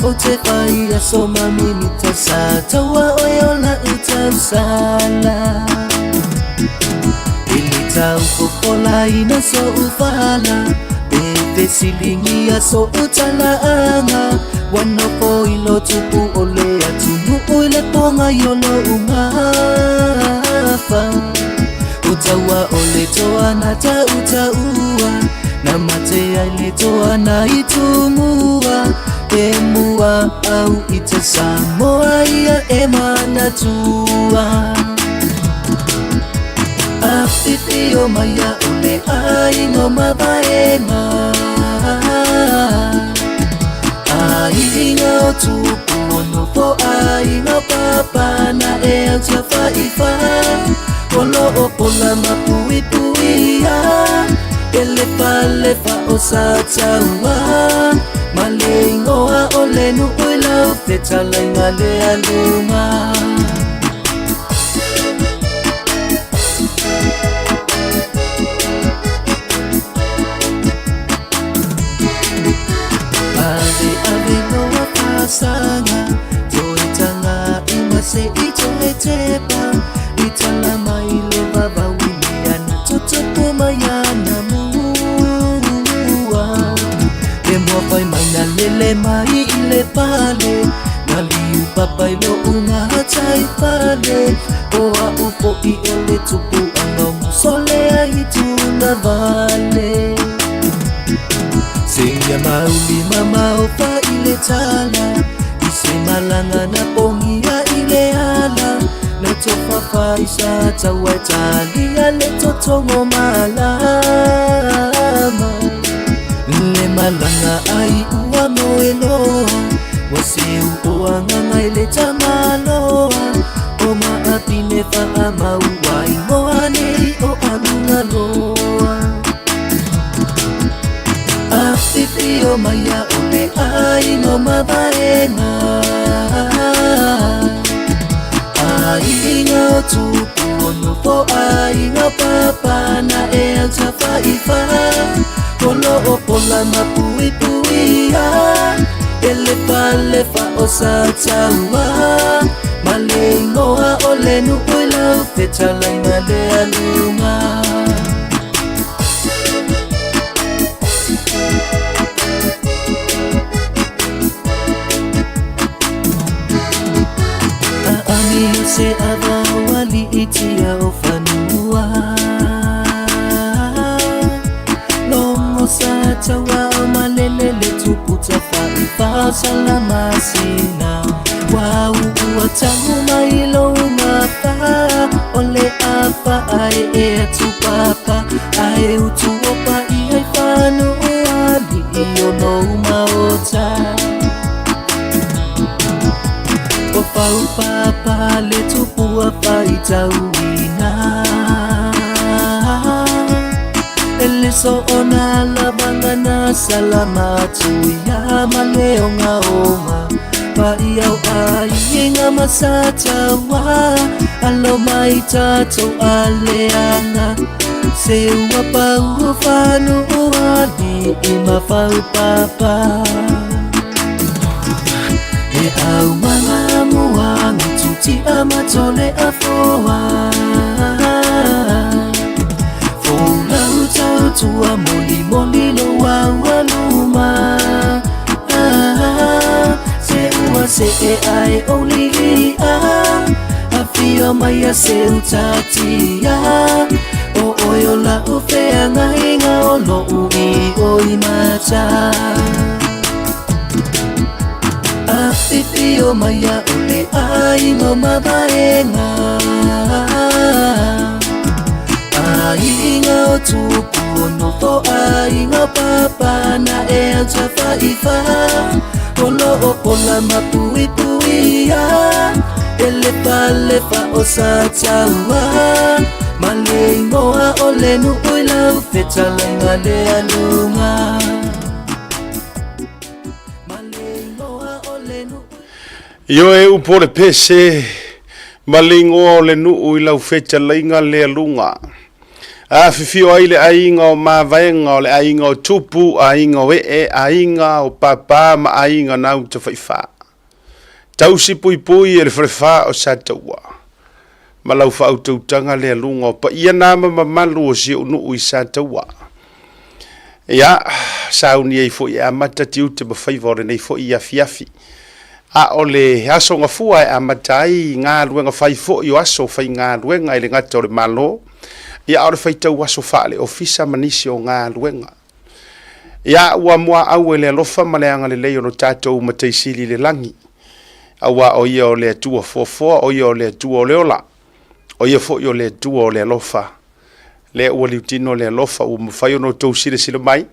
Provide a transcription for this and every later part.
Ou te fai aso ma minita sa taua oe o la'u tausala. E le tau fofolaina so'u fala, pe fesiligia so'u tala'aga. Ua nofo i lo tupu o le atunu'u i le pogai o lo'u gafa. O taua o le toa na ta'uta'ua, na mate ai le toa na i tumua. E mua au i te Samoa ia e manatua. Afifio mai a o le aiga o Mavaega, Aiga o Tupu o nofo aiga o Papa na e au Tiafaifa. O lo o pola ma puipuia e le falefa o Sataua, ma le igoa o le nuu i lau fetalaiga le aluga. Ave ave loa fasaga, toe taga i ma se i toe tepa, i tala mai le vavau i mea na tutupu mai ana mua. Le mua fai mai na lele mai i le pale, na liu papa i lo'u gatai fale. O a'u fo'i o le tupu'aga o musole ai tulavale. Seia mauli mamao fa'i le tala, i se malaga na pogia i le ala. Na tofafa i sa taua e talia le totogo malama. Le malaga ai ua moe loa, ua seu o agaga i le tamaloa. O maapine faamau ai moa nei o alugaloa. Afifio mai a o le aiga o Mavaega, Aiga o Tupu o nofo aiga o Papa na e au Tafaifa. O lo o pola ma puipuia e le falefa o Sataua, ma le igoa o le nuu i lau fetalaiga le aluga. Aami o se ava o ali'i tia o fanua. Logo sa taua o malele le tupu tafaifa o Salamasina. Ua uua tagu mai lou gafa, o le afa ae e atu papa, ae utu o paia i whanu o ali'i o lou maota. O fau papa le tupua faitauina, e le soona lavaga na salamatuia ma le ogaoga. Paia o aiga ma Sataua, alo mai tatou aleaga. Se ua pau whanu o ali'i ma fau papa. E au manga muangi tutia matole afoa. Folau tautua moli moli lo aualuma. Se ua se e ai olilia, afio mai a se utatia. O oe o la'u feagaiga o lo'u i oi mata. Afifio mai a o le aiga o Mavaega, Aiga o Tupu o nofo aiga o Papa na e au Tafaifa. O lo o pola ma puipuia e le falefa o Sataua, ma le igoa o le nuu i lau fetalaiga le aluga. Ma le igoa o le nuu. Ioe upu o le pese, ma le igoa o le nuu i lau fetalaiga le aluga. Afifio ai le aiga o Mavaega, o le aiga o Tupu, aiga o Ee, aiga o Papa ma aiga na Utafaifa. Tausi puipui e le falefa o Sataua ma lau faautautaga le aluga o paia na ma mamalu o si ou nuu i Sataua. Ia, sauni ai foi e amata tiute ma faiva o lenei foi afiafi. A o le aso gafua e amata ai galuega fai foi o aso faigaluega e le gata o le Malo, ia a o le faitau aso faale-ofisa ma nisi o galuega. Ia, ua muaau e le alofa ma le agalelei o lo tatou Matai Sili i le lagi, aua o Ia o le Atua foafoa, o Ia o le Atua o le ola, o Ia foi o le Atua o le alofa. Lea ua liutino le alofa ua mafai ona outou silasila mai,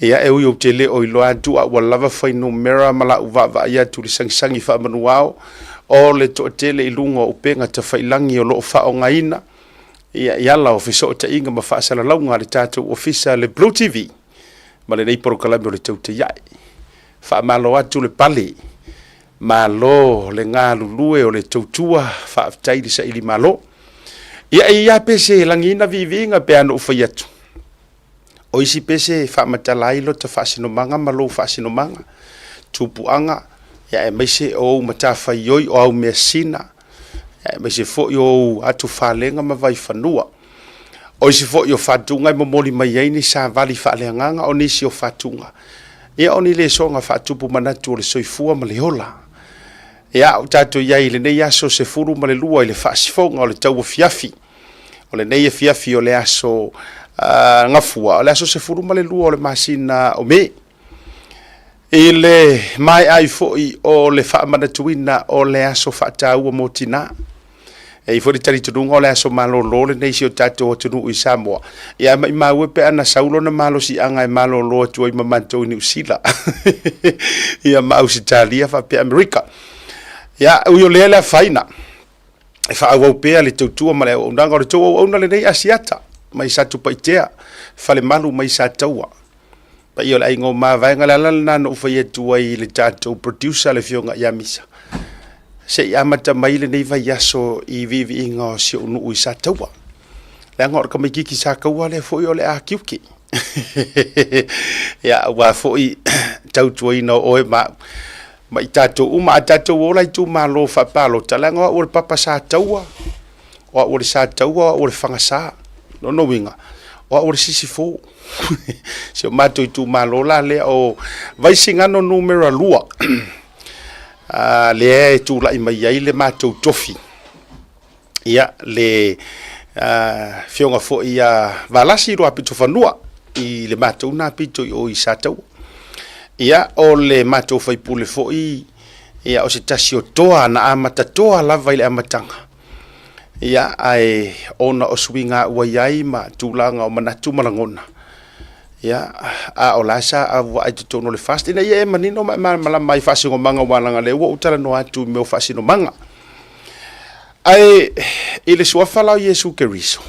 ia e ui ou te le o iloa atu a ua lava fuainumera ma lau vaavaai atu i le sagisagi faamanuao o le toatele i luga o upega tafailagi o lo o faaaogaina ia i ala o fesootaiga ma faasalalauga a le tatou ofisa le Blue TV ma lenei polokalame o le Tautai Ae. Faamalo atu le pale, malo le galulue o le tautua, faafetai le saili malo. Ia e i ai lava pese e lagiina viiviiga pe a na ou fai atu. O isi pese e faamatala ai lota faasinomaga ma lou faasinomaga, tupuaga, ia aemaise o ou matafaioi o au measina, ia aemaise foi o ou atufalega ma vaifanua. O isi foi o fatuga e momoli mai ai ni savali faaleagaga o nisi o fatuga, ia o ni lesoga faatupu manatu o le soifua ma le ola. Ia, ua tatou i ai i lenei aso 12 i le faasifoga o le tauafiafi. O lenei afiafi o le aso Gafua, o le aso 12 o le masina o Me. I le maea ai foi o le faamanatuina o le aso faataua mo tinā. E i ai foi le talitonuga o le aso malolo lenei i si o tatou atunuu i Samoa. Ia maimau e pe ana sau lona malosiaga e malolo atu ai ma matou i Niu Sila ia ma Ausetalia faapea Amerika. Ia, ui o lea le afaina e faaauau pea le tautua ma le auaunaga o le tou auauna lenei Asiata mai Satupaitea, Falemalu mai Sataua. Paia o le aiga o Mavaega, le ala lena na ou fai atu ai i le tatou producer le afioga ia Misa, se i amata mai lenei vaiaso i viiviiga o si ou nuu i Sataua. Leaga o le tamaitiiti Sataua lea foi o le a tiute. Ia, aua foi tautuaina o oe ma au ma i tatou uma. A tatou ola i itumalo faapalota, leaga o au o le papa Sataua, o au o le Sataua, o au o le Fagasa. Lona uiga, o au o le Sisifo. Si o matou itumalo la lea o Vaisigano numera 2, lea e tulai mai ai le matou tofi. Ia, le afioga foi ia Valasi Luapitofanua i le matou na pito i o i Sataua. Ia, o le matou faipule foi, ia, o se tasi o toa na amata toa lava i le amataga. Ia, ae ona o suiga ua i ai ma tulaga o manatu ma lagona, ia, a o la sa auvaai i totonu o le FAST, ina ia e manino ma e malamalama ai i faasinomaga aua leaga o lea ua ou talanoa atu i mea o faasinomaga. Ae i le suafa la o Iesu Keriso,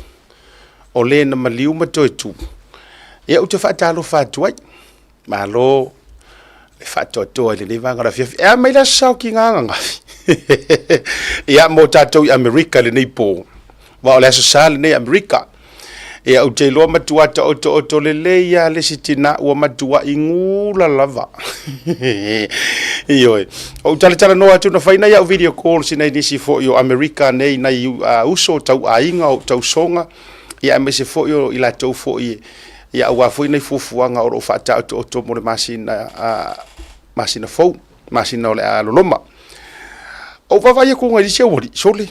o le na maliu ma toe tu, ia ou te faatalofa atu ai. Malo le faatoatoa i lenei vaega o le afiafi. E a mai le aso saokiga ananafi? Ia, mo tatou i Amerika i lenei po, aua o le aso sa lenei i Amerika. Ia, ou te iloa matua taotooto lelei lava le isi tina ua matuai gula lava. Ioe. Ou talatalanoa atu na fai nai au video calls i nai nisi foi o Amerika nei, nai uso tau aiga, o tausoga, ia aemaise foi o i latou foi ia aua foi nai fuafuaga o lo o faataotooto mo le masina, masina fou, masina o le a loloma. Ou vaavaai atu i nisi aualii, sole,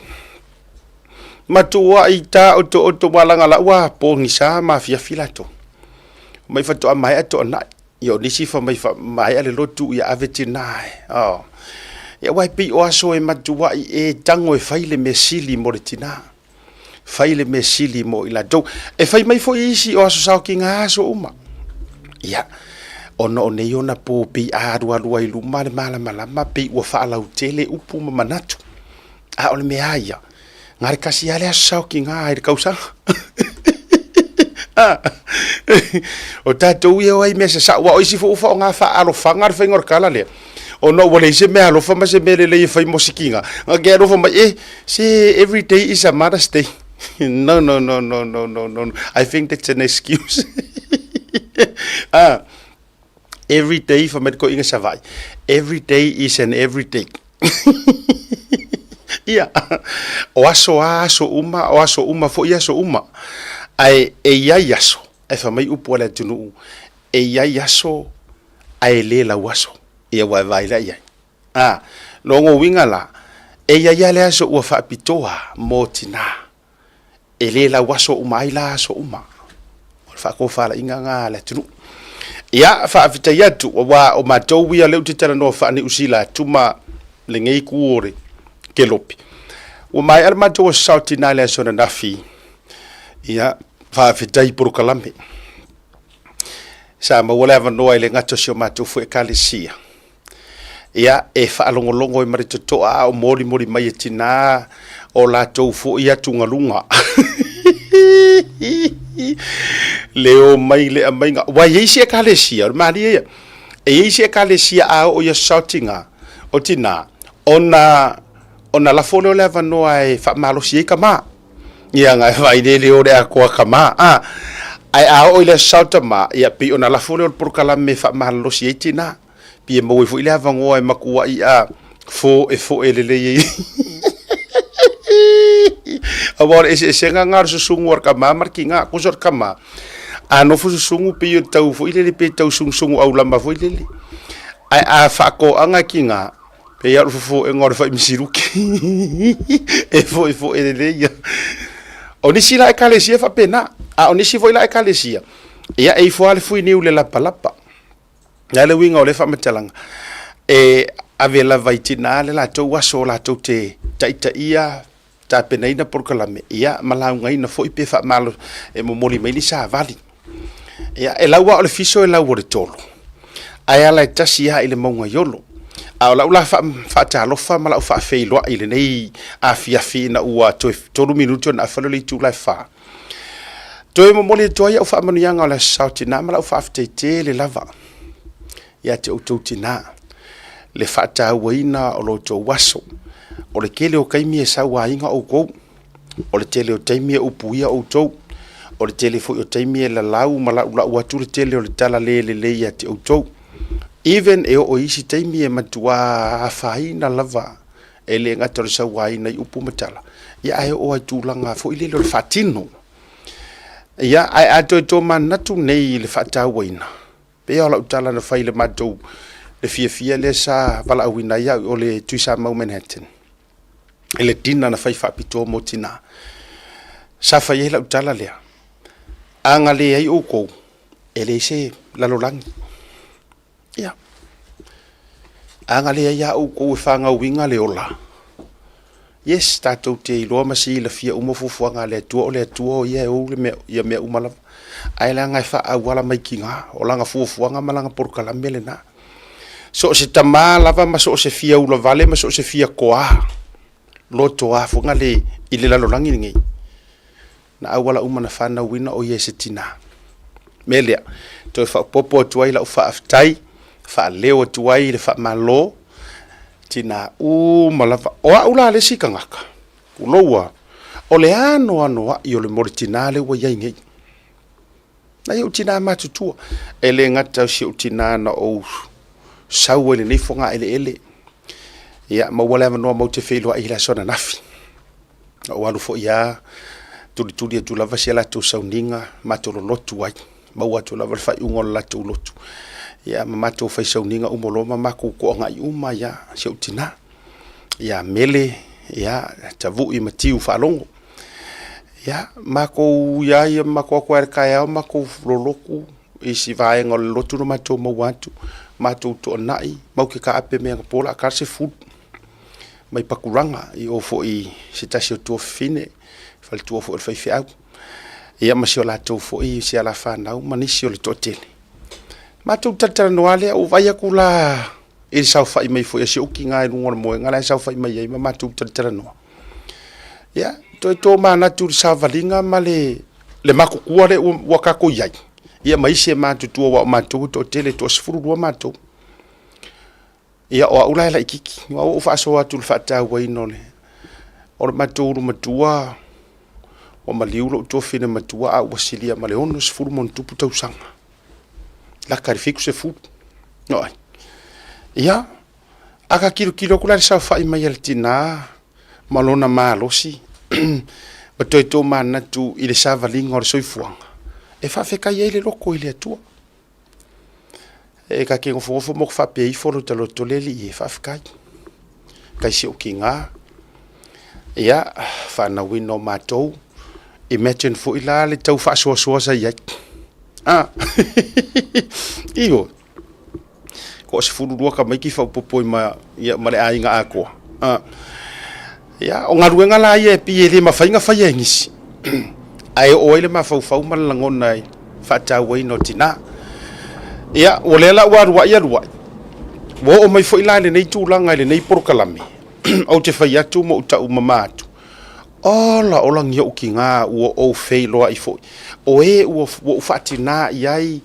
matuai taotooto ma laga la ua pogisa ma afiafi latou. Mai faatoa maea toanai. Ia o nisi fai mai maea le lotu ia ave tina e. Oh. Ia aua e pei o aso e matuai e tago e fai le mea sili mo le tina. Fai le mea sili mo i latou. E fai mai foi isi o aso saokiga aso uma. Ia, ona o nei ona po pei a alualu ai luma le malamalama pei ua faalautele upu ma manatu. A o le mea lava ia, na o le tasi lava le aso saokiga i le tausaga. O tatou ia o ai mea sasao, aua o isi foi ua faaaoga faaalofaga le faiga o le tala lea, ona ua leai se mea alofa ma se mea lelei e fai mo sikiga, na te alofa mai, eh, se every day is a mother's day. No, no, no, no, no, no, no. I think that's an excuse. Ah, every day fa mai ko inga Savaii. Every day is an every day. Ia, o aso a aso uma, o aso uma foi aso uma. Ae e iai aso, e fa mai upu a le atunuu, e iai aso ae le lau aso. Ia ua e vaai la iai. A, logo uiga la, e iai lava le aso ua faapitoa mo tinā. E le lauaso uma ai la aso uma. O le faatofalaiga lena a le atunuu. Ia, faafetai atu, aua o matou ia lea ou te talanoa faa-Niu Sila atu ma lenei itu o le kelope. Ua maea le matou aso sao tinā i le aso ananafi, ia, faafetai i polokalame. Sa maua le avanoa e le gata o si o matou foi Ekalesia, ia, e faalogologo ai ma le totoa a o molimoli mai e tinā o latou foi atugaluga. Le omai le aumaiga. Aua e i ai isi Ekalesia, o le malie ia, e i ai isi Ekalesia a oo i aso sao tinā, o tinā, ona, ona lafo lea o le avanoa e faamalosi ai tama. Ia, na e vaai lele o le atoa tama, a. Ae a oo i le aso sao tama, ia, pei ona lafo lea o le polokalame e faamalolosi ai tinā. Pei e maua ai foi le avanoa e matuai a foefoe lelei ai. Aua o le eseesega lena o le susugu a le tama ma le tina. Tusa o le tama, a nofo susugu pei o le tau foi lele pe tau sugsugu aulama foi lele. Ae a faatoaga tina, pei lava o le fofoega o le fai misiluki e foefoe lelei ia. O nisi la Ekalesia e faapena, a o nisi foi la Ekalesia, ia e ifo lava le fuiniu i le lapalapa. O le a le uiga o lea faamatalaga? E ave lava i tina le latou aso latou te taitaia, tapenaina polokalame, ia ma laugaina foi pe faamalo e momoli mai ni savali. Ia, e lau lava o le fiso e lau o le tolo, ae ala e tasi lava i le mauga i Olo. A o lau la faatalofa ma lau faafeiloai i lenei afiafi ina ua toe 3 minute ona afa lea o le itula e 4, Toe momoli atu ai au faamanuiaga o le Aso Sa o Tina ma lau faafetai tele lava ia te outou tina, le faatauaina o lo outou aso. O le tele o taimi e sauaina outou, o le tele o taimi e upuia outou, o le tele foi o taimi e lalau ma laulau atu le tele o le tala le lelei ia te outou. Even e oo i isi taimi e matua afaina lava E le gata o le sauaina i upu ma tala, ia ae oo lava i tulaga foi lele o le faatino. Ia, ae a toe tomanatu nei i le faatauaina, pei lava o lau tala na fai i le matou, le fiafia lea sa valaauina ai au o le Tuisamau Manhattan, i le dinner na fai faapitoa mo tina. Sa fai ai lau tala lea, a na leai outou, e leai se lalolagi. Ia, a na leai lava outou e fanauina le ola, yes, tatou te iloa ma silafia uma fuafuaga a le Atua, o le Atua o Ia e ou le mea, ia mea uma lava. Ae leaga e faaauala mai tiga, o lana fuafuaga ma lana polokalame lena. So o se tama lava ma so o se fia ulavale ma so o se fia toa, lotoa foi le i le lalolagi lenei, na auala uma na fanauina o ia e se tinā. Mea lea, toe faaopoopo atu ai lau faafetai, faaleo atu ai le faamalo, tinā uma lava. O au la le isi tagata, tuloua, o le anoanoai o le molitinā lea ua i ai nei. Nai ou tinā matutua, e le gata o si ou tinā na ou sau ai i lenei fogaeleele, ia maua le avanoa matou te feiloai i le aso ananafi. Na ou alu foi lava tulituli atu lava si a latou sauniga matou lolotu ai, maua atu lava le faaiuga o le latou lotu, ia ma matou fai sauniga uma loa ma matou toagai uma ai lava, si ou tina, ia Mele, ia Tavui ma Tiu Faalogo. Ia, matou ia ia matou o atu lava i le taeao matou lolotu i si vaega o le lotu na matou maua atu, matou toanai, matou te taape mai anapo o le a ta le 10 mai Patulaga i o foi i se tasi o tuafafine, faletua foi o le faifeau, ia ma si o latou foi si ala fanau ma nisi o le toatele. Matou talatalanoa lea, ua vaai atu la i le saofai mai foi a si ou tina i luga o le moega la e saofai mai ai ma matou talatalanoa. Ia, toe tomanatu i le savaliga ma le matutua lea ua tatou i ai, ia ma isi e matutua aua o matou e toatele, e toa-12 matou. Ia, o au la e laitiiti, o au ua ou faasoa atu i le faatauaina o le matou ulu matua. Ua maliu lou tuafafine matua a ua silia ma le 60+ tausaga. Laka i le 70. No ai. Ia, a ka tilotilo atu la i le saofai mai a le tina ma lona malosi ma toe tomanatu i le savaliga o le soifuaga, e faafetai ai le loto i le Atua. E ta te nofonofo ma ou faapea ifo lo ta loto le Alii e, faafetai. Tai si ou tiga, ia, fanauina o matou, imagine foi la le tau faasoasoa sa i ai. Ah, ioe. Ko 12 tamaiti faaopoopo ma, ia, ma le aiga atoa. Ah. Ia, o galuega la ia e pei e le mafai ona faia e nisi, ae oo ai le mafaufau ma le lagona i le faatauaina o tina. Ia, o lea la ua aluai aluai, ua oo mai foi la i lenei tulaga i lenei polokalame, ou te fai atu ma ou tau mama atu, ola ola ni ou tina ua ou feiloai foi, o e ua ou faatina i ai,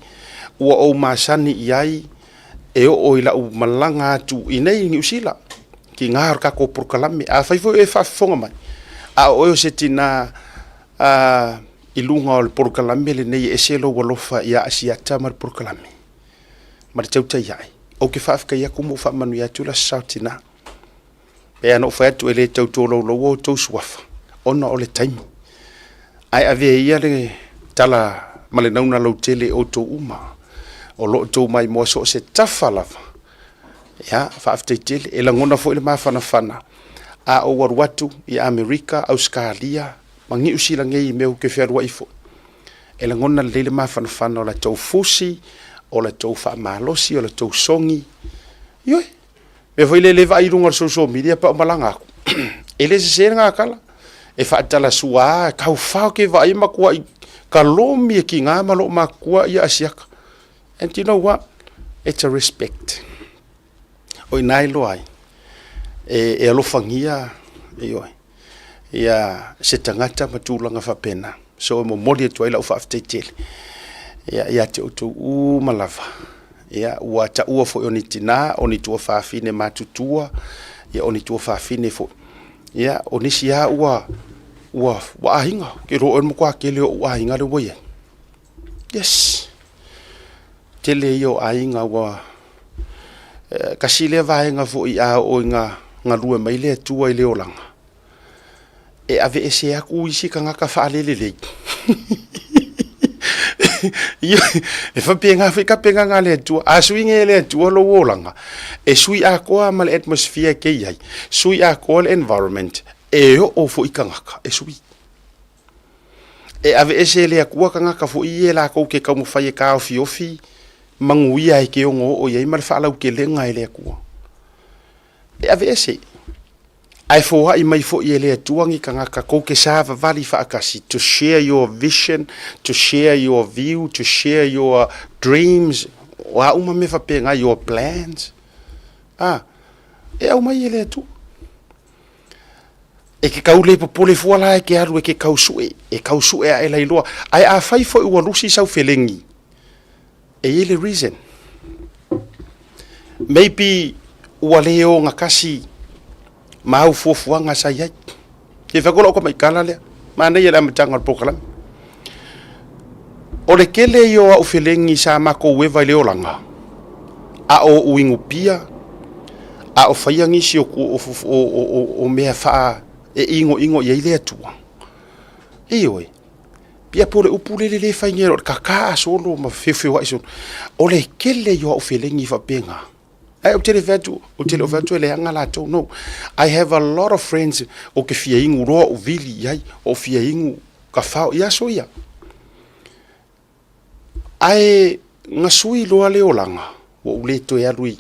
ua ou masani i ai, e oo i lau malaga atu i nei i Niu Sila, tina o le tatou polokalame. Afai foi o e faafofoga mai, a o oe o se tina i luga o le polokalame lenei e ese lou alofa ia Asiata ma le polokalame ma le tautai ae, ou te faafetai atu ma ou faamanuia atu le Aso Sa o Tina. E pei lava ona ou fai atu e le tau tolaulaua outou suafa ona o le taimi. Ae avea ia le tala ma le nauna lautele i outou uma o lo o outou maimoa so o se tafa lava. Ia, faafetai tele. E lagona foi le mafanafana a ou alu atu i Amerika, Ausetalia ma Niu Sila nei i mea ou te fealuai foi. E lagona lelei le mafanafana o la tou fusi, o la tou faamalosi, o la tou sogi. Ioe, mea foi lea le vaai i luga o le social media pe a ou malaga atu, e le sese lena tala. E faatalasua lava, taufao ke vaai matuai kalomi e tiga ma loomatutua ia Asiata. And you know what? It's a respect. O i ina e iloa ai, e alofagia, ioe, ia se tagata ma tulaga faapena. So e momoli atu ai lau faafetai tele ia, ia te outou uma lava. Ia, ua taua foi o ni tinā, o ni tuafafine matutua, ia, o ni tuafafine foi. Ia, o nisi lava ua, ua, ua aiga, ou te iloa o oe le matua tele o ou aiga lea ua i ai. Yes. Tele ia o aiga ua, tasi lea vaega foi a oo ina galue mai le Atua i le olaga, e aveese atu isi tagata faalelelei. E faapena foi tapenaga a le Atua. A sui nei e le Atua lou olaga, e sui atoa ma le atmosphere e te i ai, sui atoa le environment, e oo foi tagata e sui. E aveese e le Atua tagata foi ia latou te taumafai e taofiofi manuia e te ono oo i ai ma le faalautelega e le Atua. E aveese. Ae foai mai foi e le Atua ni tagata tou te savavali faatasi, to share your vision, to share your view, to share your dreams, o a uma mea faapena, your plans. A, e aumai e le Atua. E ke kau le popole fua la e ke alu e ke kau sue, e kau sue ae lai loa. Ae afai foi ua lusi sau felegi, e i ai le reason. Maybe ua le ogatasi ma au fuafuaga sa i ai. E fai atu lau tamaitala lea, manaia le amataga o le polokalame. O le tele ia o au felegi sa matou eva i le olaga, a o ou inupia, a o faia nisi o, o, o, o, o mea faa e inoino i ai le Atua. Ioe, Pia po o le upu lele le fai nei o le kaka a solo ma feofeoai solo. O le kele ia o au felegi faapena. Ae ou te le fai atu, ou te le o fai atu e leaga latou, no. I have a lot of friends ou te fia inu loa ou vili i ai, ou fia inu ka fao i aso ia. Ae na sui loa le olaga, ua ou le toe alu i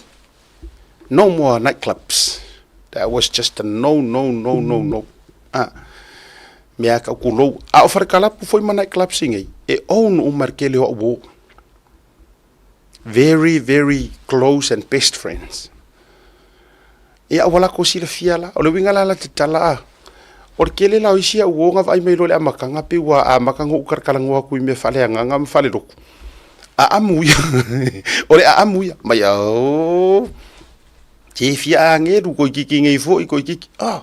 no more night clubs. That was just a no, no, no, no, no. Ah, mea ka kulou. A o falekalapu foi ma night clubs i nei, e own uma e le tele o au uo. Very, very close and best friends. Ia, ua latou silafia la. O le uiga la la te tala a, o le tele la o isi au uo na vaai mai loa i le amataga pei ua amata ona ou talatalanoa atu i mea faaleagaga ma faalelotu. Aamu ia. O le aamu ia. Mai oh, te fia agelu koikiki nei foi koikiki. Ah.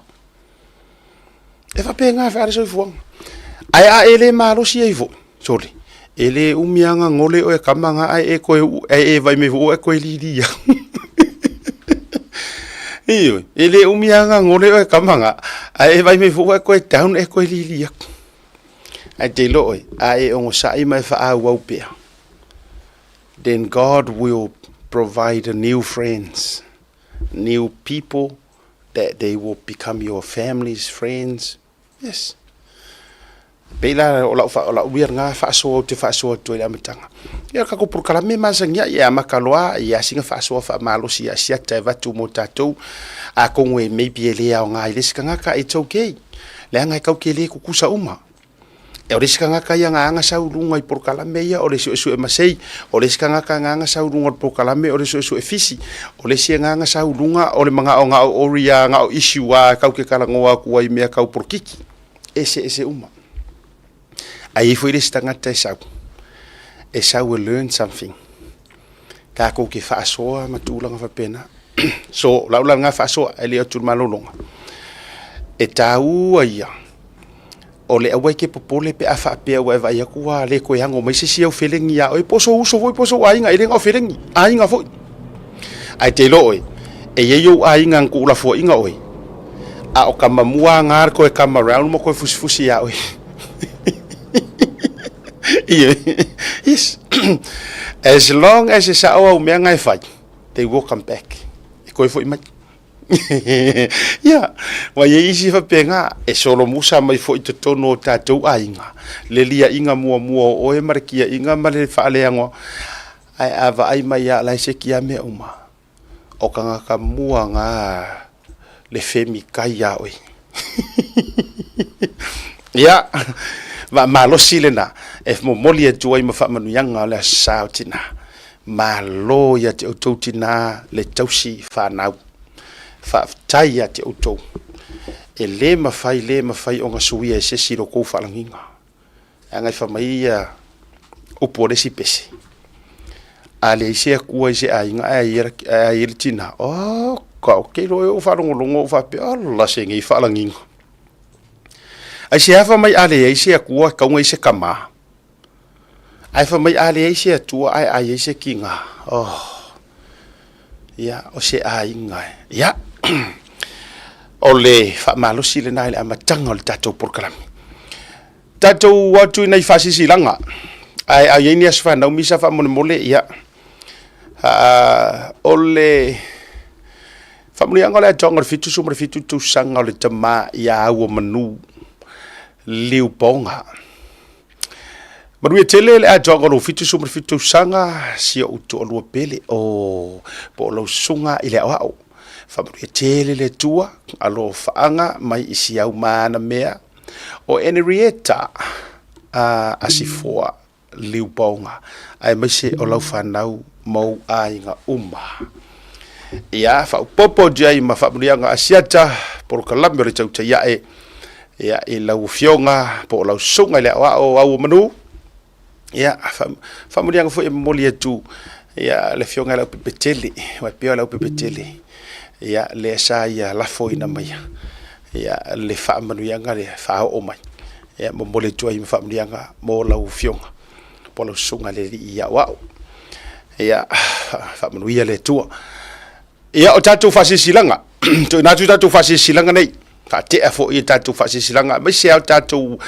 E faapena e fai le soifuaga. Ae a e le malosi ai foi, sole, e le umi aga gole oe kama ga ae e koe ae e vai mai foi e koe lili ia. Ioe, e le umi aga gole oe kama ga ae e vai mai foi e koe down e koe lili aku. Ae te iloa oe, a e ogosaʻi ma e faaauau pea, then God will provide a new friends, new people that they will become your families, friends. Yes. Pei la o lau o lau ia nga faasoa ou te faasoa atu ai i le amataga. Ia o le tatou polokalame e masani ai, e amata loa ia sina faasoa faamalosi ia siata e avatu mo tatou. Atonu e maybe e le aoga i le isi tagata, it's okay. Leaga e tatou te le tutusa uma. O le isi tagata ia na aga sau i luga i polokalame ia o le suesue masei, o le isi tagata na aga sau i luga o le polokalame o le suesue fisi, o le isi na aga sau i luga o le manao na o ori a na o issue a tatou te talanoa atu ai i mea tau polokiki. E eseese uma. Ae i ai foi le isi tagata e sau, e sau e learn something. Tatou te faasoa ma tulaga faapena. So, o lau la lena faasoa, ae le o atu i le malologa. E taua ia o le aua e te popole pe a faapea ua e vaai atu ua le toe ano mai se isi au felegi ia oe, po o sou uso foi po o sou aiga, e le na o felegi, aiga foi. Ae te iloa oe, e i ai ou aiga na tuulafoaiina oe, a o tama mua lena le toe come around ma toe fusifusi ia oe. Yes. As long as e sao au mea na e fai, they will come back. E toe foi mai. Ia, ua i ai isi faapena, e solomusa mai foi i totonu o tatou aiga, le liaʻiga muamua o oe ma le kiaʻiga ma le faaleagoa, ae a vaai mai lava o la e seki lava mea uma, o tagata mua na le femikai ia oe. Ia, faamalosi lena e momoli atu ai ma faamanuiaga o le Aso Sa o Tina. Malo ia te outou tina le tausi fanau. Faafetai ia te outou. E le mafai, le mafai ona suia e se isi lo tou faalagiga. Leaga e fai mai ia upu o le isi pese, a leai se Atua i se aiga ae a i ai le tina, oka, ou te iloa ou faalogologo ou faapea, ola se nei faalagiga. Aisea fai mai a leai se Atua e tatau ona i ai se tama? Ae fai mai a leai se Atua ae a i ai se tiga? Oh, ia, o se aiga e. Ia, o le faamalosi lena i le amataga o le tatou polokalame. Tatou atu i nai faasilasilaga, ae a i ai ni aso fanau misa faamolemole, ia, o le faamanuiaga o le atoaga o le 77 tausaga o le tama ia Auomanu Liupaoga. Manuia tele le atoaga o lou 77 tausaga, si ou toalua pele, o po o lau susuga i le aoao. Faamanuia tele le Atua, alofaaga mai i si au ma ana mea, o Henrietta a Asifoa Liupaoga, aemaise o lau fanau ma ou aiga uma. Ia, faaopoopo atu ai ma faamanuiaga Asiata, polokalame o le tautai ae, ia, i lau afioga po o lau susuga i le aoao au o manu, ia, faamanuiaga foi e momoli atu, ia, le afioga i Leaupepe Tele, aua e pei o Leaupepe Tele, ia, lea sa ia lafoina maia, ia, le faamanuiaga lea e faaoo mai, ia, momoli atu ai ma faamanuiaga mo lau afioga po o lau susuga i le alii aoao. Ia, faamanuia le Atua. Ia, o tatou faasilasilaga, tuuina atu tatou faasilasilaga nei, faatea foi i tatou faasilasilaga, aemaise lava o tatou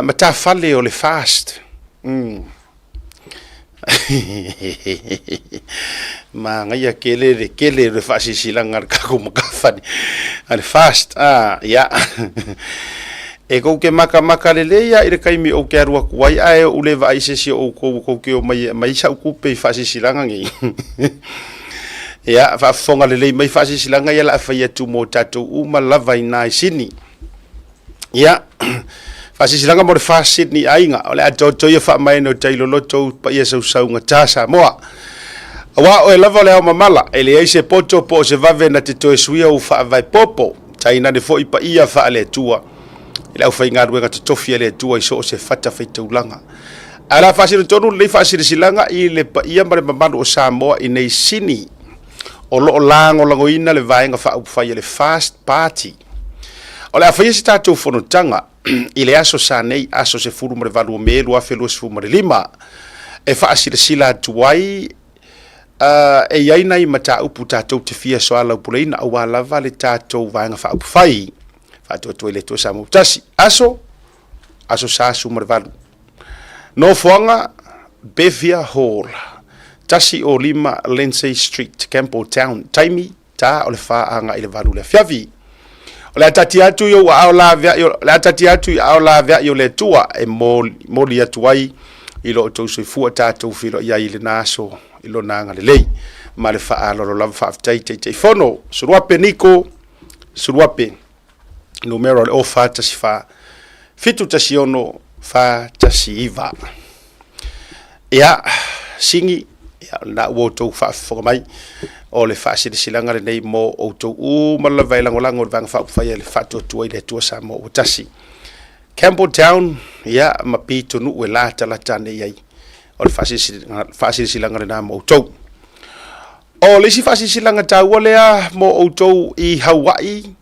matafale o le FAST. Manaia tele le tele o le faasilasilaga a le tatou matafale a le FAST. Ia, e tou te matamata lelei lava i le taimi ou te alu atu ai, ae ou le vaai i se isi o outou tou te omai e aumai sau tupe i faasilasilaga nei. Ia, faafofoga lelei mai faasilasilaga ia o le a fai atu mo tatou uma lava i ina i Sini. Ia, faasilasilaga mo le FAST Sydney aiga, o le a toto ia faamaene o tai loloto ou paia sausaugata Samoa. Aua oe lava o le ao mamala, e leai se poto po o se vave na te toe suia ou faavae popo, tainane foi paia faale-Atua i le aufaigaluega totofi a le Atua i so o se fatafaitaulaga. Ae o le a faasino tonu lenei faasilasilaga i le paia ma le mamalu o Samoa i nei Sini o lo o lagolagoina le Vaega Faaupufai a le FAST Party. O le a faia se tatou fonotaga i le aso sa nei, aso 18 o Me 2025, e faasilasila atu ai e i ai nai mataupu tatou te fia soalaupuleina aua lava le tatou Vaega Faaupufai Faatuatua i le Atua Samoa ua Tasi. Aso, aso sa 18. Nofoaga, Bevia Hall, 105 Lindsay Street, Campbelltown. Taimi, ta o le 4 agai i le 8 i le afiafi. O le a taatia atu i ou aao laveai, o le a taatia atu i aao laveai o le Atua e moli atu ai i lo outou soifua tatou feiloai ai i lena aso i lona agalelei. Ma le faaaloalo lava faafetai Taitaifono. Suluape Niko, Suluape, numera o le 0414 716 419. Ia, sigi, ia, o lena ua outou faafofoga mai, o le faasilasilaga lenei mo outou uma lava e lagolago i le Vaega Faaupufai a le Faatuatua i le Atua Samoa ua Tasi. Campbelltown, ia, ma pitonuu e latalata ane i ai. O le faasilasilaga lena mo outou. O le isi faasilasilaga taua lea mo outou i Hawaii,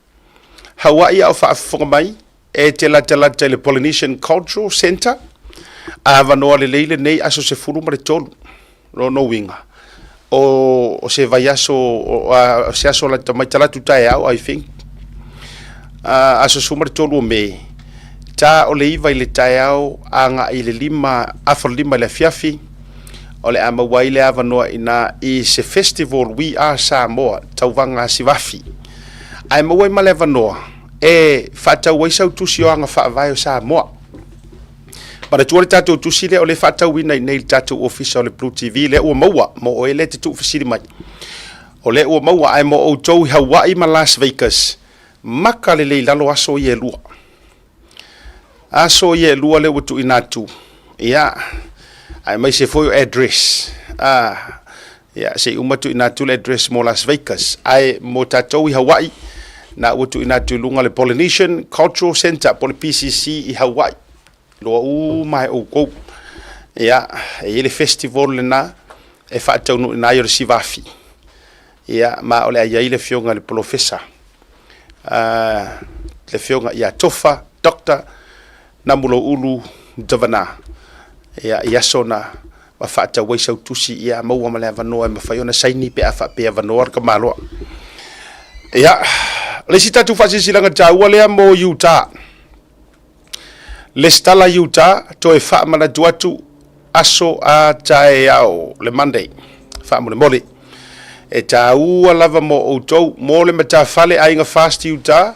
Hawaii a o faafofoga mai, e te latalata i le Polynesian Cultural Centre, avanoa lelei lenei aso 13, lona uiga, o se vaiaso, o se aso lata mai talaatu taeao, I think, aso 13 o Me, ta o le 9 i le taeao agai i le 5, afa o le 5 i le afiafi, o le a maua ai le avanoa i ina i se festival We Are Samoa, tauvaga a Sivafi. Ae maua ai ma le avanoa e faatau ai sau tusi o aga faavae o Samoa. Manatua le tatou tusi lea o lea e faatauina i inei i le tatou ofisa o le Blue TV, lea ua maua mo oe lea e te tuufesili mai. O lea ua maua, ae mo outou i Hawaii ma Las Vegas, maka lelei i lalo aso ia e lua. Aso ia e lua lea ua tuuina atu, ia, aemaise foi o address. Ah, ia, se i uma tuuina atu le address mo Las Vegas. Ae mo tatou i Hawaii, na ua tuuina atu i luga le Polynesian Cultural Center po o le PCC i Hawaii. Iloa uma e outou. Ia, e i ai le festival lena e faataunuuina ai o le Sivafi. Ia, ma o le a i ai le afioga i le polofesa, le afioga ia Tofa Doctor Namuloulu Davana, ia, i aso na ma faatau ai sau tusi, ia maua ma le avanoa e mafai ona saini pe a faapea avanoa le tamaloa. Ia, o le isi tatou faasilasilaga taua lea mo Utah. Lesitala Utah, toe faamanatu atu aso a taeao, le Monday, faamolemole. E tāua lava mo outou, mo le matafale Aiga Fast Utah,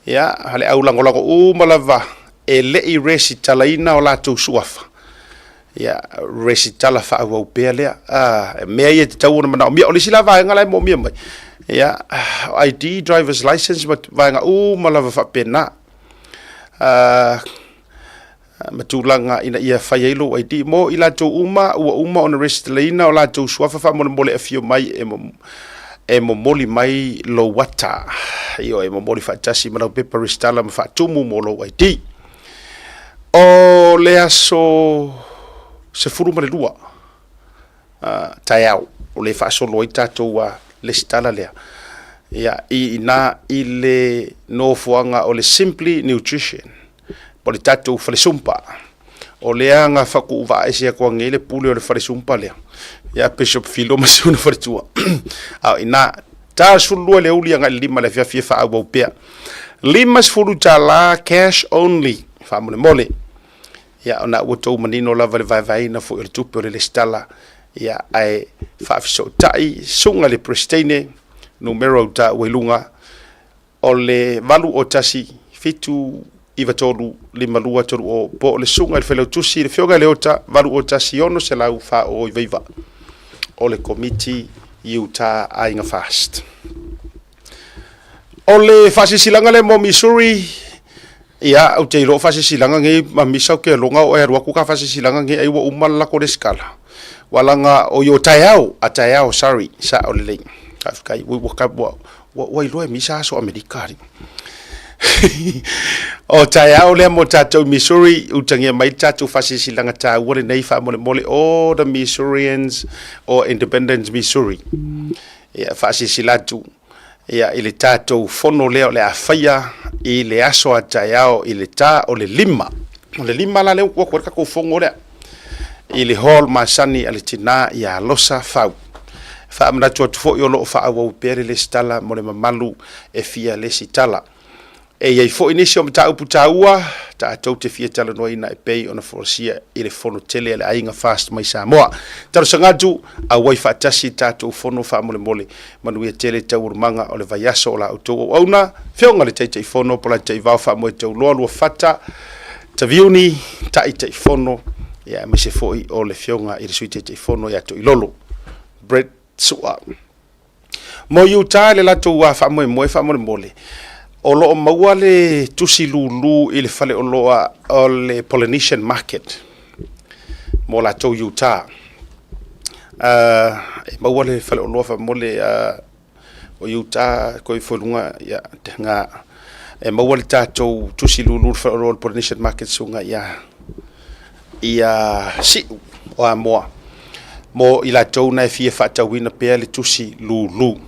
ia, le au lagolago uma lava e le i resitalaina o latou suafa. Ia, resitala faaauau pea lea. Ah, e mea ia e tatau ona manaomia. O le isi la vaega la e moomia mai, ia, ID, driver's license ma vaega uma lava faapena. Ma tulaga ina ia fai ai lou ID. Mo i latou uma ua uma ona resitalaina o latou suafa faamolemole afio mai e, e momoli mai lou ata. Ioe, e momoli faatasi ma lau pepa resitala ma faatumu mo lou ID. O le aso 12 taeao o le faasolo ai tatou a lesitala lea. Ia, i ina i le nofoaga o le Simply Nutrition, po o le tatou falesumpa. O lea na faatuuvaa ese atu nei le pule o le falesumpa lea, ia Bishop Filo ma si ona faletua. A o ina, ta 12 i le aoauli agai i le 5 i le afiafi e faaauau pea. $50 cash only, faamolemole. Ia, ona ua outou manino lava i le vaevaeina foi o le tupe o le lesitala, ia, ae faafesootai susuga i le Peresetene, numera o taua i luga, o le 801 793 5230, po o le susuga i le Failautusi, le Afioga ia Leota, 801 600 4099, o le Komiti Utah Aiga Fast. O le faasilasilaga lea mo Missouri, ia, ou te iloa o faasilasilaga nei ma misa ou te iloa o e alu atu ka faasilasilaga nei ai ua uma le latou resitala. Ua laga o i o taeao, a taeao, sorry, sao lelei. Faafetai, ua, ua, ua, ua, ua iloa e misa aso Amerika alii. O taeao lea mo tatou i Missouri, utagia mai le tatou faasilasilaga taua lenei faamolemole all the Missourians o Independence Missouri. Ia, faasilasila atu. Ia, i le tatou fono lea o le a faia i le aso a taeao i le ta o le 5. O le 5 la lea ua tuu atu ai le tatou fono lea i le hall masani a le tina ia Losa Fau. Faamanatu atu foi o lo o faaauau pea le lesitala mo le mamalu e fia lesitala. E i ai foi nisi o mataupu taua tatou te fia talanoaina e pei ona folasia i le fono tele a le Aiga FAST mai Samoa. Talosaga atu, auai faatasi i tatou fono faamolemole. Manuia tele taualumaga o le vaiaso o la outou auauna. Afioga i le Taitaifono Polataivao Faamoe Tauloa Luafata Taviuni, Taitaifono, ia aemaise foi o le Afioga i le Sui Taitaifono ia Toilolo Brett Sua. Mo Utah i le latou faamoemoe faamolemole, o lo o maua le tusi lulu i le faleoloa o le Polynesian Market mo latou Utah. E maua le faleoloa faamolemole o Utah koe ifo i luga ia nga e maua le tatou tusi lulu i le faleoloa o le Polynesian Market susuga ia ia Siu o Amoa mo i latou na e fia faatauina pea le tusi lulu.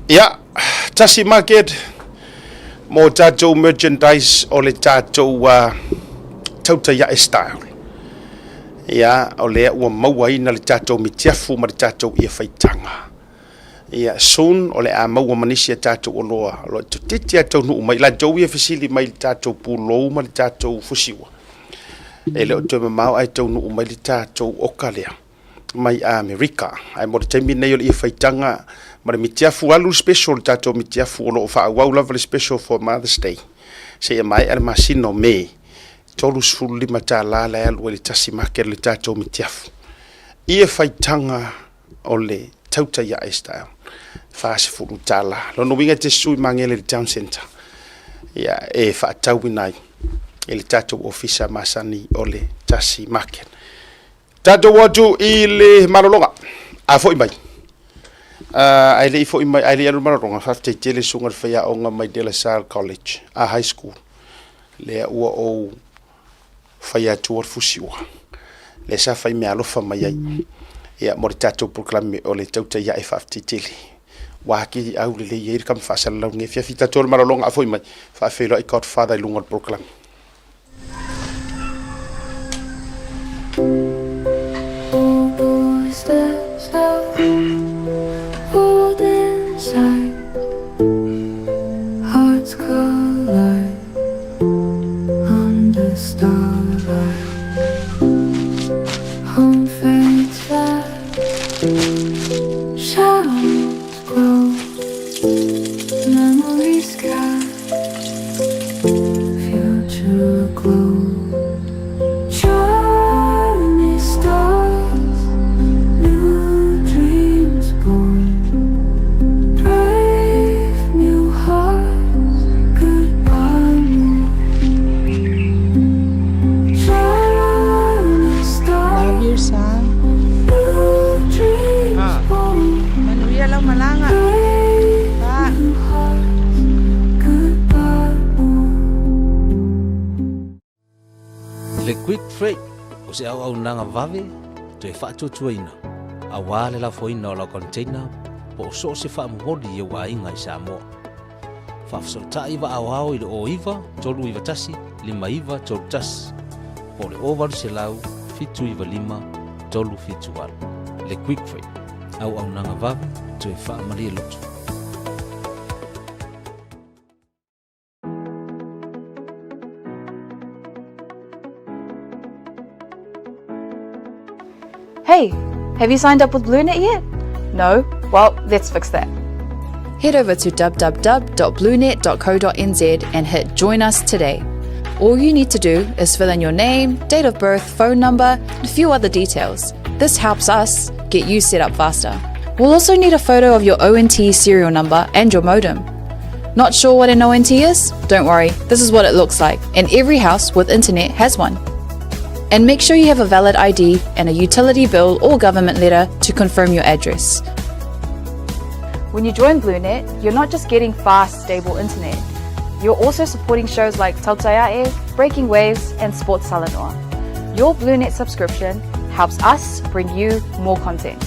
Ia, tasi market mo tatou merchandise o le tatou tautai ae style. Ia, o lea ua mauaina le tatou mitiafu ma le tatou ia faitaga. Ia, soon o le a maua ma nisi a tatou oloa o lo o toeitiiti lava taunuu mai. Latou ia fesili mai i le tatou pulou ma le tatou fusiua, e le o toe mamao ae taunuu mai le tatou oka lea mai Amerika. Ae mo le taimi lenei o le ia faitaga ma le mitiafu, alu le special le tatou mitiafu o lo o faaauau lava le special for Mother's Day seia maea le masina o Me, $35 la e alu ai le tasi market le tatou mitiafu. Ia faitaga o le tautai ae style $40. Lona uiga e te sui magele i le town centre ia e faatauina ai i le tatou ofisa masani o le tasi market. Tatou o atu i le malologa. A foi mai. Ae le i foi mai, ae le i alu i le malologa, faafetai tele susuga i le faiaoga mai De La Salle College, a High School. Lea ua ou fai atu le fusiua lea sa fai meaalofa mai ai ia mo le tatou polokalame o le tautai ae faafetai tele ua ake au lelei ai le kama faasalalau nei afiafi tatou le malologa a foi mai faafeiloai Godfather i luga o le polokalame. Hearts collide under starlight. Home fades fast, shadows grow, memories cast, future glow. Journey starts, new dreams born, brave new hearts. Goodbye, moon. Journey starts. Love you, son. New dreams born, Manuia lau malaga. brave Pa. new hearts. Goodbye, moon. Le Quick Freight o se auaunaga vave toe faatuatuaina aua le lafoina o lau container po o so o se faamomoli i ou aiga i Samoa. Faafesootai vaaoao i le 09 391 5931 po o le 0800 795 378. Le Quick Freight, auaunaga vave toe faamalie loto. Hey, have you signed up with BlueNet yet? No? Well, let's fix that. Head over to www.bluenet.co.nz and hit Join Us Today. All you need to do is fill in your name, date of birth, phone number, and a few other details. This helps us get you set up faster. We'll also need a photo of your ONT serial number and your modem. Not sure what an ONT is? Don't worry, this is what it looks like, and every house with internet has one. And make sure you have a valid ID and a utility bill or government letter to confirm your address. When you join BlueNet, you're not just getting fast, stable internet. You're also supporting shows like Tautai A'e, Breaking Waves, and Sports Talanoa. Your BlueNet subscription helps us bring you more content.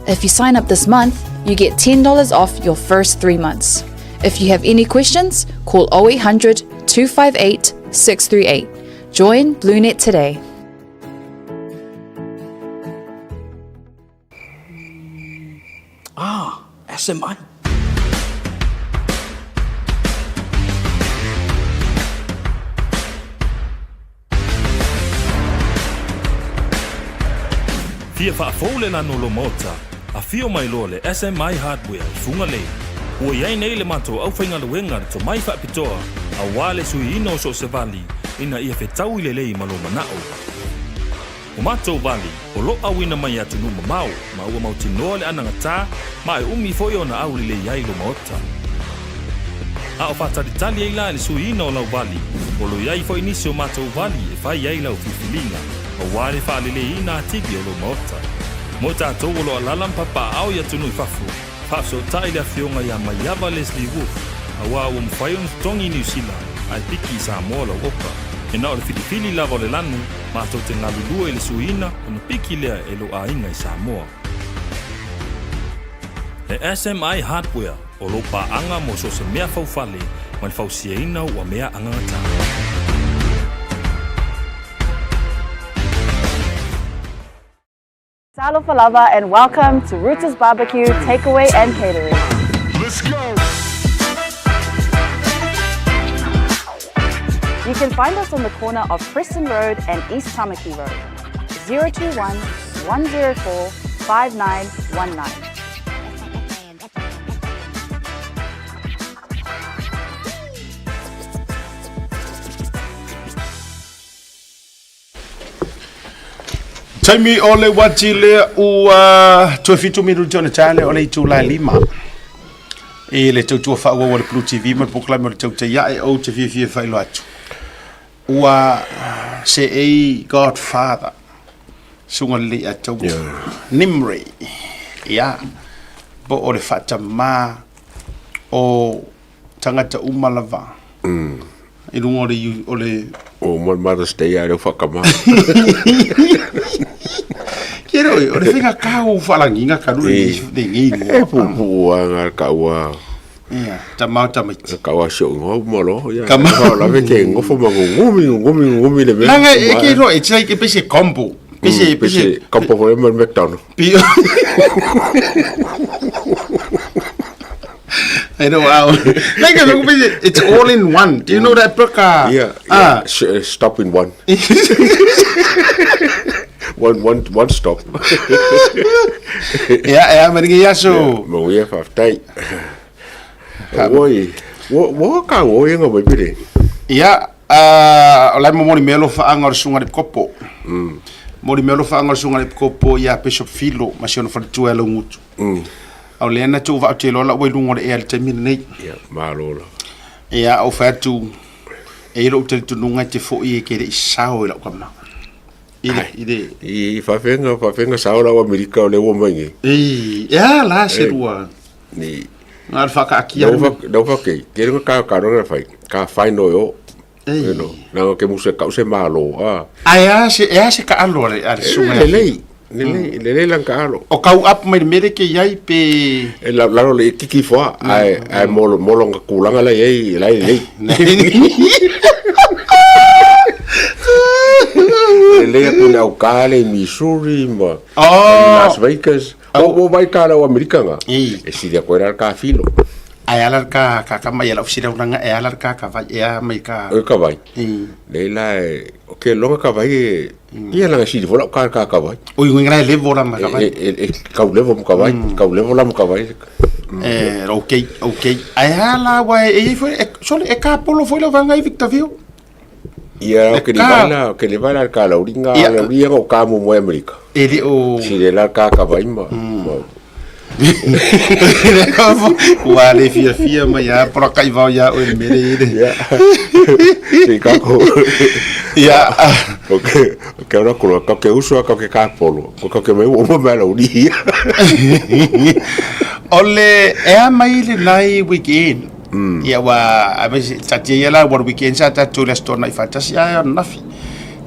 If you sign up this month, you get $10 off your first three months. If you have any questions, call 0800 258 638. Join BlueNet today. Ah, SMI. Fia faafou le lanu o lou maota, afio mai loa le SMI Hardware i Fugalei. Ua i ai nei le matou aufaigaluega le tomai faapitoa aua le suiina o so o se vali ina ia fetaui lelei ma lou manao. O matou vali, o lo auina mai i atunuu mamao ma ua mautinoa le anagatā ma e umi foi ona aulelei ai lo maota. A o faatalitali ai la i le suiina o lau vali, o lo i ai foi nisi o matou vali e fai ai lau filifiliga, aua le faaleleiina atili o lou maota. Mo i tatou o lo alala ma papaaao i atunuu i fafo, faafesootai le afioga ia Maiava Leslie Wolfe, aua ua mafai ona totogi i Niu Sila ae piki i Samoa lau oka. E na o le filifili lava o le lanu, matou te galulue i le suiina ona piki lea e lou aiga i Samoa. E SMI Hardware o lou paaga mo so o se mea faufale ma le fausiaina ua mea agagatā. Talofa lava and welcome to Rooters Barbecue Takeaway and Catering. Let's go! You can find us on the corner of Preston Road and East Tamaki Road. 021 104 5919. Taimi o le uati lea ua toe fitu minuti ona tae lea o le itula e lima. I le tautua faaauau a le Blue TV ma le polokalame o le Tautai Ae ou te fiafia e faailoa atu. Ua seei Godfather suga lelei a tau Nimri. Ia, po o le faatamā o tagata uma lava. I luga o le o le O mo le Mother's Day a leo whakama. Ke roi, o le whenga kā o whalanginga ka rura E. le ngei E pu pu a ngā kaua. Ia, ta mau tamaiti. Kaua sio ngo molo. Ia. Ka mau. La ve ke ngofo ma ngumi ngumi ngumi le me. Langa e ke roi, it's like e pese combo. Pese, pese. Combo for em McDonald. Pi. I know how. Like, it's all in one. Do you know that book? Yeah, yeah. Stop in one. One, one, one stop. Yeah, yeah, maringi aso. Mo ia whaftai. Oi, wo ka wo inga mai pire. Ia, o lai mo moli melo whaanga o le sunga le kopo. Moli melo whaanga o le sunga le kopo ia Bishop Filo, ma si ona whaletua e lau ngutu. A o lea na tuu vaotia loa lau ai luga o le ea i le taimi lenei. Ia, malo la. Ia, ou fai atu, e i ai lou talitonuga e te foi e ke le i sao i lau kama. I le, i le... I whawhenga, whawhenga sao lau Amerika o le ua mai nei. I, e a la se rua. Ni. Ngā le whakaakia. Nau wha, nau wha kei, ke runga ka ka ronga whai, ka whai no yo. You know, nanga ke muse kau se malo, a. Ai a se, e a se ka alo a le, a le sunga. Le lei, le lei, le lei lang ka alo. O kau up mai le mere ke iai pe... E la, lalo le kiki foa, ai, ai molo, molo nga kulanga lai ei, lai lei. Le lei aku le au ka le Missouri ma Las Vegas. O, o vai ka lau Amerika nga. E siria koe ra ka filo. Ai ala ka ka ka mai ala usira unanga e ala ka ka vai e a mai ka. E ka vai. Nei la e o ke longa ka vai e ia langa siri fola ka ka ka vai. O i ngai levo la ma ka vai. E e kau levo mo ka vai, kau levo la mo ka vai. E okay, okay. Ai ala wa e e foi e sole e ka polo foi la vanga i Victor Vio. Ia o ke li vai la, ke li vai la ka lauringa, lauringa o ka mo mo Amerika. E le o Sire la ka ka vai ma. Ua le fiafia mai a pora kai vao ia oe le mere i le. Ia. Te kako. Ia. O ke, o ke ora kolo, ka ke uso ka ke ka polo. Ko ka ke mai o mo mai lauri. O le ea mai le nai weekend. Ia ua, a me se, tatia ia la ua le weekend sa tatou i le Aso Toonai faatasi ae o ananafi.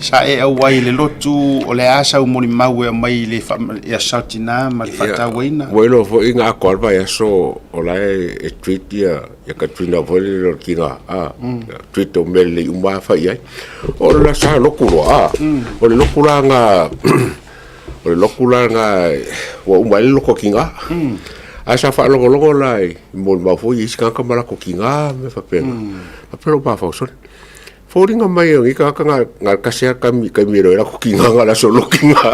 Sa e auai i le lotu, o le a sau molimau e aumai i le i Aso Saotina ma le faatauaina? Ua iloa foi na atoa le vaiaso o la e treat ia ia Katrina foi lele o le tiga a treat o mea lelei uma lava fai i ai. O le sa lotu loa a, o le lotu la na o le lotu la na ua uma ai le lotu a tiga. Ae sa faalogologo la i molimau foi i isi tagata ma latou tiga ma mea faapena. Faapea lou mafaufau, sole, Foliga mai o nei tagata na na tasi lava taimi taimi e iloa ai latou tiga na o le aso o lou tiga.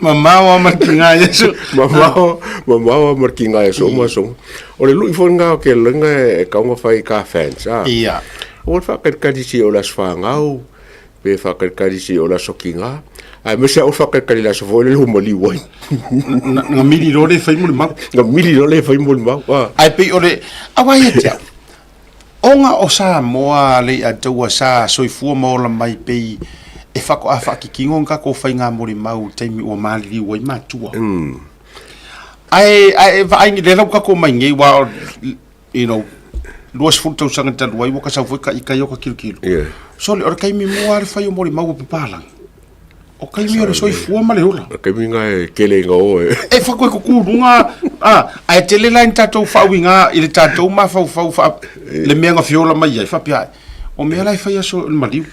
Mamao lava ma le tiga i aso. Mamao, mamao lava ma le tiga i aso uma aso uma. O le lui foi lena o ke loiga e tatau ona fai i car fans, a. Ia. Aua le faatalitali se i oo i le aso fanau, pe faatalitali se i oo i le aso tiga, aemaise lava aua le faatalitali i le aso foi lele ua maliu ai. Na mili loa le fai molimau. Na mili loa le fai molimau, a. Ae pei o le, aua ia te au, Ona o Samoa le i'a taua sa soifua ma ola mai pei e faatoa faakikino ni tatou faiga molimau i le taimi ua maliliu ai matua. Ae ae vaai lea la ua tatou omai nei aua you know 20 tausaga talu ai ua ka sau foi ka ika ia o ka kilokilo. Sole o le taimi mua lava le fai o molimau o papalagi. O taimi o le soifua ma le ola. O taimi na e tele ina o e. E whako e kuku runga, a, a e tele la ni tātou whaawinga i le tātou mafaufau wha, le mea nga fiola mai ai, whapea ai. O mea la e whai aso le maliu.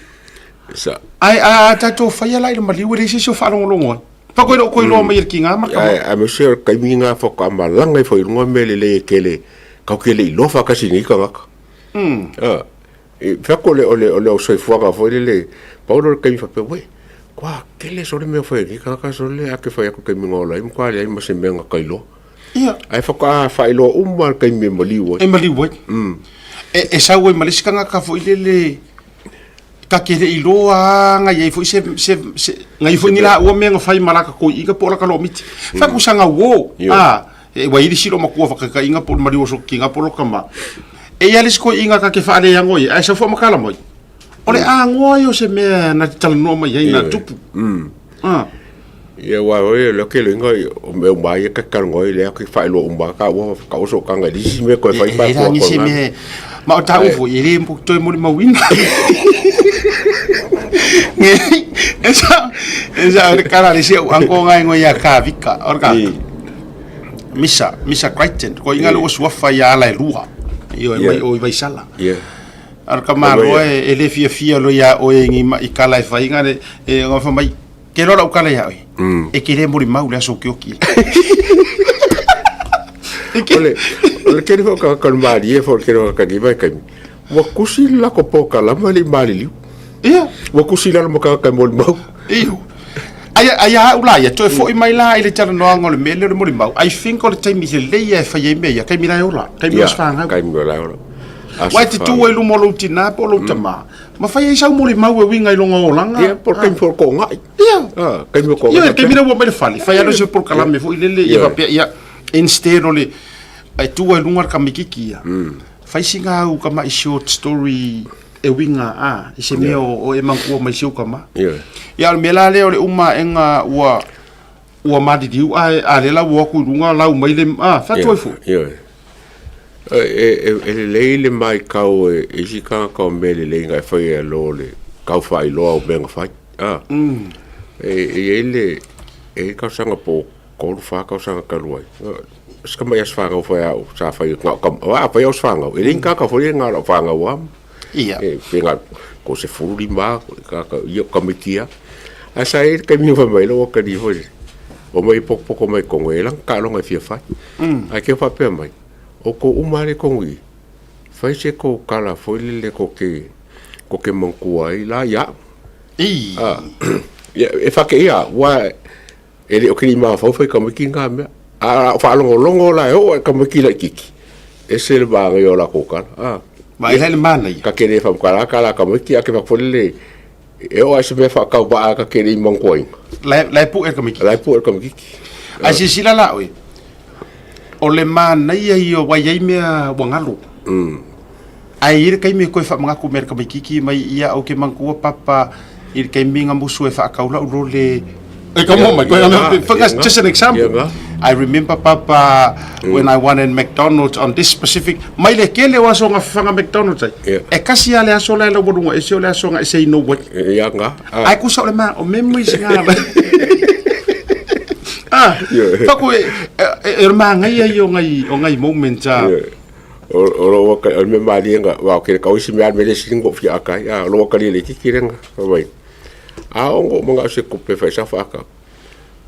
Sa. Ai, a, a tātou whaia la i le maliu e le se o whaalongolongo ai. Whako e lo koe loa mai e le ki ngā maka. Ai, a me se o taimi nga whaka malanga i whai runga mea le le e kele, kau kele i loa whakasi ni kangaka. A, E wheako o le, o le, o le au soifuaga foi lele, pau lea o le taimi faapea, uē, kua kele sole mea fai a lenei tagata sole a ke fai atu i taimi na ola ai ma kua leai ma se mea na ka iloa. Ia. Ae faatoa faailoa uma le taimi e maliu ai. E maliu ai. E, e sau ai ma le isi tagata foi lele, ta te le iloa lava na i ai foi se, se, se, na i ai foi ni laua mea na fai ma laka toeaina po o laka loamiti. Fai atu saga uo, a, E ua i le isi loomatua whakakaiga po o le maliu o sokiga po o lo kama. E ia le isi koiiga ka ke whaaleango ia, ae sau whaamakala mai. O le angoa ia o se mea na te talanoa mai ai na tupu. Ah. Ia wa oi le ke lenga o me uma ia ka kalongo i le ke whaeloa uma ka ua ka oso kanga i isi mea koe whai pa kua kona. Se mea ma o tāu fo i le mpo toi moni mauina. Esa esa o le kala le se u ango ngai ngo ia ka vika o ka. Misa, Misa Crichton, ko inga le ua suafa ia ala e lua. I o e mai o i Vaisala. Yeah. Ara ka maloa e, e le fia fia lo ia oe ngi ma i kala e whainga le, e ngā wha mai, ke lola u kala ia oe. E ke le mori mau le aso ki oki. O le, o le keri whaka ka maari e whaka keri whaka ni vai kaimi. Ua kusi la ko pōka lama le i maliliu. Ia. Ua kusi lalo ma ka kai molimau. Iyo. Ai ai a au la ia toe foi mai la i le talanoaga o le mea lea o le molimau. I think o le taimi lelei ia e fai ai mea ia, taimi la e ola, taimi o se whāngau. Taimi la e ola. Wai te tū ai luma o lou tinā po o lou tamā. Ma fai ai sau molimau e uiga i longa olaga. Ia, po o le taimi foi o le kōngai. Ia. Ah, taimi o kōngai. Ia, taimi la ua mai le fale. Fai alo se polokalame foi lele, ia faapea, ia, instead o le, e tū ai luga le kamikiki ia. Fai sina au kamaʻi short story e uiga a i se mea o e manatua mai si ou tama. Ia o le mea la lea o le uma aʻega ua ua maliliu ae a lea la ua o atu i luga lau mai le a fatu ai foi. Ioe. E lelei le matau e isi tagata o mea lelei na e faia i lo le tau faailoa o mea na fai. A. E i ai le e i ai tausaga po o 3 4 tausaga talu ai, se tamai aso fanau foi a au sa fai na o tama, a fai au fanau, e le ni tagata foi lele na o lau fanau lava. Ia. E pe na ko se 15 tagata ia o tamaiti lava. Ae sa i ai le taimi na fai mai ai lou atalii foi lele, omai e pokopoko mai totonu e lana taaloga e fia fai. Ae ke faapea mai, outou uma lava lea i totonu i i, fai se tou tala foi lele tou te tou te manatua ai la ia au. Ia, e faateia au, aua E le o kili mafaufau i tamaiti na mea. A o faalogologo la e oo i tamaiti laitiiti, ese le manaia o latou tala. A. Ma e le manaia. Ka te le whamukara ka la tamaiti a ke whakawhale e oo ai se mea whakauvaa ka ke le i manguaina. La la e pu'e le tamaitiiti. La e pu'e le tamaitiiti. Ae silasila la oe, o le manaia ia ua i ai mea ua galo. Ae i ai le taimi e toe faamanatu mai e le tamaitiiti mai ia ou te manatua papa i le taimi na musu e faatau lau lole e come on mai koe just an example. I remember papa when I won in McDonald's on this specific mai le kele o aso nga fafaga McDonald's ai. Yeah. E kasi a le aso la e laualuga ese o le aso ga e se inou ai. Ia nga. Ai kusa o le ma o memories nga. Ah, Yeah. faku e e e maagaia ia o ngai moments a. O lo wa ka o me mali nga wa ke ka o si me al me le singo fi aka ya lo wa ka le ki ki renga vai. A o ngo manga se kupe fa sa fa ka.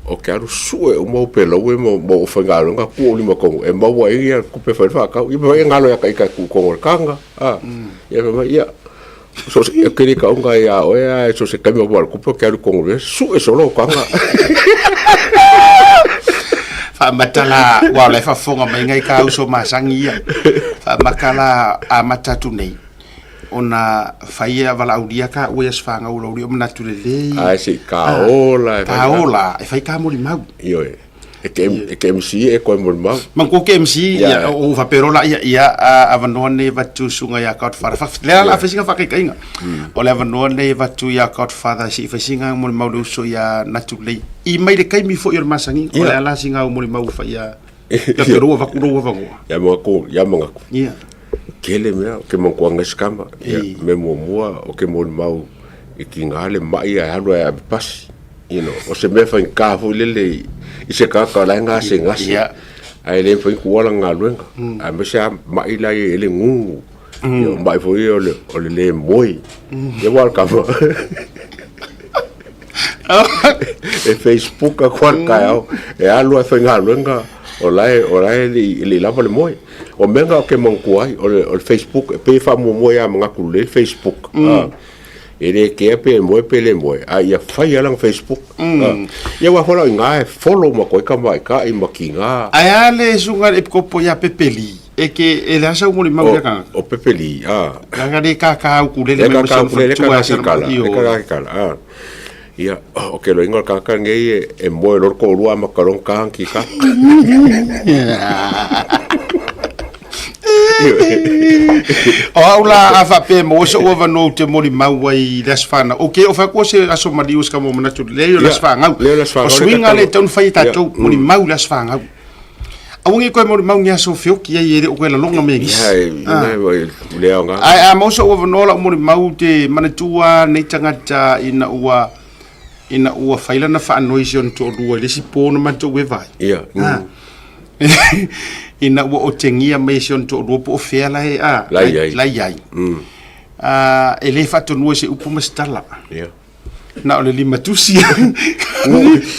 O ke alu sue o mau pe lo e mo mo fa nga nga ku o lima kongo e mau ai ia kupe fa fa ka i ba nga lo ya ka i ka ku kongo kanga. Ah. Ya fa ya so se ke le ka unga ya o ya so se ka me wa kupe ke alu kongo sue solo kanga. Faamatala ua o le faafofoga mai gai ka uso masagi ia. Faamakala amata atu nei ona faia valaaulia ka ua ia sefagau o laulia o manatu lelei. Ai se ka ola e ka ola e fai ka molimau. Ioe. E ke e ke MC e ko mo mau. Manko ke MC ia o faperola ia ia avanoa nei vatu suga ia Godfather. Fa le ala faisinga faakaikaiga. O le avanoa nei vatu ia Godfather si faisinga molimau le uso ia Natulei. I mai le kaimi foi o le masagiga o le ala singa o molimau fa ia ia peroa vaku roa vangoa. Ya mo ko ya mo ko. Ia. Kele mea o ke mankuanga skama. Ya me muamua o ke mo mau i ki ngā le mai a halu a pasi. You know, o se mea whain ka fo lele i se ka ka lai ngā se ngasi. Ai le whain kuala ngā luenga. A me se a mai lai e le ngungu. Ia o mai fo i o le, o le le moi. Ia wal kama. E Facebook a kuala kai au. E alu a whain ngā luenga. O lai, o lai le, le lava le moi. O menga o ke mangkua ai, o le Facebook, e pe wha mua mua ia mangaku le Facebook. E le kea pe moe pe le moe. A ia whai alang Facebook. Ia wa whala i ngā e follow ma koe ka mai ka i maki ngā. Ai a le suga le kopo ia Pepeli. E ke e le asa mo le mau ka. O Pepeli, a. Ka le ka ka ukulele Le ka ka ukulele ka ka kala, le ka ka kala, a. Ia, o ke lo ingo ka ka ngei e moe lor ko rua ma karong ka ki ka. O au la a faapea mo se ua vanoa ou te molimau ai i le aso fanau. O ke o fakoa se aso maliu se ka mo manatu le o le aso fagau. Le o le aso O fagau le suiga le tatalo. tau na fai e tatou molimau le aso fagau. Aua nge koe molimau ni aso feoki ai e le o koe laloga me gisi. Ia, e, ina, e, le ao ngā. Ai a mo se ua vanoa lau molimau te manatua nei tagata ina ua ina ua fai lana faanoi si ona toalua i le isi po na matou e vai. Ia. Ina ua otegia mai e si ona toalua po o fea la e a La i ai. la i ai. E le faatonua i se upu ma se tala. Ia. Na o le limatusi.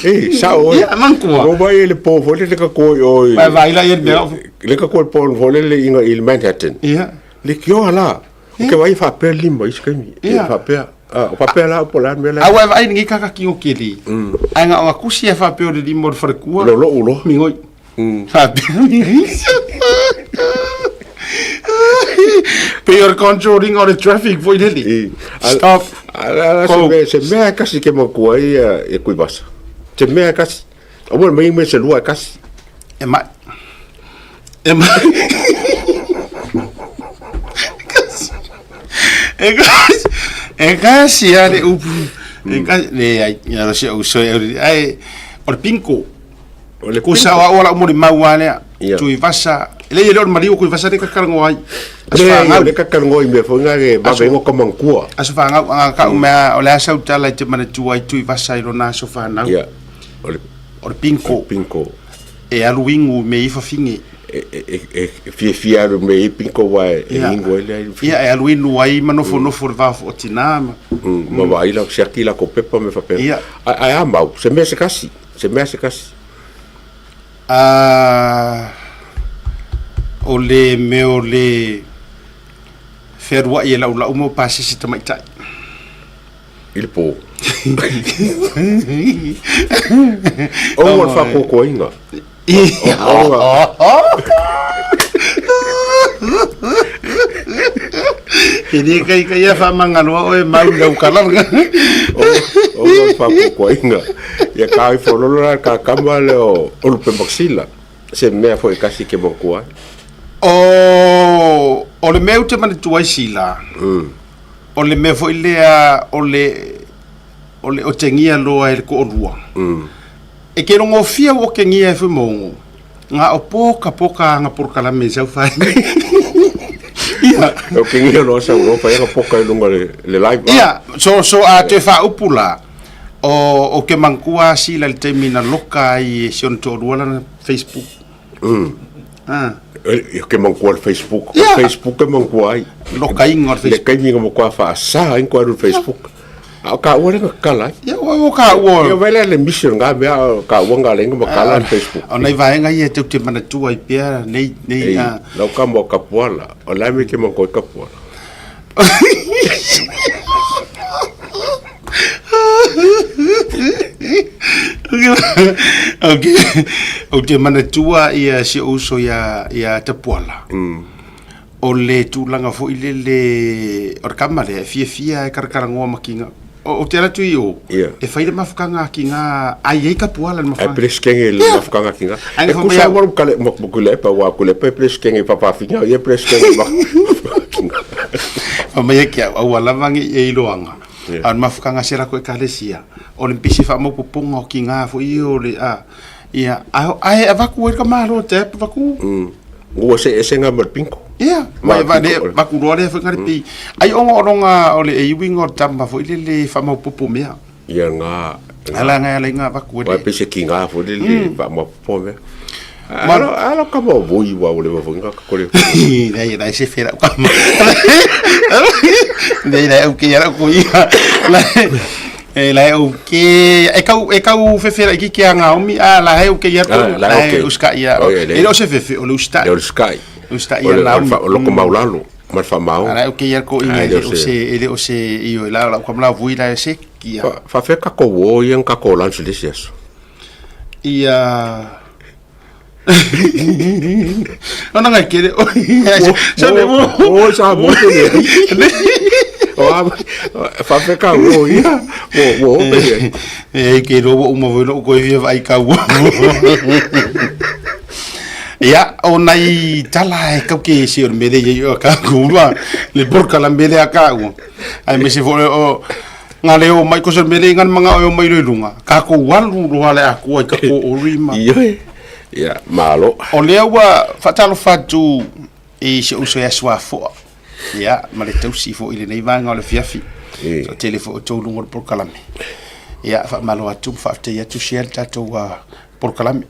E, sao oe. Ia, mangkua. Ngo mai e le po fo le ka ko o. Vai vai la ia le mea. Le ka ko po fo le le inga i Manhattan. Ia. Le kio ala. O ke vai fa pe lima i skemi. Ia. Fa pe. O fa pe la po la me la. Aua e vaai ni kakaki o keli. Ai nga o kusi e fa pe o le lima o le farekua. Lo lo ulo. Mingoi. Fa pe. Pe o le controlling o le traffic foi lele. Stop. Ala Go. se me se mea kasi ke makua i e kuivasa. Se mea kasi. O mo mai me se lua kasi. E mai. E mai. E kasi. E kasi a le upu. E kasi. Le ai. Ia se o so e ai. O le pinko. O le Kusa o ala mo le mau alea. Ia. Tuivasa. Le le o le maliu kuivasa le kakalango ai. Aso Le fagau. le kakalango i me fo nga ke ba vengo ka mangkua. Aso fagau anga ka umea o le asa utala i te manatua i Tuivasa i lona aso fanau. Ia. O le O le pinko. pinko. E alu ingu me i fafinge. E e e fia fia alu me i pinko wa e Ia. ingo ele ai. Ia e alu inu ai ma nofo nofo le vafo o tina ma. Ma vai la siaki la ko pepa me fa pe. Ia. Ai a mau se mea se kasi. Se mea se kasi. Ah, o le mea o le fealuai e laulau mo pasese tamaitai. I le po. O o le whakokoinga. O E le kai kai ia whamangaloa o e mau lau kalanga. o le whakokoinga. Ia ka i whololo la ka kama le o o lupe maksila. Se mea fo e kasi ke mangkua. O, o le mea ute manatua i sila. O le mea foi lea o le o le otegia loa e le ko'olua. E ke rongofia o ke ngia e fumongo. Nga o poka poka anga porokalame sau fai. Ia. O ke ngia loa sau loa fai anga poka i lunga le, le live. Ia, so so a te fa upu la. O o ke mangkua si la le taimi na loka ai e si ona toalua lana Facebook. Mm. Ah. E ke mangkua le Facebook. Ia. Facebook e mangkua ai. Lokainga o le Le Facebook. kaimi nga mokua whaasa ai kua ru Facebook. A o ka ua lenga kala ai. Ia, o o ka ua. Ia vai le mission nga mea o ka ua nga lenga makala le Facebook. O nei vaenga ia e tau te manatua i pea nei nei Ei, a lau ka mo kapuala. O la me ke mangkua kapuala. Ok. Ou te manatua ia si ou uso ia ia Tapuala. O le tulaga foi lele o le kama lea e fiafia e karakaragoa ma ki nga o te ala atu i o Ia. e fai le mafukaga ki nga ai ai kapuala le Ai mafukaga. presikenge le Ia. mafukaga ki nga. Ai E fa kusa mai waru kale mo mo kulepa wa kulepa e presikenge papafinga ia presikenge ma. Fa mai e ki au aua lava ngi e iloaga. Ia. A o le mafukaga se lako ekalesia o le mpisi faamaopopoga o ki nga foi o le a ia ae ae avaku ai le kamalo te vaku. Ua se ese nga ma le pinko. Ia, Ma ma va le pinko. vaku loa lea foi nga le pi. Ai ongo ononga o le e iwi ngo tamba foi le le faamaopopo mea. Ia nga. Ala nga ala nga vaku Wa le. pese ki nga fo le le fa mo po me. Alo alo ka mo voi wa o le mo nga ka kole. Nei, nei se fera ka ma. Nei, nei, o ke ara ko ia. E la o ke e kau e kau fefera ki ke anga omi a la he o ke ia ko Ah, la la he, he ok. uska ia. Oh, ia, E o se fefe o le usta. Le o le sky. Usta O ia le la. o le fa- o loko maulalo ma le fa mau. Ala o ke ia ko Ah, ia le e o se e le o se i o la la ko la vui la se kia. Fa fa fe ka ko wo ia ka ko lan se le se aso. Ia Ona ngai kere. So le mo. O sa mo te le. O a fa fe ka wo ia. Wo wo pe. E ke ro o mo no ko e vai ka wo. Ia, o nai tala e kau ke se o mele ye o ka ku le porka la mele a ka u. Ai me se fo o ngā leo mai ko se mele ngan manga o mai le lunga. Ka ko walu ro ale a ku ai ka ko o rima. Ia. Ia, malo. O lea ua faatalofa atu i si ou uso ia Suafoa. Ia, ma le tausi foi i lenei vaega o le fiafi. E. So tele foi o tou luga o le polokalame. Ia, faamalo atu ma faafetai atu share le tatou polokalame.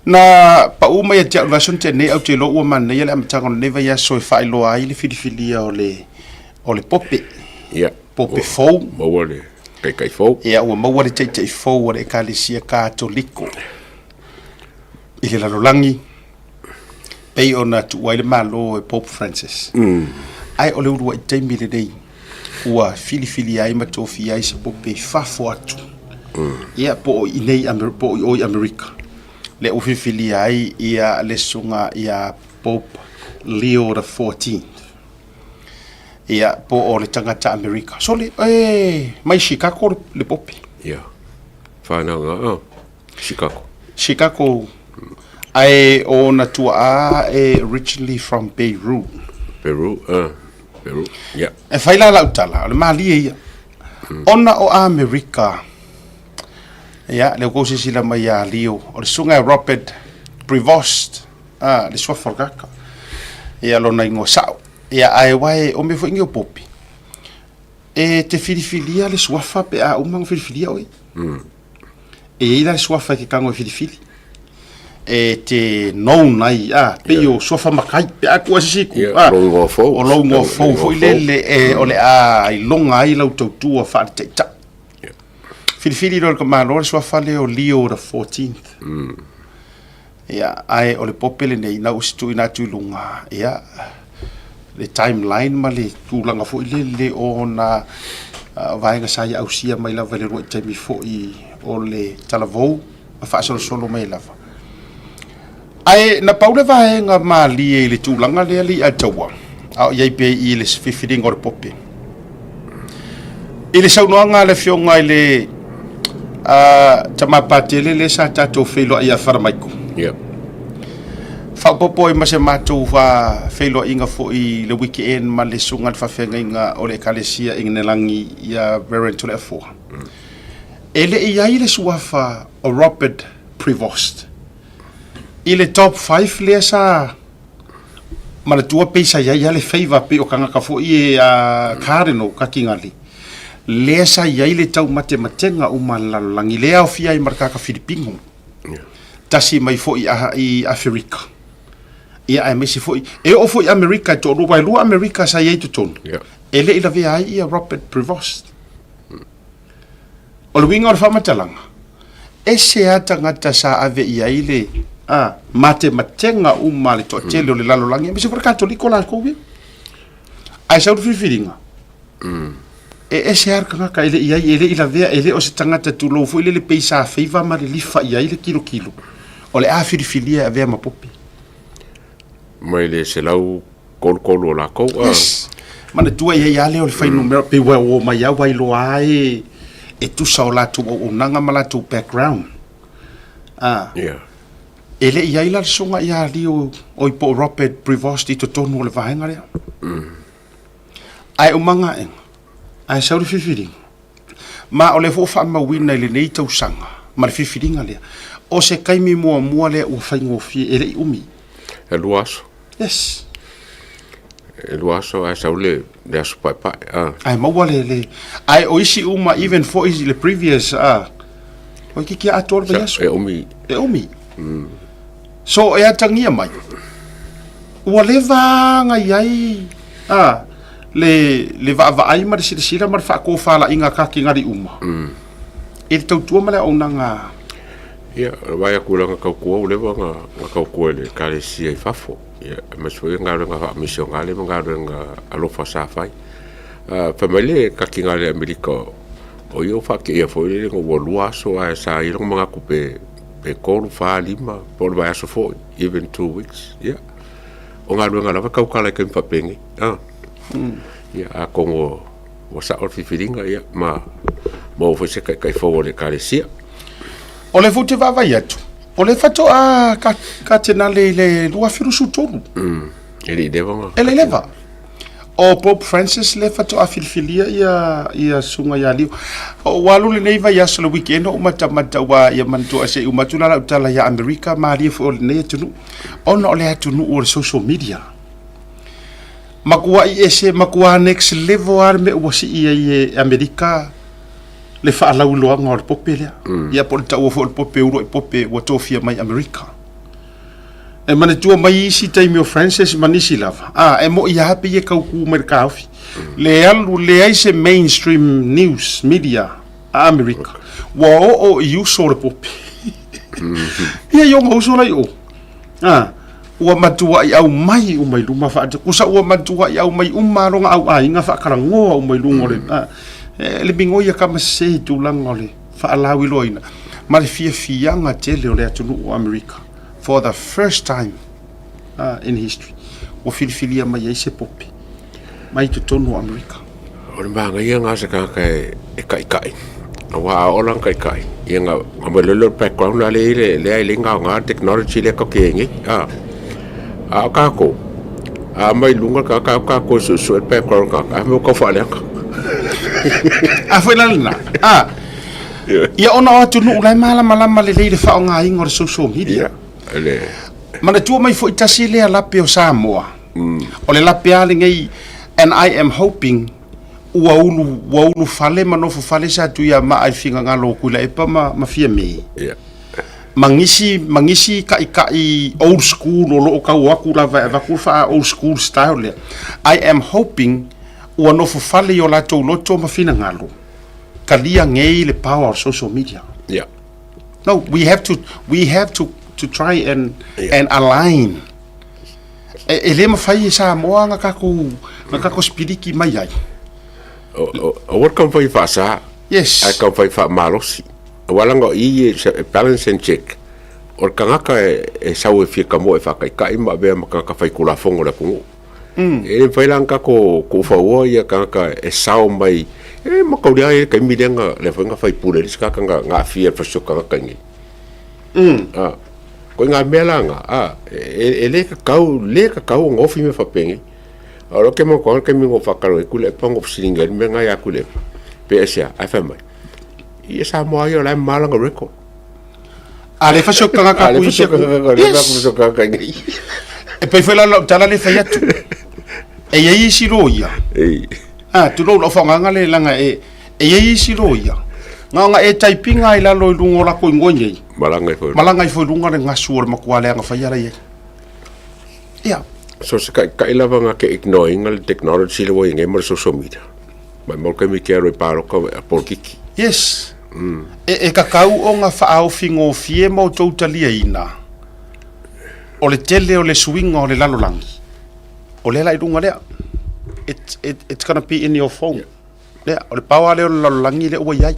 Na pau mai ia te au le vaiaso na tea nei, au te iloa ua manaia le amataga o lenei vaiaso e faailoa ai le filifilia o le o le pope. Ia. Pope fou. Maua le taitai fou. Ia, ua maua le taitai fou a le Ekalesia Katoliko i le lalolagi, pei ona tuua ai le Malo e Pope Francis. Ae o le uluai taimi lenei ua filifilia ai ma tofia ai se pope i fafo atu. Ia, po o i inei po o i o i Amerika. Lea ua filifilia ai ia le susuga ia Pope Leo the 14th. Ia, po o le tagata Amerika. Sole, e, mai Chicago le pope. Ia. Whanau nga, oh. Chicago. Chicago. Ae o ona tuaa e originally from Peru. Peru, Peru, ia. E whai la lau tala, o le malie ia. Ona o Amerika, ia, le kou sisila mai ia Leo, o le susuga e Robert Prevost, ah, le suafa o le kaka. Ia, lona ingoa sao. Ia, ae wae, o mea foi ngi o pope. E te filifilia le suafa pe a uma ona filifilia oe. E iai la le suafa e ke kago e filifili. E te known ai, a, pei o suafa makai, pe a kua sisi ku, a, O lou igoa fou. O lou igoa fou foi lele, e, o le a iloga ai lau tautua faale-taitai. Filifili loa le Malo le suafa lea o Leo the 14th. Ia, ae o le pope lenei, na ua se tuuina atu i luga, ia, le timeline ma le tulaga foi lele o ona vaega sa ia ausia mai lava i le lua'i taimi foi o le talavou ma faasolosolo mai lava. Ae na pau le vaega malie i le tulaga lea le i'a taua, a o i ai pea i i le filifiliga o le pope. I le saunoaga a le Afioga i le Tama Patele lea sa tatou feiloai ia Faramaiko, faaopoopo ai ma se matou feiloaiga foi i le weekend ma le susuga i le faafeagaiga o le Ekalesia i Gnelagi ia Reverend Toleafoa. E le i ai le suafa o Robert Prevost i le top 5 lea sa manatua pei sa i ai lava le favour pei o tagata foi e a Cardinal Kakigali lea sa i ai le taumatematega uma a le lalolagi lea aofia ai ma le tagata Filipino tasi mai foi i Aferika ia aemaise foi e oo foi i Amerika e toalua aua e lua Amerika sa i ai i totonu e le i lavea ai ia Robert Prevost. O le uiga o le faamatalaga, ese lava tagata sa ave i ai le a, matematega uma a le toatele o le lalolagi, aemaise foi le Katoliko latou ia. Ae sau le filifiliga, e ese lava le tagata e le i ai, e le i lavea, e le o se tagata tulou foi lele pei sa favour ma lilifa i ai le tilotilo, o le a filifilia e avea ma pope. Mai le 133 o lakou a. Yes. Manatua i ai lava lea o le fuainumera pei ua o mai lava ua iloa lava e e tusa o latou auaunaga ma latou background. Ah. Yeah. E le i ai la le susuga ia Leo oi po o Robert Prevost i totonu o le vaega lea. Ae uma gaega, ae sau le filifiliga. Ma o lea foi ua faamauina i lenei tausaga ma le filifiliga lea, o se taimi muamua lea ua faigofie, e le i umi. E lua aso. Yes. E lua aso ae sau le, le aso paepae. Ah. Ae maua le, le, ae o isi uma, even foi i le previous, ah, oi kiki atoa le vaiaso. E umi. E umi. So e atagia mai, ua leva ona i ai a, le, le vaavaai ma le silasila ma le faatofalaiga a Kakenari uma mm. i le tautua ma le auaunaga. Ia, vaai atu i lana tautua, ua leva ona, ona tautua i le Ekalesia i fafo. Ia, aemaise foi galuega faamisionale ma galuega alofa sa fai. Uh, fai mai le Kakinale Amerika, o ia ua faateia foi lele ua lua aso ae sa i ai lona manatu pe pe tolu, fa, lima, po o le vaiaso foi, even 2 weeks. Ia, o galuega lava e tautala i taimi faapenei. Ah. Ia, atonu ua sao le filifiliga, ia, ma maua foi se taitai fou o le Ekalesia. O lea foi ou te vaavaai atu, o lea faatoa Katenale i le 2023. E le i leva ona. E le i leva. O Pope Francis lea faatoa filifilia ia ia susuga ia Leo. Ua alu lenei vaiaso le weekend o ou matamata ua ia manatua se i uma atu la lau tala ia Amerika malie foi o lenei atunuu ona o le atunuu o le social media. Matuai ese, matua next level lava le mea ua sii ai e Amerika le faalauiloaga o le pope lea. Ia po o le taua foi o le pope uluai pope ua tofia mai Amerika. E manatua mai isi taimi o Francis ma nisi lava, a, e mo'i lava pei e tau ku mai le taofi. Le alu, leai se mainstream news media a Amerika. Ua oo i uso o le pope. Ia i ona uso la i o. A, ua matuai aumai uma i luma faa, kusa ua matuai aumai uma lona au aiga faatalanoa uma i luga o le, a, e le migoi a kama sese i tulaga o le faalauiloaina ma le fiafiaga tele o le atunuu o Amerika. For the first time in history, ua filifilia mai ai se pope mai totonu o Amerika. O le manaia lena o se tagata e taitai, aua a oo la ina taitai, ia na aumai loa lea o le background la lea e lea e le gaoga le technology lea tatou te i ai nei. A o tatou, a aumai i luga le tagata, o tatou e suesue le background o le tagata, ae fai mai ua tau faaleaga. A foi la lena, a, Ia ona o atunuu la e malamalama lelei i le faaaogaina o le social media. Ia, le... Manatua mai foi tasi lea lape o Samoa. O le lape lava lenei and I am hoping ua ulu, ua ulu fale ma nofo fale sa Tuiamaa i finagalo o Tuilaepa ma, ma Fiame. Ia. Ma nisi, ma nisi taitai old school o lo o tau atu lava e avatu le faa old school style lea. I am hoping ua nofo fale i o latou loto ma finagalo. Talia nei le power of social media. Yeah. No, we have to we have to to try and yeah. and align. E, e le mawhai e Samoa nga kako nga kako spiriki mai ai. O o o what kam fai fa sa. Yes. Ai kam fai fa malosi. Wala ngo i e balance and check. O le tagata e, e sau e fia kamo e whakaikai ma vea ma kaka whai kulafongo le atunuu. E le mafai la ona tatou tuufaua ia tagata e sao mai, e matauli lava le taimi lea na lea foi na faipule ai le isi tagata na na aafia i le fasioti tagata i inei. A, ko ngā mea la na, a, e, e le tatau, le tatau ona ofi mea faapenei. A o lea ou te manatua lava le taimi na ou faatalo ai Tuilaepa na ou fesiligia ai le mea lena ia Tuilaepa, pe aisea, ae fai mai. Ia Samoa ia o la e mamā lana record. A le fai tagata A le ku fai isi so tagata, le Yes. fai so tagata nei. E pei foi la lau tala le fai atu. E i ai isi loia. Ei. Ah, tulou lau faagaga le laga e e i ai isi loia. Gaoga e taipinga i lalo i luga o lako igoa nei. Malaga ifo. Malaga ifo i luga le gasu o le matua leaga faia la i ai. Ia. So se kai kai lava nga ke ignore inga le technology le ua i nei ma le social media. Mai mau kaimi ke alo i pāloka a polokiki. Yes. E, e kakau o ngā whaaofingofie ma o tou taliaina o le tele o le suiga o le lalolagi o lea la i luga lea. It's gonna be in your phone. Lea, o le power lea o le lalolagi lea ua i ai.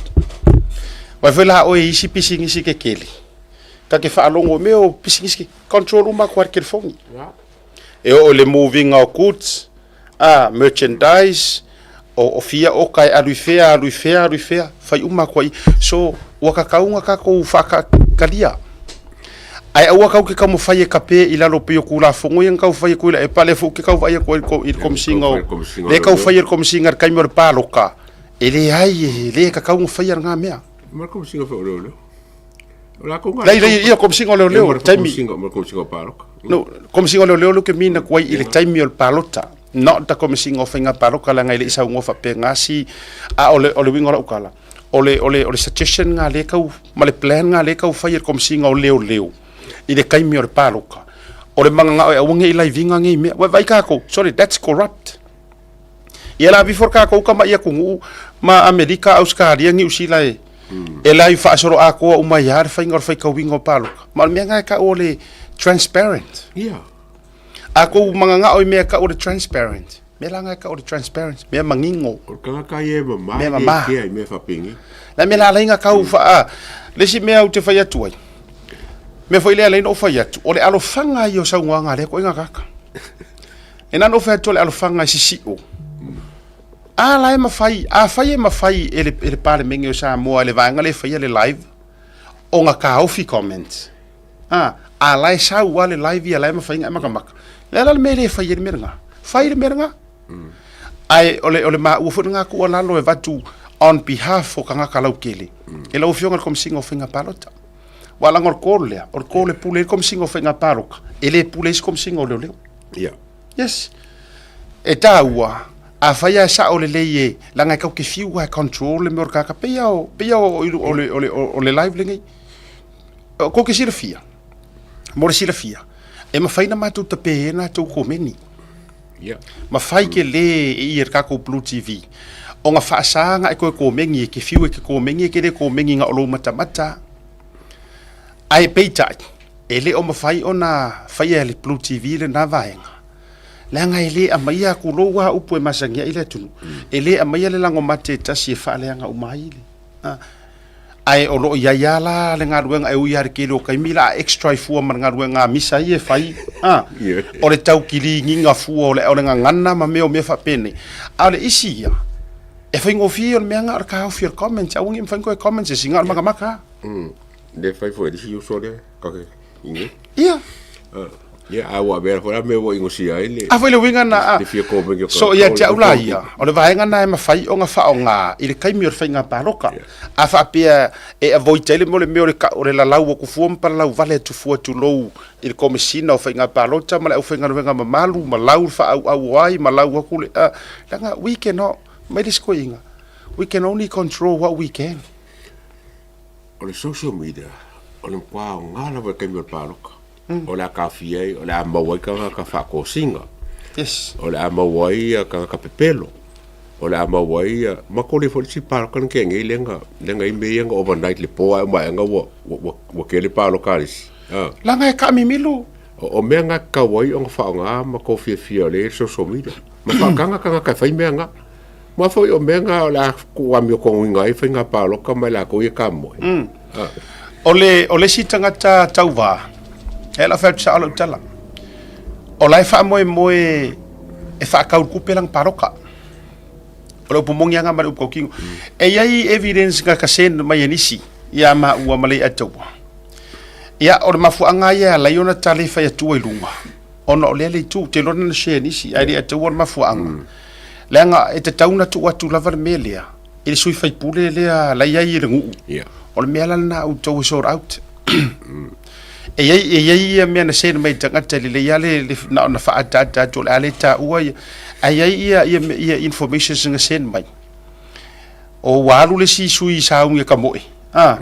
Vai foi la oe i isi pisinisi kekele. Ka ke faalogo mea o pisinisi ke control uma atu ai le telefoni. E oo i le moving o goods, a merchandise, o fia oka e alu i fea, alu i fea, alu i fea, fai uma atu ai. So, ua kakauga tatou faakalia. Ae aua kau ke taumafai e kape i lalo pei o Tulafono ia na taufai atu i le epa lea foi ou te tau vaai atu ai i le Komisiga o lea e taufai e le Komisiga i le taimi o le paloka, e leai e le tatau ona faia lena mea. Ma le Komisiga foi o Leoleo. O latou Lei, lei, ia, Komisiga o Leoleo, le taimi. Ma le Komisiga o Paloka. No, Komisiga o Leoleo lea ou te mina atu ai i le taimi o le palota. Not the Komisiga o Faiga Paloka leaga e le i saunoa faapena si a o le o le uiga o lau tala. O le o le o le suggestion lena lea e tau ma le plan lena lea e tau fai e le Komisiga o Leoleo i le taimi o le paloka. O le mananao e aua ne i live ina nei mea. Ua vaai tatou, sorry, that's corrupt. Ia la before tatou tama'i atunuu ma Amerika, Ausetalia, Niu Sila e e live faasolo atoa uma ai lava le faiga o le faitauina o paloka. Ma o le mea lena e tau o le transparent. Ia. A kou mananao i mea e tau o le transparent, mea la lena e tau o le transparent, mea manino. O le tagata ia e mama, Mea mama. e kea i mea faapenei. La mea la alai na tau faa, le isi mea ou te fai atu ai, mea foi lea alai na ou fai atu, o le alofaga ia o saunoaga a lea koiga kaka. E na ona ou fai atu o le alofaga e sisio. A la e mafai, afai e mafai e le, e le Palemene o Samoa, e le vaega lea e faia le live, ona taofi comments. A, a la e sau lava le live ia la e mafai ona e makamaka. Le a la le mea e le fai ai le mea lena? Fai le mea lena. Ae o le, o le maua foi lena tuualalo e avatu on behalf o tagata lautele, e lau Afioga i le Komesina o Faiga Palota. Aua leaga o le call lea, o le call e pule ai le Komesina o Faiga Palota, e le pule ai se Komesina o Leoleo. Ia. Yes. E taua, afai lava e sao lelei e, leaga e tau te fiu lava e control le mea o le tagata, pei lava o, pei lava o, o le, o le, o le live lenei. Kou te silafia, mo le silafia, e mafai ona matou tapeina a tou komeni. Yeah. Mafai ke lē e ia le tatou Blue TV ona faasa ona e toe komeni e ke fiu e ke komeni e ke le komeni na o lou matamata. Ae peitai, e le o mafai ona faia e le Blue TV lena vaega, leaga e le aumaia atu lou lava upu e masani ai le atunuu, e le aumaia le lago mate e tasi e faaleaga uma ai le. Ae o lo o i ai lava la le galuega e ui lava i le tele o taimi la a extra ai fua ma le galuega a misa ia e fai, a, o le tau kiligiga fua o le, o le gagana ma mea o mea faapenei. A o le isi ia, e faigofie ia o le mea na o le taofi o le comments, aua ne i mafai ona toe comments e sina o le makamaka lava. Le fai foi e le isi uso lea, kake i nei. Ia. Ia, a ua avea foi la mea ua inosia ai le A foi le uiga na, a, le fia komeni o so ia te au la ia, o le vaega na e mafai ona faaaoga i le taimi o le faiga paloka. A faapea e avoid ai le mea o le mea o le o le lalau atu fua ma palalau vale atu fua tulou i le Komesina o Faiga Palota ma le aufaigaluega mamalu ma lau le faaauau o ai ma lau atu le, a, leaga we cannot, mai le isi toeaiina, we can only control what we can. O le social media, o le matua aoga lava i le taimi o le palota. O le a taofia ai, o le a maua ai tagata faatosina. Yes. O le a maua ai tagata pepelo. O le a maua ai, matou le foi le isi palota na tea nei lea na, lea na i ai mea ia na overnight le po ae uma aega ua, ua, ua tele palota a le isi. Leaga e taamimilo. O mea na e tatau ai ona faaaoga ma tou fiafia o lea e i ai le social media. Ma faataga tagata e fai mea na. Ma foi o mea na o le a tuu amiotonuina ai faiga palota ma i latou ia tamoe. O le, o le isi tagata tauva, e ala fai atu sao lau tala, o la e faamoemoe e faatau i le tupe lana palota. O le upu moni lava lena ma le upu tautino. E i ai evidence na ka send mai e nisi ia maua ma Leiataua. Ia, o le mafuaaga ia e ala ai ona tali fai atua i luga, ona o lea le itu, ou te iloa na share e nisi, ae le ataua le mafuaaga. Leaga e tatau ona tuu atu lava le mea lea. i le sui faipule lea la i ai i le nuu. Ia. O le mea la lena outou e sort out. E i ai, e i ai ia mea na send mai i tagata e lelei lava le, le, na ona faaataata atu o le a le taua ia. Ae i ai ia, ia, ia informations na send mai. O ua alu le isi sui i sauni e kamoe, a,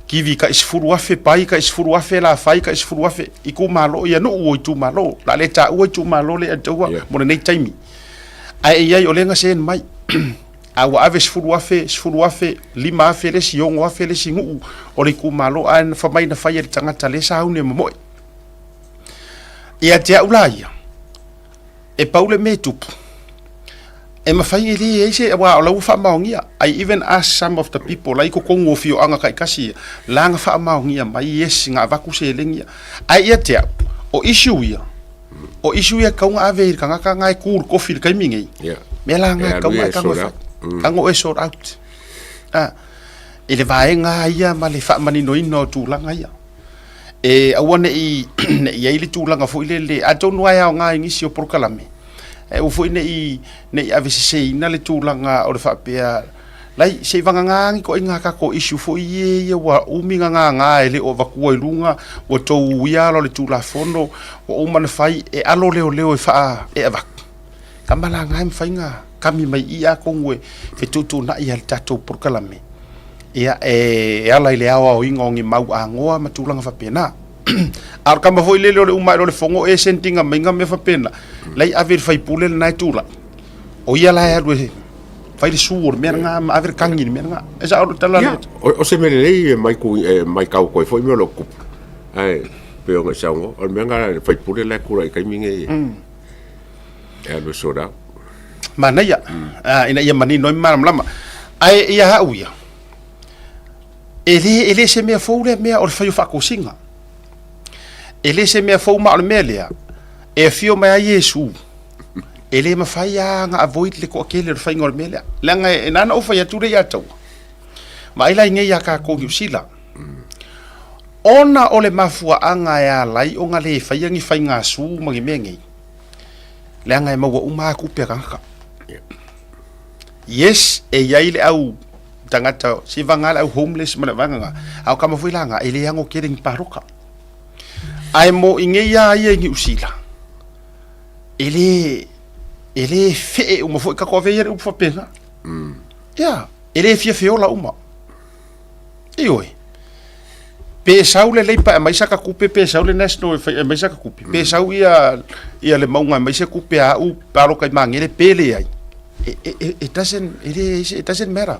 kivi kai 10,000, pai kai 10,000, lafai kai 10,000, itumalo, ia nuu o itumalo. O le a le taua itumalo lea e taua mo lenei taimi. Ae e i ai o lea na send mai. A ua ave 10,000, 10,000, 5,000 le isi, 6,000 le isi nuu o le itumalo, ae na fai mai na fai e le tagata lea sauni e momoe. Ia te au la ia, e pau le mea e tupu, e mafai e leai se, aua o la ua faamaonia. I even ask some of the people la i totonu o afioaga taitasi ia, la na faamaonia mai, yes, na avatu seleni ia. Ae ia te au, o issue ia, o issue ia e tatau ona ave i le tagata na e tu i le kofi i le taimi nei. Yeah. Mea la na E e tatau alu ona ia e tago e sort fai. out. Tago e sort out. Ah, i le vaega ia ma le faamaninoina o tulaga ia. E aua ne i ne i ai le tulaga foi lele, atonu lava e aoga i nisi o polokalame, ae aua foi ne i ne i aveseseina le tulaga o le faapea, lai, se i vagana ni ituaiga tatou issue foi ia ua umi ona gaga e le o avatua i luga, ua tou uia ala o le Tulafono, ua uma ona fai, e alo leoleo e faa e avatu. Tama la na e mafai ona kami mai i i atonu e fetuutuunai ai le tatou polokalame, ia, e ala i le aoaoina o ni mau agoa ma tulaga faapena. A o le tama foi lele o le uma ae loa o le fono e send ina mai mea faapena, la i ave i le faipule lena e tulai. O ia la e alu e fai le su o le mea lena ma ave le kagi i le mea lena. E sao le tala Ia, lea. o se mea lelei e mai ku e mai kau koe foi mea o lo o tupu. Ae pei ona e saunoa, o le mea lena le faipule la e tulai i taimi nei e alu e sort out. Manaia, ina ia manino ai ma malamalama. Ae ia au ia, e le, e le se mea fou lea mea o le fai o faatosina. E le se mea fou ma o le mea lea, e afio mai ai Iesu, e le mafai lava ona avoid le toatele o le faiga o le mea lea. Leaga e na ona ou fai atu lea ia taua, vaai la i nei ia tatou Niu Sila, ona o le mafuaaga e ala ai ona le faia ni faiga su ma ni mea nei, leaga e maua uma lava tupe a tagata. Yes, e i ai le au tagata, se vagana le au homeless ma le vaega na, a o tama foi la na, e le ano tele ni paloka. Ae mo i nei a ia i Niu Sila, e le, e le fee uma foi tatou ave ia le upu faapena. Ia, e le fia feola uma. Ioe. Pe sau le Leipa e aumai saka tupe, pe sau le National e aumai saka tupe, pe sau ia, ia le Mauga e aumai se tupe a au paloka i Magele, pe leai. It, it, doesn't, it, is, it doesn't matter.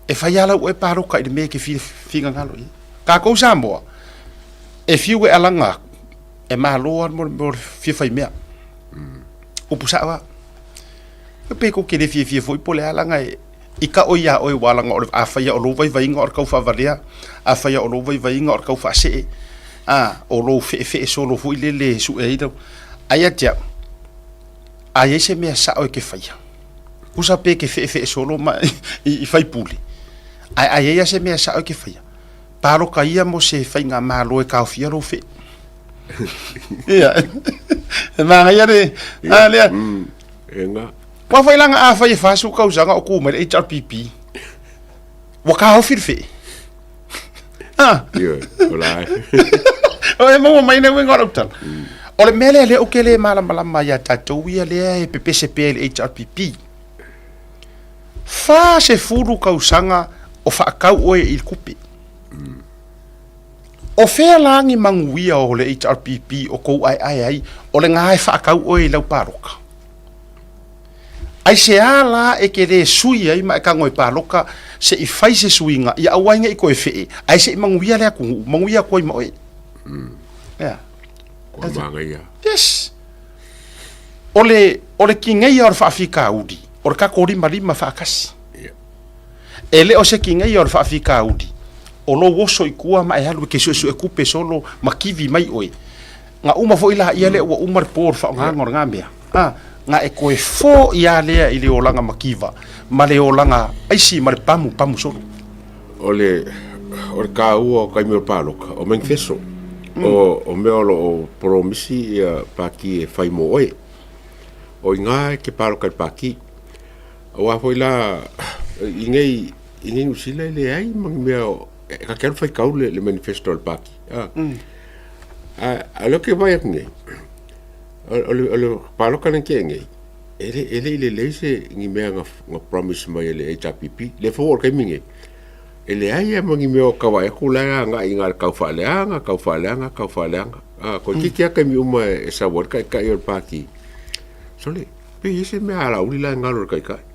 E fai lava lau oe paloka i le mea e ke finagalo i ai. Tatou Samoa, e fiu e alaga aku, e malo lava mo le fia fai mea. Upu sao lava. Pe kou te le fiafia foi po o le a leaga e i ka ʻoi iā ʻoe ua alaga o le afai o lou vaivaiga o le kau faavalea, afai o lou vaivaiga o le kau faasee, a o lou feʻefeʻe solo foi lele e suʻe ai lau. Ae ia te au, a i ai se mea sao e ke faia, tusa pe ke feʻefeʻe solo ma i faipule, ae a i ai lava se mea sao e ke faia, paloka ia mo se faigamalo e taofia lou feʻe. Ia, e manaia le, a lea. E nga. Ua fai laga afai e 40 tausaga o tu mai le HRPP, ua taofi le fee. Ah. Ioe, o la e. O e maua mai le uiga o lau tala. O le mea lea lea ou te le malamalama ia tatou ia lea e pepese pea i le HRPP. 40 tausaga o faatau oe i le tupe. O fea la ni manuia o le HRPP o kou aeae ai o le gā e faatau oe i lau paloka? Aisea la e ke lē sui ai ma e tago e paloka se i fai se suiga ia aua ai ne i toe fee, ae se i manuia le atunuu, manuia atu ai ma oe. Ea. Kua manaia. Yes. O le, o le kigeia o le faafitauli, o le tatou limalima faatasi. Yeah. E le o se kigeia o le faafitauli, o lou oso i tua ma e alu e ke suesue kupe solo ma kivi mai oe. Na uma foi la ia lea ua uma le po o le faaaogaga o lena mea, a, na e toe fo'i lava lea i le olaga makiva ma le olaga aisi ma le pamu pamu solo. O le, o le taua o taimi o le paloka, o manifesto, o, o mea o lo o polomisi ia pati e fai mo oe. O i ina e te paloka i le pati. Aua foi la i nei i nei Niu Sila e leai ma ni mea e ka ke alu faitau le, le manifesto a le pati. A, mm. a, a leo ke vai atu nei, o le, o le paloka nei ke nei, e le, e le i lelei se ni mea nga, nga promise mai e le HRPP. Le fo o le kaimi nei, e leai a ma ni mea o kawa e ku la nga i ngā kau whaaleanga, kau whaaleanga, kau whaaleanga. A, ko mm. titi a kaimi uma e, e sawa, kai kai o le pati. Sole, pe i se mea a lauli la e ngalo le kaikai.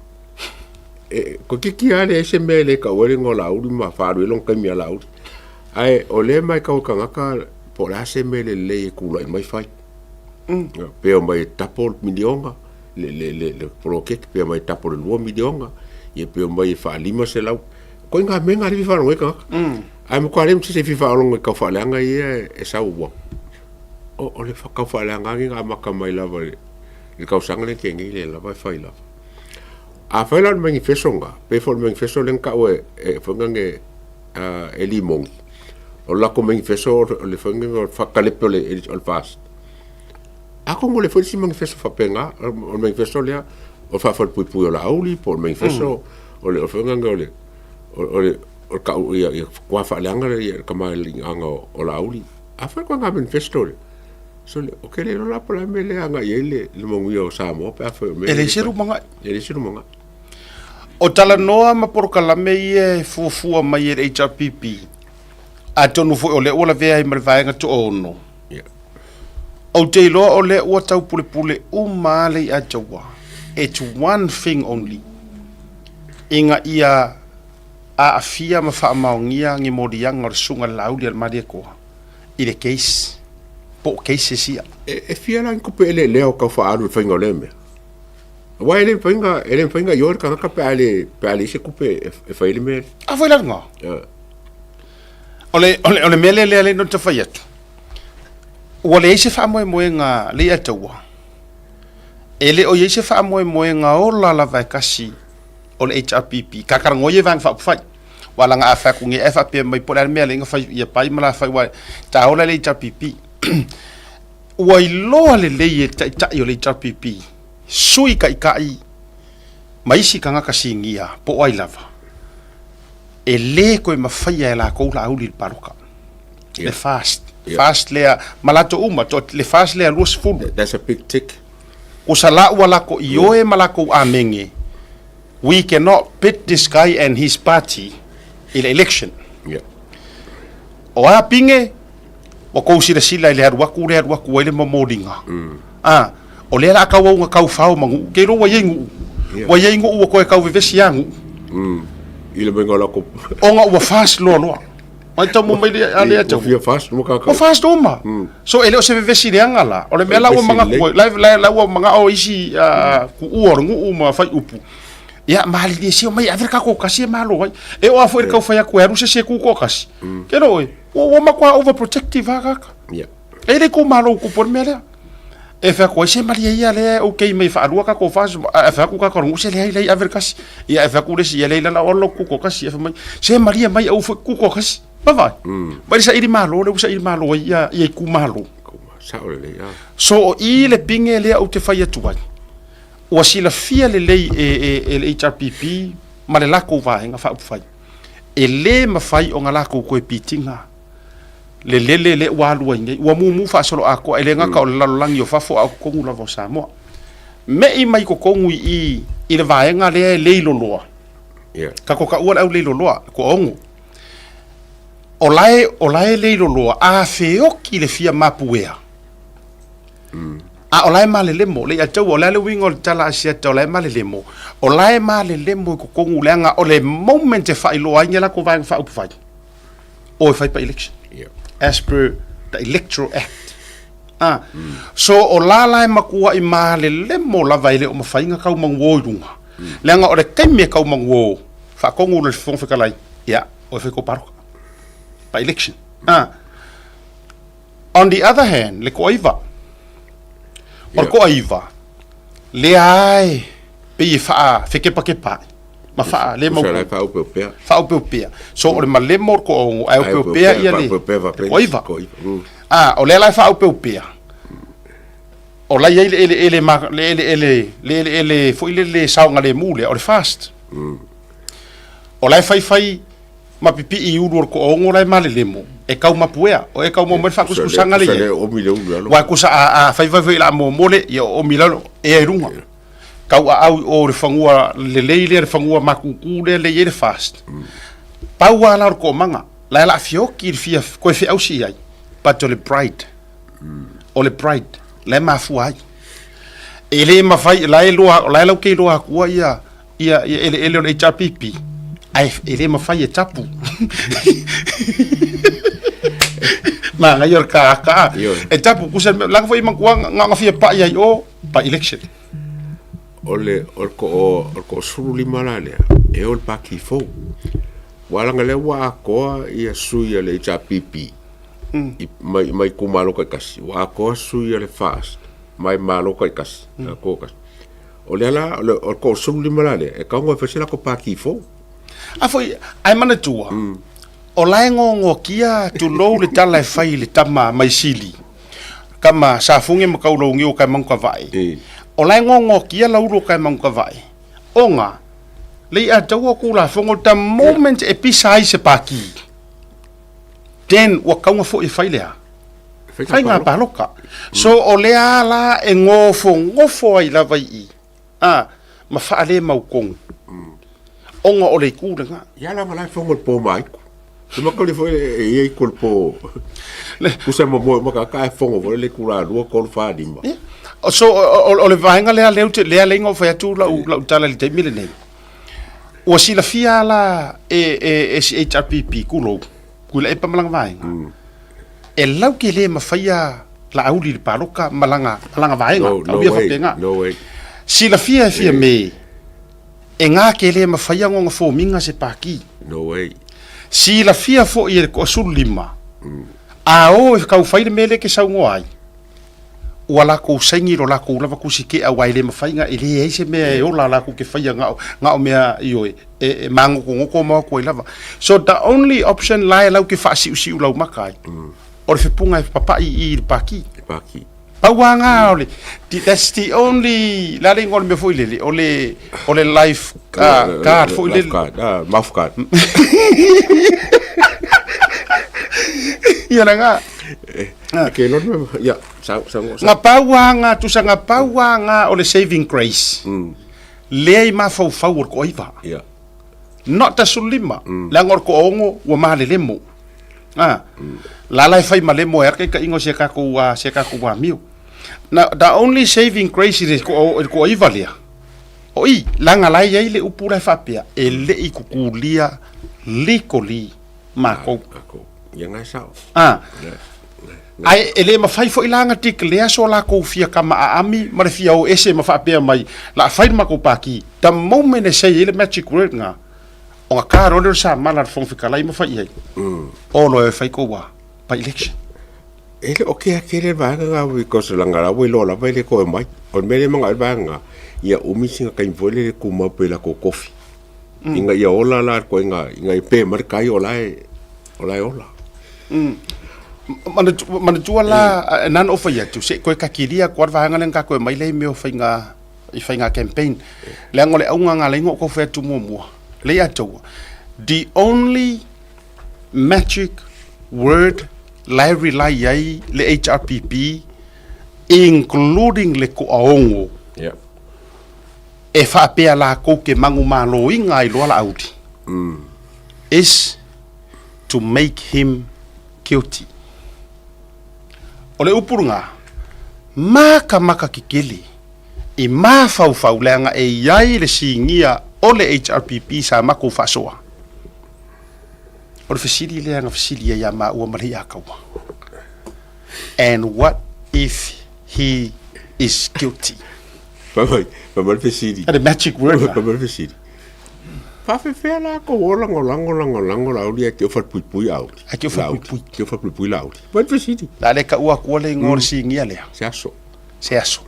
E, ko kiki a le se mea le ka uele ngo lauli ma whaalu e long kaimi a lauli. Ae, o le mai kau kangaka, po la se mea le lei e kula i mai whai. Mm. Pe o mai tapo le milionga, le, le, le, le poloketi, pe o mai tapo le lua milionga, ia pe o mai e whaalima se lau. Ko inga mea ngā riwi whaalongo e kangaka. Mm. Ae mo kua se se fi whaalongo e kau whaaleanga ia e, e sau ua. O, o le kau whaaleanga ngi ngā maka mai lava le, le kausaga le kegei le lava e fai lava. A fai la o le manifesto nga, pe fo le manifesto le ka e e fanga nge e limongi. O la ko manifesto o le fanga o fakalepe o le o le fast. A ko le foi si manifesto fa penga, o le manifesto lea o fa fa pui pui o la auli po le manifesto o le o fanga o le o le o ka ia ia kwa fa leanga le ka mai anga o la auli. A fa ko nga manifesto le. So le, o ke le lola po la me le anga i le le manuia o Samoa pe a fai o me. E le se rumaga. E le se rumaga. O talanoa ma porokalame ia e fuafua mai e le HRPP, atonu foi o lea ua lavea ai ma le vaega toaono. Yeah. Ou te iloa o lea ua taupulepule uma lava le ia taua. It's one thing only. Ina ia aafia ma faamaonia ni moliaga o le susuga i le Laauli a le Malietoa. I le case po o cases ia. E, e fia la ni kupe ele lea o kau whaalu i whainga o lea mea. Wa e le whainga, e le whainga i ore kangaka pe ale, pe ale ise kupe e, e whai le mea. A fai la nga. Yeah. O le, o le, o le mea lea lea le no te whai atu. Ua leai se faamoemoega le ia taua. E le o iai se faamoemoega ola lava e kasi o le HRPP. Kakaragoa ia vaega faaupufai. Ua laga a fai atu nei ae faapea mai po o le a le mea lea na fai ia pai ma la fai ua taola le HRPP. Ua iloa lelei e le taitai o le HRPP, sui taitai ma isi tagata sinia po o ai lava, e le toe mafaia e latou Laauli i le paloka. Le fast, fast lea ma latou uma, le fast lea 20. That's a big tick. Kusa la ua lako ioe ma lakou amenge. We cannot pit this guy and his party i le election. Yeah. O a pinge, ua kou silasila i le alu atu le alu atu ai le momoliga. Mm. Ah, o lea la a kau au kau fao ma nuu. Ke iloa ua iai nuu. Yeah. Ua iai nuu ua koe kau vevesi a nuu. Mm. I le mea la ko. Ona ua fast loa loa. Mai tau mo mai le a le atu. Ua fast mo ka Ua fast uma. Mm. So e le o se vevesi leaga la. O le mea la ua manga ku la la la ua manga o isi ku ua o nuu ma fai upu. Ia malilie sio mai ave ka ko kasi e malo ai. E o a foi ka fai aku e aru se se ku ko kasi. Ke ro e. Ua ua makua overprotective ha kaka. Yeah. E le ku malo ku por mea lea. E fai aku ai se malie ia lea o kei mai whaalua ka ko whas e fai aku ka korongu se lea lei ave kasi. Ia e fai aku le si ia lei lala o lo ku ko kasi e fai mai se malie mai au foi ku ko kasi. Vai. Mm. Mai sa iri malo le sa iri malo ia ia ku malo. Sa o le ia. So o i le pinge lea ou te fai atu ai. Ua silafia lelei e, e, e le HRPP ma le lakou vaega faaupufai. E lē mafai ona lakou toe pitina le lele lea ua alu ai nei. Ua mumu faasoloatoa, e le gata o le lalolagi o fafo a o totonu lava o Samoa. Me'i mai totonu i i i le vaega lea e leiloloa. Yeah. Ka ko taua le auleiloloa, le toaono. O la e, o la e leiloloa, a feoki le fia mapuea. A o la e malelemo, le ia taua, o le a le uiga o le tala a Asiata o la e malelemo, o la e malelemo i totonu leaga o le moment e faailoa ai ni a latou vaega faaupufai, o e fai by election. Yeah. As per the Electoral Act. Ah. So o la la e matuai malelemo lava e le o mafai ona tau manuō i luga. Leaga o le taimi e tau manuō, faatonu le Fofoga Fetalai, ia, o e fai kou paloka. By election. Ah. On the other hand, le toaiva. O le toaiva, lea e pei e faafekepakepa ai, ma faa le mau. Usa lai faaopeopea. Faaopeopea. So o le malemo o le toaono, ae opeopea ia le Faaopeopea toaiva. Toaiva. Ah, o lea la e faaopeopea. O la e i ai le eleele ma, le eleele, le eleele foi lele saogalemu lea, o le FAST. O la e faifai ma pipii i ulu o le toaono la e malelemo, e tau mapuea. O e tau maua mai le faakusikusaga le i ai. Aua e tusa a, a faifai foi o le a momo le, ia oomi i lalo, ea i luga. Tau aau i o i le fanua lelei lea, le fanua matutu lea lea e i ai le FAST. Pau lava la o le toomaga, la e o le a fioki le fia toe feausi i ai, but o le bride. O le bride, la e mafua ai. E le mafai, la e iloa, la e latou te iloa atua ia, ia, ia eleele o le HRPP, ae e le mafai e tapu. Manaia o le kaaka. E tapu, kusa, leaga foi manatua na ona fia pai ai i o, by election. O le, o le ko, o le ko 15 la lea, e o le paki fou. Ua laga lea ua atoa ia sui a le HRPP i, mai, mai itumalo taitasi. Ua atoa sui a le FAST mai malo taitasi. Atoa kasi. O lea la, o le, o le ko 15 la lea, e tatau ona fai se latou paki fou. A foi, ae manatua, o la e gogotia, tulou le tala e fai i le tama mai Sili, tama sa fuge ma Kaulogi o Kaemanuka-vae. O la e gogotia Laulu o Kaemanuka-vae, ona le i ataua o Tulafono the moment e pisa ai se paki, then ua tatau ona foi e fai le a? Faiga palota. So o lea la e gofogofoai lava i i, a, ma faalemautonu, ona o le itu lena. Ia la ma la e fogo le po ma aiku. Te makali foi e ia i le po. Kusa mo mo maka ka e fogo foi le kula lua kolu fa lima. So o le vaega lea lea te lea lea fai atu lau lau tala i le taimi lenei. Ua silafia la e e e si HRPP kulou kui la e pamalanga vaega. E lau ke le mafaia la auli le paloka malanga malanga vaega. No, no way, no way. Silafia e fia me e ngā ke le mafaia ngonga fominga se paki. No way. Silafia foi e le toasefululima, a o e tau fai le mea lea e te saunoa ai, ua latou saini i lo latou lava tusi kea aua e le mafai na, e leai se mea e ola latou te faia na o, na o mea ioe, e, e magotogoto ma o atu ai lava. So the only option la e lau te faasiusiu laumata ai, o le fepuga e papai i i le paki. Le paki. Pau lava na o le, that's the only, le a le igoa o le mea foi lele, o le, o le life card foi lele. Life card, ah, mouth card. Ia na nga. Ke lona, ia, sa, sa, sa. Nga pau lava nga, tusa nga pau lava nga o le saving grace. Lea i mafaufau o le toaiva. Ia. Not 15, leaga o le toaono ua malelemo. A, lala e fai malemo ai a le taitaiga o si a tatou, si a tatou amio. Na, the only saving grace i le toa, i le toaiva lea, o i, leaga la e i ai le upu la e faapea, e le i tutulia legally matou. Matou. Ia na e sao. A, ae e le mafai foi la ona declare so latou fia kama aami ma le fia o ese ma faapea mai, la fai le matou paki. The moment e say ai le magic word na, Ona ka loa lea o le samala a le Fofoga Fetalai ma fai i ai, O loa e fai kou a by election. E le o kea kele le vaega nga because langa la ua iloa lava e le toe mai. O le mea lea e manao ai le vaega nga, ia umi sina taimi foi lele e tumau pea i latou tofi. Ina ia ola la le ituaiga, ina ia pe mai le tai o la e, o la e ola. Manatua la, na ona ou fai atu, se i toe katilia atu lava le vaega lea na tatou omai lea i mea o faiga i faiga campaign. Leaga o le auga na ala ai ona ou tau fai atu muamua, lea ia te au, the only magic word la e rely ai le HRPP including le toaono e faapea latou te manumaloina ai loa Laauli is to make him guilty. O le upu lena, makamaka kekele i mafaufau leaga e i ai le sinia o le HRPP sa matou faasoa. O le fesili lea na fesili ai ia maua ma le Hiʻiakaua, And what if he is guilty? Fai mai, fai mai le fesili. Le magic word la. Fai mai le fesili. Faafefea la kou o lagolago lagolago Laauli ae te o falepuipui Aauli. Ae te o falepuipui. Te o falepuipui Laauli. Fai le fesili. La le taua atua le igoa o le sinia lea. Se aso. Se aso.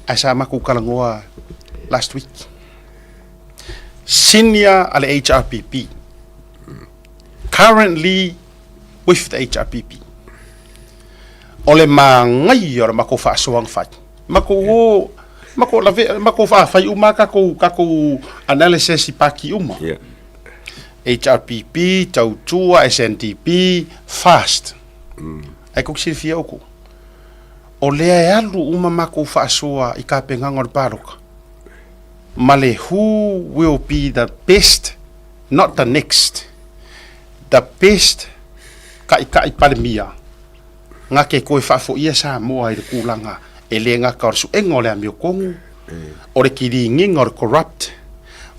Ae sa matou talanoa last week. Senior a le HRPP. Currently with the HRPP. O le manaia o le matou faasoa na fai. Makou o, makou lave, makou faafai uma kakou, kakou analysis i paki uma. Yeah. HRPP, Tautua, SNDP, FAST. Ai kou silafia oukou. O lea e alu uma makou faasoa i kapegaga o le paloka. Ma le who will be the best, not the next, the best kaʻikaʻi Palemia nga ke koe faafoia Samoa i le kulaga e le gata o le suʻega o le amiotogu, o le kiligiga o le corrupt,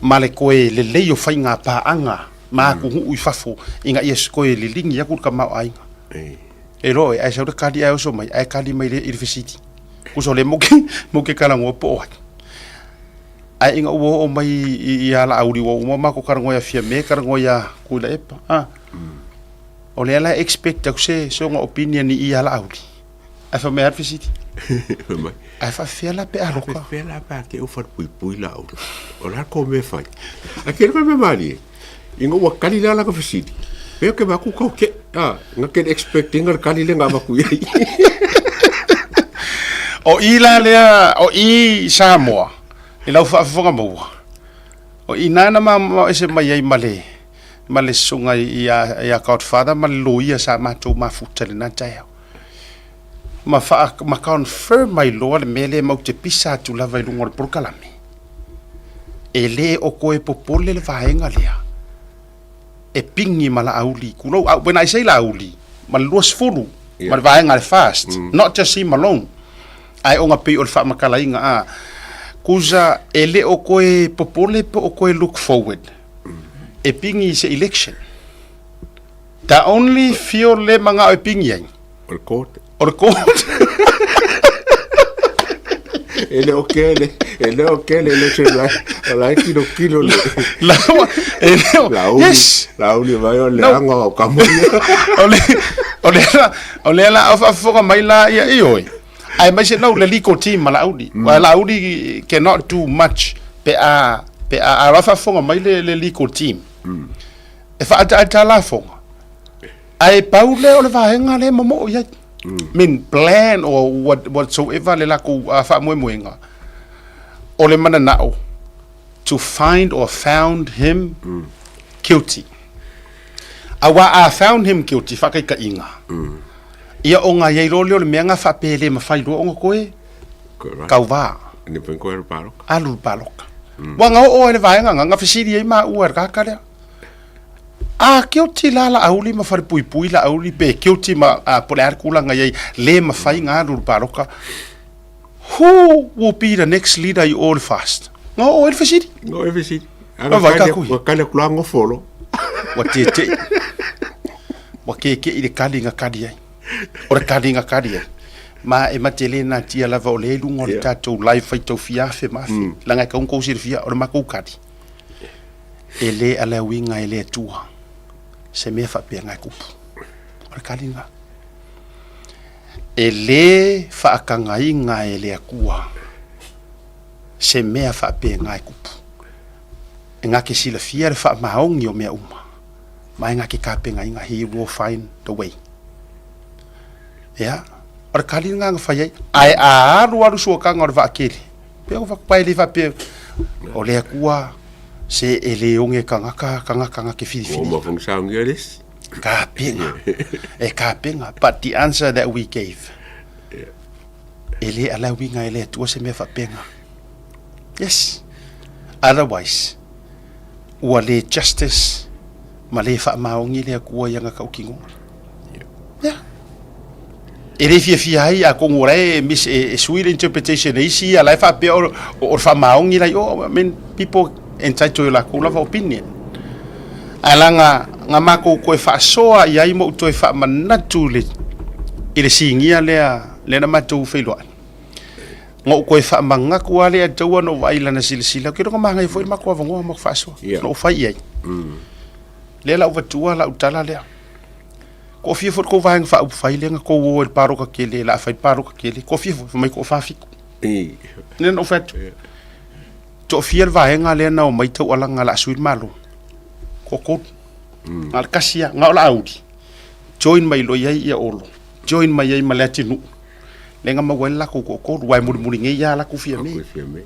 ma le koe lelei o faiga paaga ma atunuu i fafo ina ia koe liligi atu le tamaoaiga. E iloa oe, ae sau le kali ae oso mai, ae kali mai le i le fesili. Kusa o lea mo ke, mo ke talanoa po o ai. Ae ina ua oo mai i ia Laauli ua uma matou talanoa ia Fiame, talanoa ia Tuilaepa, a. O lea la e expect atu se, se ona opinion i ia Laauli. Ae fai mai a le fesili. Fai mai. Ae faafefea la pe a loka? Faafefea la pe a te u falepuipui Laauli. O le a kou mea e fai? Ae kei le mea malie, ina ua kali la lana fesili, pei o ke vaku kau ke, a, nga ke le expect ina le kali le nga avaku i ai. O i la lea, o i Samoa, i lau faafofoga maua, o i na na mamao ese mai ai ma le, ma le susuga ia, ia Godfather ma le loia sa matou mafuta i lena taeao. Ma faa, ma confirm mai loa le mea lea matou te pisa atu lava i luga o le polokalame. E le o toe popole le vaega lea e pigi ma Laauli tulou. When I say Laauli, ma le 20 ma le vaega a le FAST, not just him alone. Ae ona pei o le faamatalaina a kusa e le o toe popole po o toe look forward e pigi i se election. The only field le manao e pigi ai. O le court. O le court. E le o kele, e le o kele election la, o la e kilo kilo le. La, e le o, La uli, yes. la uli vai o le No. anga o kamoia. O le, o le la, o le la o faafofoga mai la ia i oi. Ae mai se no le legal team ma Laauli. Mm. Laauli cannot do much pe a pe a a faafofoga mai le, le legal team. Mm. E faataata lafoga. Ae pau lea o le vaega lea e momoo i ai. Mean plan or what, whatsoever le lakou faamoemoega. O le mananao to find or found him guilty. Aua a found him guilty, faakaitaiga, ia ona i ai loa lea o le mea na faapea e le mafai loa ona toe tauva. Ne pen koe alu paloka. Alu le paloka. Ua na oo ai le vaega na, na fesili ai maua e le tagata lea. A guilty la Laauli ma Falepuipui Laauli pe guilty ma a, po o le a le tulaga i ai le mafai na alu le paloka. Who will be the next leader i o le FAST? Na oo ai le fesili. Na oo ai le fesili. Na vai ka kui. Ua kali atu la ngofolo. Ua tietei. Ua kekei le kali na kali ai. O le kali na kali ai. Ma e mate le natia lava o lea i luga o le tatou live faitau fia afe ma afe. Leaga e tatau ona tou silafia o le matou kali. E le alauiga e le Atua se mea faapea e tupu. O le kali lena. E le faatagaina e le Atua se mea faapena e tupu. E na te silafia le faamaoni o mea uma, ma e na te tapenaina, he will find the way. Ia, o le kali lena na fai ai. Ae a alu alu suakaga o le vaakele, pe o fakupae e le faapea, o le Atua se e le oge tagata, tagata na te filifili. Ua uma foi ona saunia le isi. Kapena. E kapena. But the answer that we gave, e le alauiga e le Atua se mea faapena. Yes. Otherwise, ua le justice ma le faamaoni le Atua i ana tautinoga. Yeah. E le fiafia ai atonu o la e mis e, e sui le interpretation e isi ia la e faapea o, o, o le faamaoni la i o, I mean, people entitled i lakou lava opinion. Ae laga na matou toe faasoa i ai ma ou toe faamanatu i le, i le sinia lea, lea na matou feiloai. Na ou toe faamanatu lava lea taua na ou vaai i lana silasila, ou te iloa na manaia foi le matou avanoa ma faasoa. Yeah. Na ou fai i ai. Lea la ua vatua lau tala lea. Toafia foi le tou Vaega Faaupufai lea na tou o ai i le palota tele, o le a fai le palota tele. Toafia foi, fai mai toafa-fitu. Lea na ou fai atu, toafia le vaega lea na omai taualaga o le a sui le Malo? Toatolu. Na o le tasi lava, na o Laauli. Join mai loa i ai ia Olo, join mai ai ma Leatinuu. Lea na maua ai le latou toatolu, aua e mulimuli nei lava latou Fiame. Latou Fiame.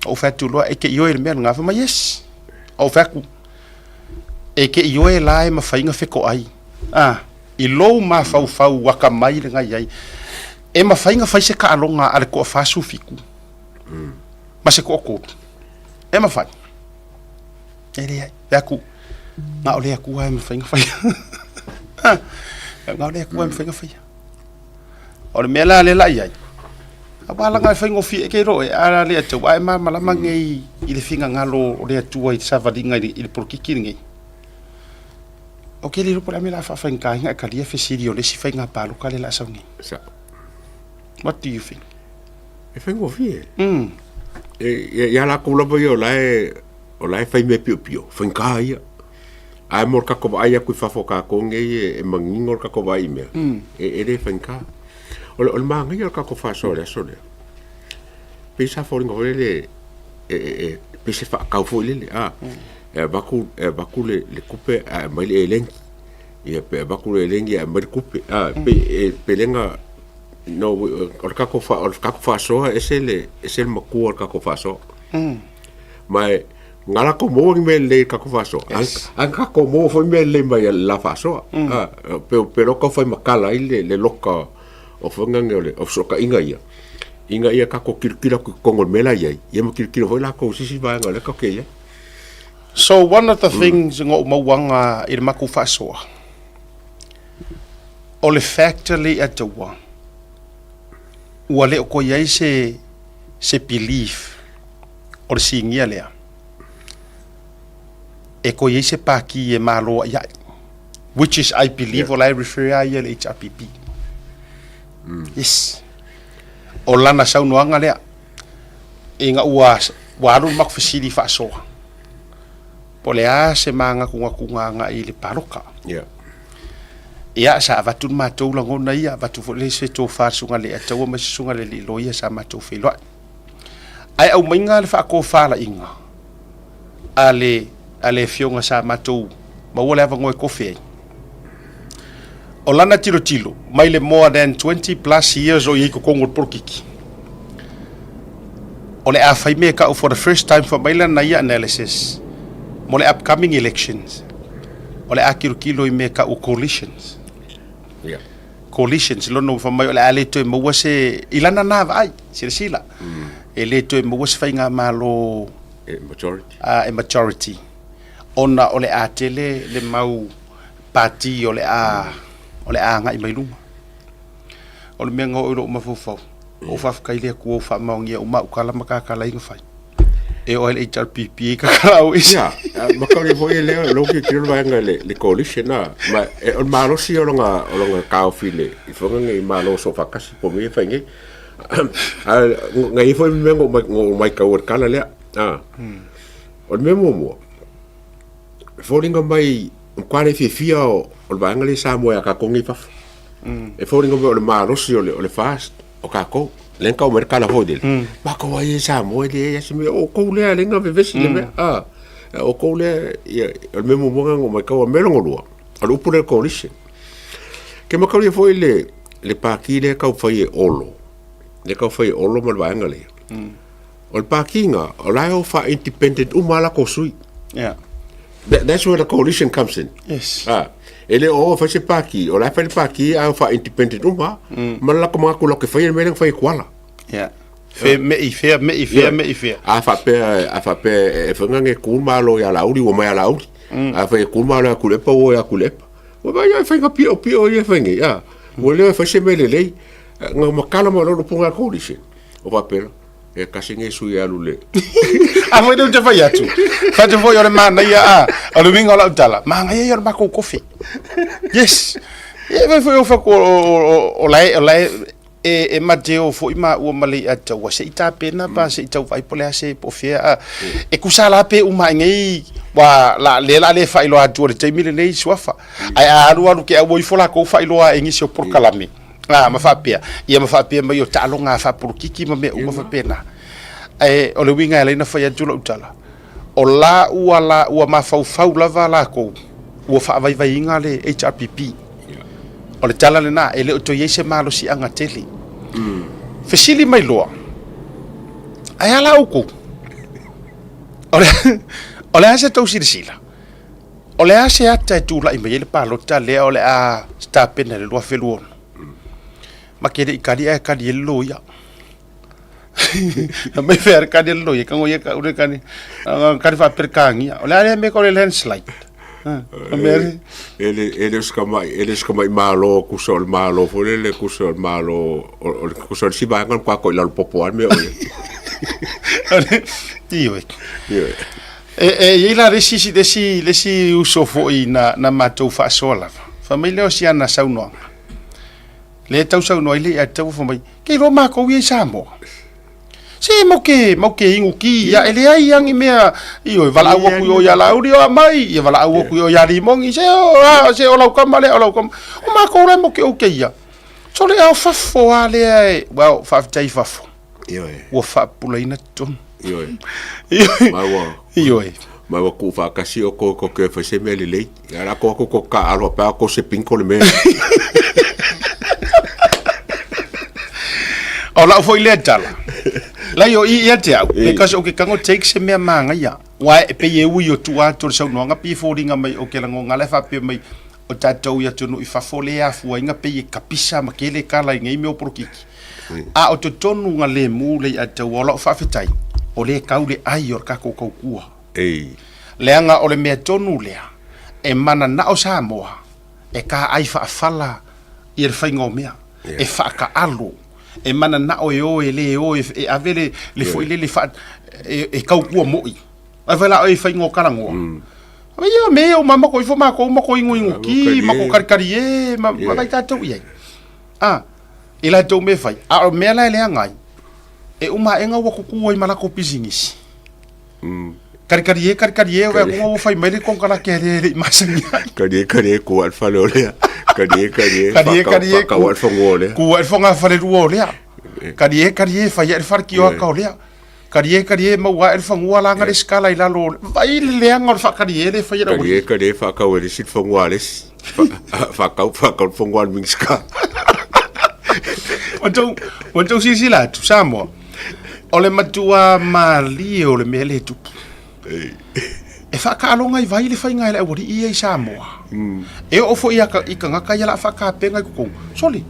Ou fai atu loa, e te ioe i le mea lena? Fai mai, yes. Ou fai atu, e te ioe la e mafai ona fetoai, a, i lou mafaufau atamai lena i ai, e mafai ona fai se taaloga a le toa 47 ma se toatolu. E mafai. E leai. Fai atu, na o le Atua e mafai ona faia. Na o le Atua e mafai ona faia. O le mea la lea la i ai, aua leaga e faigofie e ke iloa e a le Atua, a e malamalama nei i le finagalo o le Atua i le savaliga i le polokiki lenei. Ou te le iloa po o le a le mea o le a faafaigata ai ona e talia fesili o le isi faiga palota lea o le a sau nei. Sao. What do you think? E faigofie. E, ia lakou lava ia o la e, o la e fai mea piopio, faigata ia. Ae mo le tatou vaai atu i fafo o tatou nei e, e manino le tatou vaai i mea, e, e le faigata. O le, o le manaia o le tatou faasoa i le aso lea, pei sa foliga foi lele, e, e, e, pei se faatau foi lele, a, e avatu, e avatu le, le tupe ae aumai le eleni. Ia, pe avatu le eleni ae aumai le tupe. A, pei, e, pelega, no, o le tatou fa, o le tatou faasoa, ese le, ese le matua o le tatou faasoa. Ma e, na latou maua ni mea lelei i le tatou faasoa. Yes. Ae na tatou maua foi mea lelei mai le la faasoa. Ah, pe, pe loka fai makala ai le, le loka o fanga o le o fesootaiga ia. Ina ia tatou tilotilo atu i totonu o le mea la i ai, ia ma tilotilo foi latou i se isi vaega o lea tatou te i ai. So one of the things na ou mauaga i le matou faasoa, o le fact le ia te ua, ua le o toe i ai se, se belief o le sinia lea, e toe i ai se pākī e malo a'ia'i, which is I believe o la e refer lava ia i le HRPP. Yes. O lana saunoaga lea, ina ua, ua alu le matou fesili faasoa, po o le a se manatunatuga agai i le palota. Yeah. Ia, sa avatu le matou lagona ia, avatu foi le se tofa a le susuga i le Ataua ma se susuga i le alii loia sa matou feiloai. Ae aumaiga le faatofalaiga a le, a le afioga sa matou maua le avanoa e kofe ai. O lana tilotilo, mai le more than 20 plus years o i ai i totonu o le polokiki, o le a fai mea e tau for the first time fai mai lana ia analysis mo le upcoming elections, o le a tilotilo i mea e tau o coalitions. Yeah. Coalitions, lona ua fai mai o le a le toe maua se, i lana na vaai, silasila, e le toe maua se faigamalo E majority. e majority, ona o le a tele le mau pati o le a, o le a agai mai luma. O le mea na oo i lou mafaufau, ou faafetai i le Atua ua faamaonia uma au tala ma tatala ai na fai. E oo lava i le HRPP e tatala au isi. Ia, ma kau le foi lea, lou tilotilo le vaega i le, le coalition a, ma e, o le malosi o lona, o lona taofi i le, i fanga nei Malo Soofaatasi po o mea ia e fai nei. Ae na i ai foi mea na ou na ou matau i le tala lea, a. O le mea muamua, e foliga mai, e matua le fiafia o, o le vaega lea i Samoa ia tatou nei i fafo. E foliga mai o le malosi o le, o le FAST o tatou. Lea na tau mai le tala foi lele, matou ai e Samoa e leai lava se mea, o outou lea lea na vevesi le mea, a. O outou lea, ia, o le mea muamua lena na ou matau, o le mea lona lua, o le upu lea coalition. Ke mataulia foi le, le pati lea e tau fai e Olo, lea e tau fai e Olo ma le vaega lea. O le pati na, o la e o faa-independent uma lava latou sui. Yeah. That's where the coalition comes in. Yes. Ah, e le o o fai se pati, o la e fai le pati a o faa-independent uma, ma le latou manatu latou te faia le mea lea na fai e Koala. Yeah. Fea me i fea, me i fea, me i fea. A faapea, a faapea e fai nge ku malo ia Laauli, ua mai ia Laauli. A fai e ku malo ia Tuilaepa, ua ia Tuilaepa. Ua vai ia fai pio pio ia fai nei. A, ua le fai se mea lelei. Nga makala ma lolo punga coalition. O faapea, e kasi nei sui e alu le. A foi lea ou te fai atu. Fai atu foi o le manaia a, o le uiga o lau tala, manaia ia o le matou kofe. Yes. Ia fai foi o fai atu o la e, o la e, e, e mateo foi maua ma le Ataua se i tapena pa se i tau vaai po o le a se po o fea a. E tusa la pe uma ai nei ua la lea la le faailoa atu o le taimi lenei suafa. Ae a alu alu ke au ifo lakou faailoa e nisi o polokalame. A ma faapea, ia ma faapea mai o taaloga faapolokiki ma mea uma faapena. Ae o le uiga e ala ai ona fai atu lau tala, o la ua la ua mafaufau lava lakou ua faavaivaiina le HRPP. O le tala lena, e le o toe i ai se malosiaga tele. Fesili mai loa, ae a la oukou? O le, o le a se tou silasila? O le a se ata e tulai mai ai le palota lea o le a tapena i le 2026? Ma ke le i kali ae kali e le loia. Na mai fea le kali a le loia, kango ia ka ure kali, kali faaperekāgia. O le a lea mea ka o le landslide? O mea le... E le, e le o se tamai, e le o se tamai Malo, kusa o le Malo foi lele, kusa o le Malo, o, o, kusa o le isi vaega na matua toilalo popo lava le mea o i ai. Ioe. Ioe. E, e i ai la le isi, le isi, le isi uso foi na, na matou faasoa lava. Fai mai lea o si ana saunoaga. Lea e tau saunoa ai le ia te fai mai, ke iloa makou ia i Samoa. Se mau ke, mau ke igu ki ia, e leai ia ni mea, ioe, valaau aku i o ia Laauli o aumai, ia valaau aku i o ia Limogi, se o, a, se o lau kama lea, o lau kama. O makou la e mau ke ou ke ia. So le ao fafo a lea e, well, faafetai i fafo. Ioe. Ua faapupulaina totonu. Ioe. Ioe. Ma ua, Ioe. ma ua tuufaatasi o ko ko ke fai se mea lelei. Ia la ko ko ka alo pa ko se pinko le mea. O lau foi lea tala. Lai o i ia te au, because o ke kango take se mea māngaia. Wa e pei e ui o tua atu o le saunoaga pei e foliga mai o ke lagonga la e faapea mai o tatou i atunuu i fafo le afuaina pei e kapisa ma kele kala i nei mea o polokiki. A o totonu nga lemu le i ataua o lau faafetai, o lea e kau le ai o le kakou kaukua. Ei. Leaga o le mea tonu lea e mananao Samoa e ka ai faafala ia le faiga o mea, e faakaalo, e mananao e o e le o e ave le, le foi lele faa, e, e kaukua moi. Ai fai la o e faiga o kalagoa. Ia me o mama ko ifo makou ma ko ingoingo ki, ma ko karikari e, ma, ma vai tatou i ai. A, i latou mea e fai, a o mea la e leaga ai, e uma aʻega ua kuku ai ma lakou pisinisi. Karikari e, karikari e, o vea ua fai mai le konekarate a le le i masani ai. Kari e, kari e, kua le fale o lea. Kari e, kari e, Kari e, kari e, whakau le whangua o lea. Kua le whanga fale rua o lea. Kari e, kari e, whai le whare ki o aka o lea. Kari e, kari e, maua le whangua la ngare skala i lalo o le. Vai le leaga o le whakari e le whai le Kari e, kari e, whakau e le si le whangua a le si. Whakau, whakau le whangua a le Minska. Ua tou silasila atu, Samoa, o le matua malie o le mea lea e tupu. E faakaaloga i vai le faiga e le aualii ia i Samoa. E oo foi i tagata ia o le a faatapena i totonu. Sole,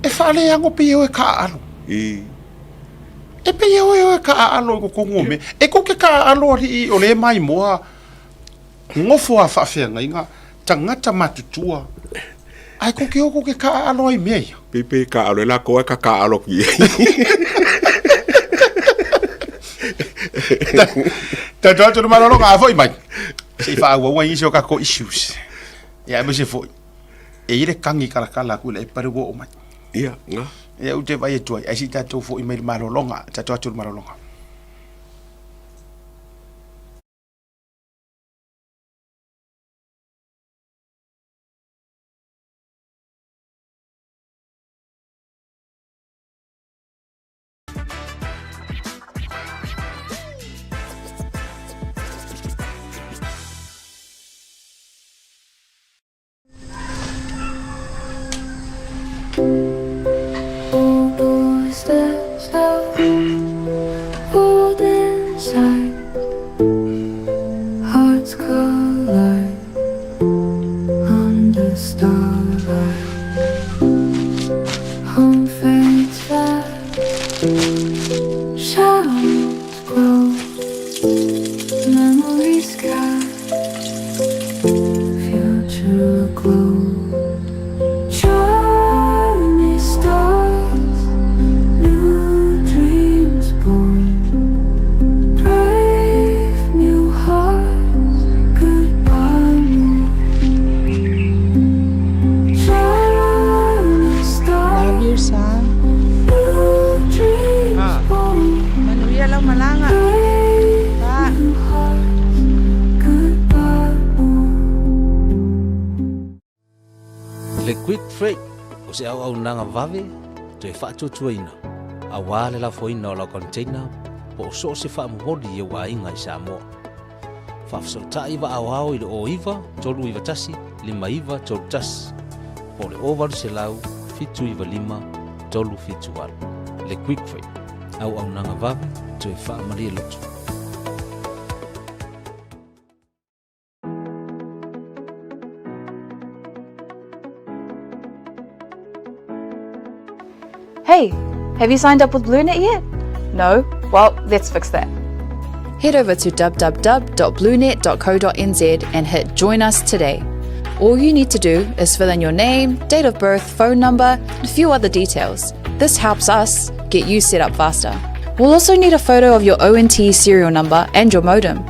e faaleago pei e o e kaaalo. E pei e o e kaaalo i totonu o mea. E tou te kaaalo alii o lea e maimoa nofo a faafeagaiga, tagata matutua, ae tou te o tou te kaaalo ai i mea ia. Pei pei kaaalo e lakou ae ka kaaalo atu i ai. Tatou atu le malologa a foi mai. Se i faaauau ai nisi o kakou issues. Ia aemaise foi, e i ai le kagi kalakala atu i le pale ua oo mai. Ia, nga. Ia ou te vaai atu ai, ae se i tatou foi mai le malologa, tatou atu le malologa. Love you, son. Manuia lau malaga. Pa. Le Quick Freight o se auaunaga vave toe faatuatuaina aua le lafoina o lau container po o so o se faamomoli i ou aiga i Samoa. Faafesootai vaaoao i le 09 391 5931 po o le 0800 795 3 7 8. Le Quick Freight, auaunaga vave toe faamalie loto. Hey, have you signed up with BlueNet yet? No? Well, let's fix that. Head over to www.bluenet.co.nz and hit Join Us Today. All you need to do is fill in your name, date of birth, phone number, and a few other details. This helps us get you set up faster. We'll also need a photo of your ONT serial number and your modem.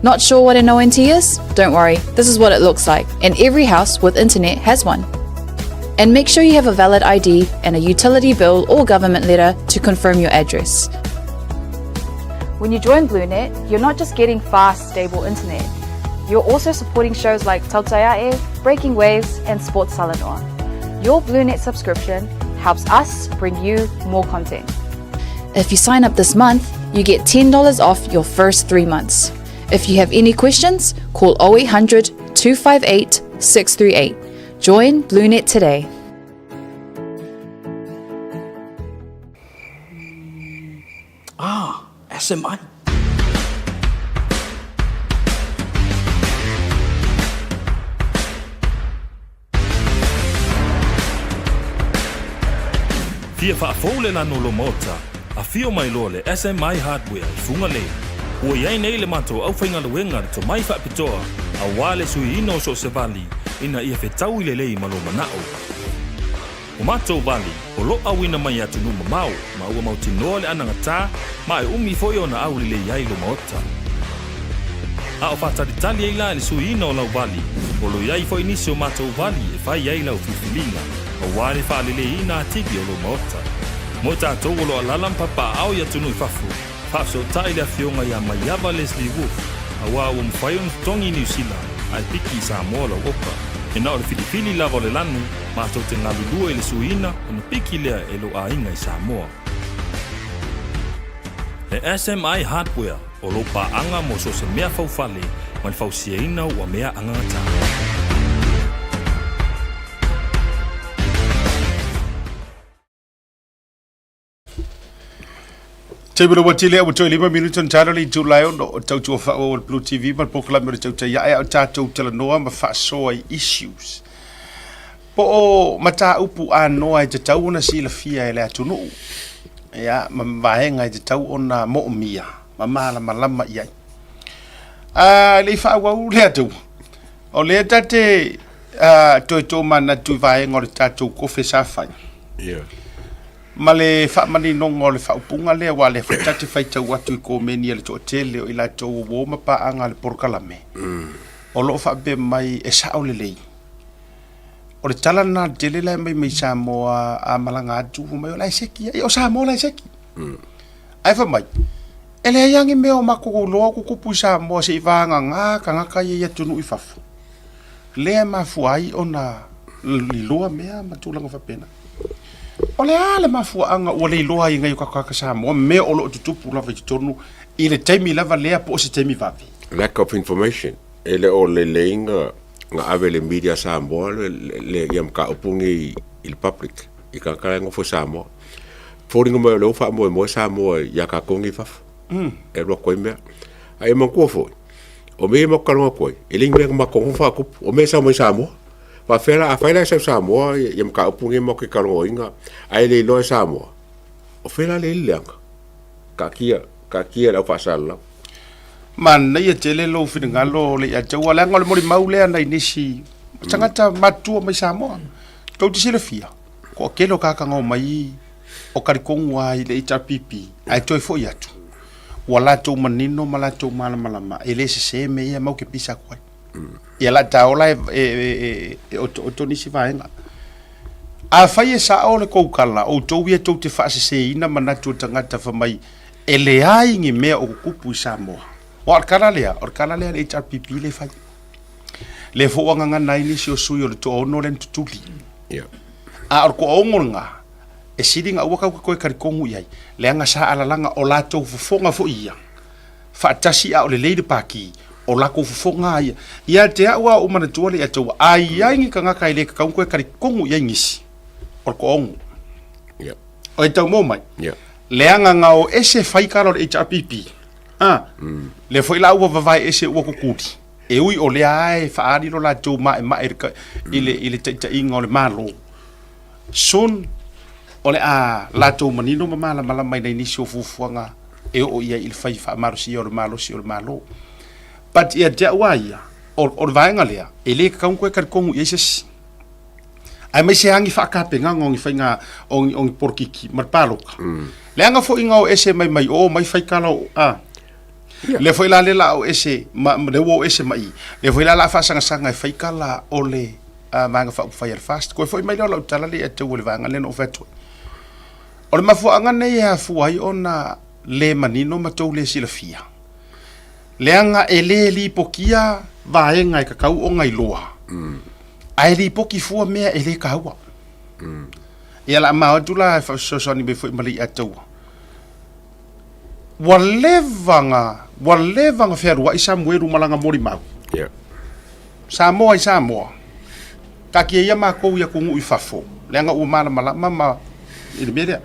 Not sure what an ONT is? Don't worry, this is what it looks like, and every house with internet has one. And make sure you have a valid ID and a utility bill or government letter to confirm your address. When you join BlueNet, you're not just getting fast, stable internet. You're also supporting shows like Tautaiae, Breaking Waves, and Sports Salanoa. Your BlueNet subscription helps us bring you more content. If you sign up this month, you get $10 off your first 3 months. If you have any questions, call 0800 258 638. Join BlueNet today. Ah, SMI. Fia faafou le lanu o lou maota, afio mai loa le SMI Hardware i Fugalei. Ua i ai nei le matou aufaigaluega le tomai faapitoa auā le suiina o so o se vali ina ia fetaui lelei ma lou manao. O matou vali, o lo o auina mai i atunuu mamao ma ua mautinoa le anagatā ma e umi foi ona aulelei ai lou maota. A o faatalitali ai la i le suiina o lau vali, o lo i ai foi nisi o matou vali e fai ai lau filifiliga auā le faaleleiina atili o lou maota. Mo i tatou o lo o alaala ma papaaao i atunuu i fafo, faafesootai le Afioga ia Maiava Leslie Wolfe, auā ua mafai ona totogi i Niu Sila ae piki i Samoa lau oka. E na o le filifili lava o le lanu, matou te galulue i le suiina ona piki lea e lou aiga i Samoa. Le SMI Hardware, o lou paaga mo so o se mea faufale ma le fausiaina ua mea agagatā. Taimi le ua tele ua toe 5 minuta ona tala le itula e 6 o tautua faaauau a le Blue TV ma le polokalame o le Tautai Ae a o tatou talanoa ma faasoa i issues po o mataupu anoa e tatau ona silafia e le atunuu ia ma vaega e tatau ona moomia ma malamalama i ai. A le i faaauau le atu, o lea ta te toe tomanatu i vaega o le tatou kofe sa fai. Yeah. Ma le faamaninoga o le faaupuga lea, aua o lea foi ta te faitau atu i komeni a le toatele o i latou o uo ma paaga a le polokalame, o lo o faapea mai e sao lelei. O le tala lena tele la e aumai mai Samoa a malaga atu, fai mai o la e seki ia. Ia o Samoa la e seki. Ae fai mai, e leai lava ni mea o matou iloa o tutupu i Samoa se i vagana tagata ia i atunuu i fafo, lea e mafua ai ona liloa mea ma tulaga faapena. O le a le mafuaaga ua le iloa ai e nai o tatou tagata Samoa mea o lo o tutupu lava i totonu i le taimi lava lea po o se taimi vave? Lack of information, e le o lelei na ave e le media Samoa le ia mataupu nei i le public, i tagata la e nofo i Samoa. Foliga mai o lea ua faamoemoe Samoa ia tatou nei i fafo, e alu atu ai mea. Ae manatua foi, o mea ia matou talanoa atu ai, e le ni mea na matou nofo faatupu, o mea e sau mai Samoa. Faafefea la, afai la e sau Samoa ia mataupu nei matou te talanoaina ae le iloa e Samoa, o fea la le i ai le leaga? Taatia, taatia i le au faasalalau. Manaia tele lou finagalo Leiataua, leaga o le molimau lea nai nisi tagata matutua mai Samoa. Tou te silafia, toatele o tagata na omai o talitonu lava i le HRPP, ae toe foi atu, ua latou manino ma latou malamalama, e le sese mea ia matou te pisa atu ai. Ia la ta ola e, e, e, e otooto nisi vaega. Afai e sao le tou tala, outou ia tou te faaseseina manatu o tagata fai mai e leai ni mea o tutupu i Samoa. Aua o le tala lea, o le tala lea a le HRPP lea e fai. Lea foi ua gagana ai nisi o sui o le toaono lea na tutuli. Yeah. A o le toaono lena, e sili ona aua tatou te toe talitonu i ai, leaga sa alalaga o latou fofoga foi ia. Faatasi a o lelei le paki, o lakou fofoga lava ia. Ia te au a ou manatua le ia taua, a i ai ni tagata e le tatau ona toe talitonu i ai nisi, o le toaono. Yeah. O e tau mo mai. Yeah. Leaga na o ese faikala o le HRPP. Ah. Le foi la ua vavae ese ua kukuli. E ui o lea lava e faaali lo latou maemae i le ka- i le i le taitaiga o le Malo. Soon o le a latou manino ma malamalama i nai nisi o fuafuaga e oo i ai i le fai faamalosia o le malosi o le Malo. But ia te au lava ia, o o le vaega lea, e le tatau ona toe talitonu i ai se isi. Aemaise lava ni faatapenaga o ni faiga o ni, o ni polokiki ma le palota. Leaga foi na o ese mai mai o mai faikala o a. Yeah. Lea foi la le la o ese ma ma- lea ua o ese ma i. Lea foi la la faasagasaga e faikala o le a, vaega faaupufai a le FAST. Koe foi mai lea o lau tala lea ia te au o le vaega lea na ou fai atu ai. O le mafuaaga nei e afua ai ona le manino ma tou le silafia. Leaga e le lipokia vaega e tatau ona iloa, ae lipoki fua mea e le taua. Ia la ma o atu la e faafesoasoani mai foi ma le Iataua. Ua leva na, ua leva na fealuai Samuelu ma lana molimau. Yeah. Samoa i Samoa. Taatia ia matou i atunuu i fafo, leaga ua malamalama ma i le mea lea.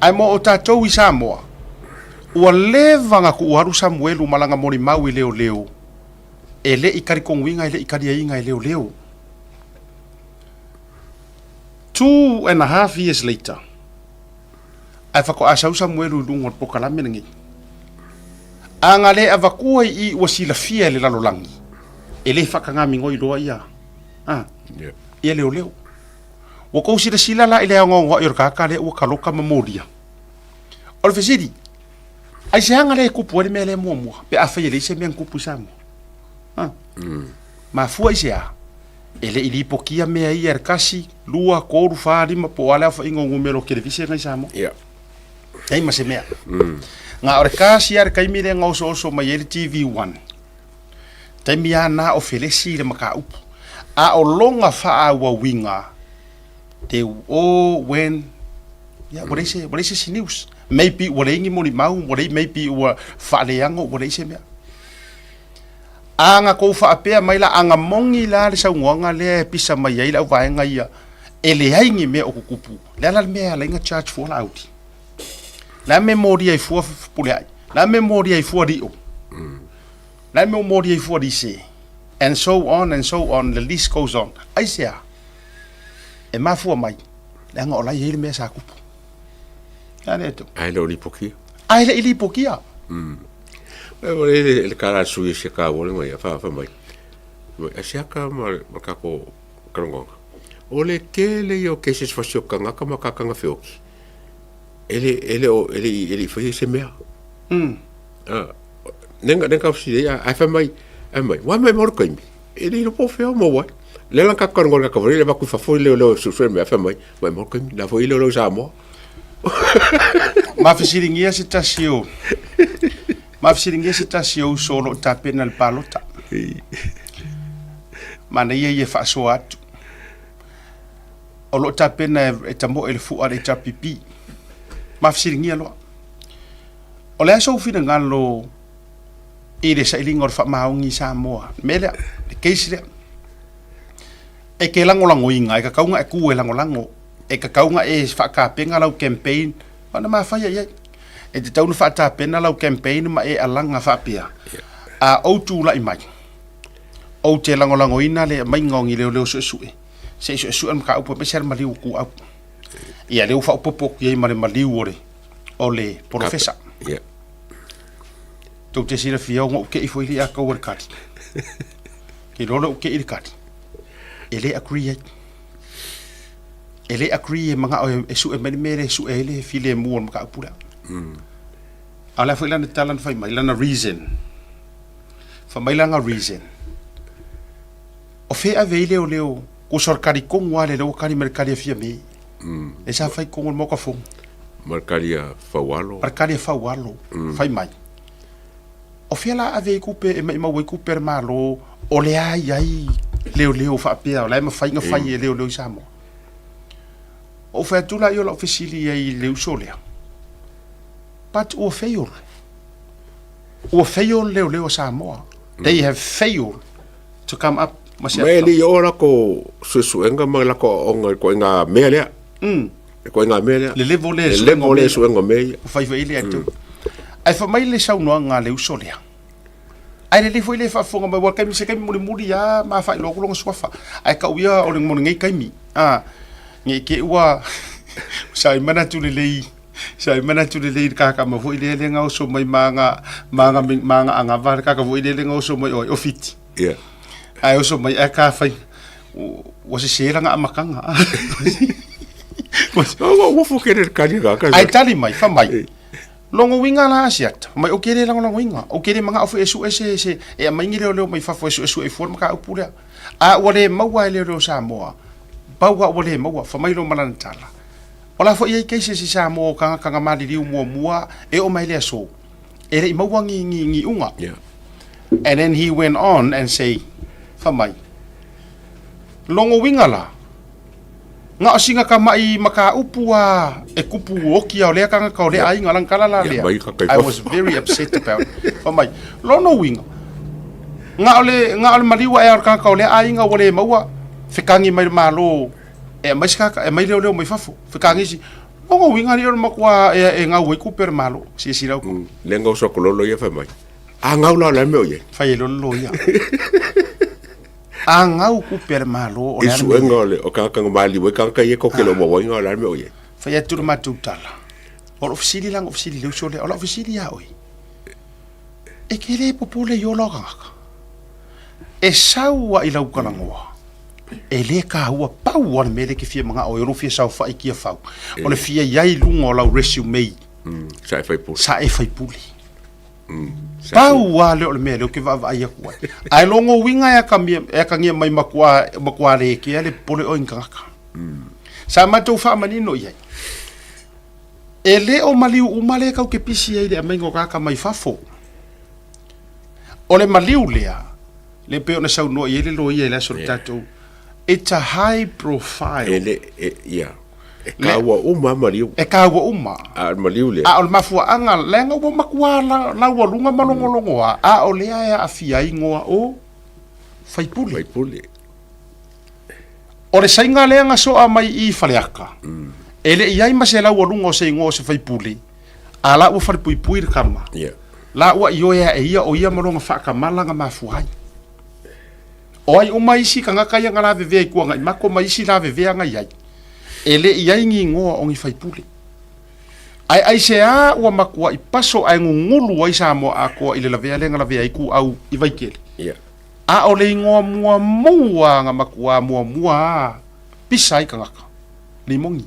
Ae mo o tatou i Samoa, ua leva na tuu alu Samuelu ma lana molimau i leoleo, e le i talitonuina e le i taliaina e leoleo. 2.5 years later, ae faatoa sau Samuelu i luga o le polokalame lenei. A na le avatua i i ua silafia e le lalolagi, e le faatagāmigoi loa ia, a, Yeah. ia leoleo. Ua tou silasila la i le aogaoga'i o le tagata lea ua taloka ma molia. O le fesili, aisea na le tupu ai le mea lea muamua pe afai e leai se mea na tupu i Samoa? A? Mafua i se a? E le i lipotia mea ia e le 1, 2, 3, 4, 5 po o a le aofaiga o numera o kelevise na i Samoa. Yeah. Leai ma se mea. Na o le kasi lava le taimi lea na osooso mai ai le TV1. Taimi lava na o felesi le mataupu. A o lona faaauauina, they all went, yeah, ua leai se, ua leai se isi news. Maybe ua leai ni molimau, ua leai, maybe ua faaleago, ua leai se mea. A na tou faapea mai la, a na moni la le saunoaga lea e pisa mai ai le auvaega ia, e leai ni mea o tutupu, le a la le mea e ala ai ona charge fua Laauli? Le a le mea e molia ai fua Fepuleai? Le a le mea e molia ai fua Lio? Le a le mea ua molia ai fua Lise? And so on and so on, the list goes on. Aisea? E mafua mai, leaga o la e i ai le mea sa tupu. A lea tou. Ae le o lipokia. Ae le i lipokia. E o le le kala sui se ka wole mai fa fa mai. Mai asiaka ma ma ka ko kalongonga. O le tele ia o cases fasiokanga ka ma kakanga feoki. Ele ele o ele ele i fai se mea. Ah, nenga nenga si ia ai fa mai ai mai. Wa mai mo kaimi. Ele i po feo mo wa. Le lan ka kalongonga ka le ba ku fa fo le le su su me fa mai. Mai mo kaimi na fo ile le sa mo. Ma fesiligia se tasi o ma fesiligia se tasi o uso o lo o tapena i le palota. Manaia ia e faasoa atu. O lo o tapena e tamoe le fua a le HRPP. Ma fesiligia loa. O le a sou finagalo i le sailiga o le faamaoni i Samoa? Le mea lea, le case lea. E te lagolagoina, e tatau ona e tu e lagolago. E tatau ona e faatapena lau campaign, ma na mafaia i ai. E tatau ona faatapena lau campaign ma e alaga faapea, a ou tulai mai, ou te lagolagoina le aumaiga o ni leoleo suesue, se i suesue le mataupu aemaise lava le maliu o Tuau. Ia lea ua faaopoopo atu i ai ma le maliu o le, o le polofesa. Yeah. Tou te silafia ona ou te i foi lea a le kali. Ke iloa lea ou te i le kali. E le agree ai. E le agree e manao e sue mai le mea lea e sue ai le filemu o le mataupu lea. A o le a foi lana tala na fai mai, lana reason. Fai mai lana reason. O fea e ave ai leoleo, tusa o le kali tonu lava lea, lea ua kali mai le kali a Fiame. Lea sa fai i totonu o le Maota Fono. Ma le kali a Faualo. Ma le kali a Faualo, fai mai. O fea la ave ai tupe e maimau ai tupe a le Malo o le a i ai leoleo faapea o la e mafai ona fai e leoleo i Samoa? Ou fai atu laia o lau fesili i ai i le uso lea, but ua fail. Ua fail leoleo a Samoa. They have failed to come up ma se Ma e le i oo lako suesuega ma lako aoaoga i le ituaiga mea lea. Le koe ngā mea lea. Le level lea Le level lea suega o mea ia. Ua fai foi i le atu. Ae fai mai le saunoaga a le uso lea. Ae lelei foi le faafofoga mai, aua o le taimi, se taimi mulimuli lava ma faailoa atu lona suafa. Ae tau ia o le mo lenei taimi, a, ne i te i ua sa i manatu lelei, sa i manatu lelei i le kakama foi lea lea na oso mai ma ana, ma ana, ma ana anava le kaka foi lea lea na oso mai o ai, o Fiti. Ia. Ae oso mai ae ka fai, ua sese lana amataga. Ua ua fokele le kali kaka. Ae tali mai, fai mai, Logo uiga la Asiata, mai ou te le lagolagoina, ou te le manao foi e sue se, se, e aumai ni leoleo mai fafo e suesue fua le mataupu lea. A ua le maua e leoleo Samoa, pau a ua le maua, fai mai lo ma lana tala. O la foi e i ai cases i Samoa o tagata na maliliu muamua e oo mai le aso, e le i maua ni, ni, ni iuga. Yeah. And then he went on and say, fai mai, logo uiga la, Na o sina kamaʻi mataupu a e kupu oki a o lea tagata o lea aiga lana tala la lea. I was very upset about it. Fai mai, lona uiga, na o le, na o le maliu ae a o le tagata o lea aiga ua le maua fekagi mai le Malo e aumai se tagata, e aumai leoleo mai fafo, fekagi isi. Lona uiga alii o le matua e, e gau ai tupe a le Malo. Silasila outou. Lea na oso atu loa loia fai mai, A gau la o le a le mea o i ai? Fai ai loa le loia. A gau kupe a le Malo o le a le mea. I suega o le o tagata na maliu ai tagata ia tou te le o maua ai o le a le mea o i ai. Fai atu le matou tala, o lou fesili la na ou fesili i le uso lea, o lau fesili ia oe, e te le popole i ola o tagata? E sau a i lau talanoa, e le taua, pau lava le mea lea e te fia manao ai, o lou fia saofai i Tiafau, o le fia i ai i luga o lau resume. Sa e faipule. Sa e faipule. Pau lava lea o le mea lea ou te vaavaai atu ai. Ae logo uiga e akamia, e akagia mai matua, matua le kea le popole oe i ni tagata. Sa matou faamanino i ai, e le o maliu uma lea tatou te pisi ai i le aumaiga o tagata mai fafo. O le maliu lea, lea pei ona saunoa i ai le loia i le aso o le tatou, it's a high profile. E le, e, ia. E kaua uma a maliu. E kaua uma. A o le maliu lea. A o le mafuaaga, leaga ua matua laualuga ma logologoa, a o lea e aafia ai igoa o faipule. Faipule. O le saiga lea na soa mai i Faleata, e le i ai ma se laualuga o se igoa o se faipule, a la ua falepuipui le tama. Yeah. La ua ioe ae ia o ia ma lona faatamala na mafua ai. O ai uma isi tagata ia na lavevea i Tuanaimato ma isi lavevea na i ai, e le i ai ni igoa o ni faipule. Ae aisea ua matuai paso ae gugulu ai Samoa atoa i le lavea lea na lavea ai Tuau i Vaitele? Yeah. A o le igoa muamua na matuā muamua a pisa ai tagata, Limoni.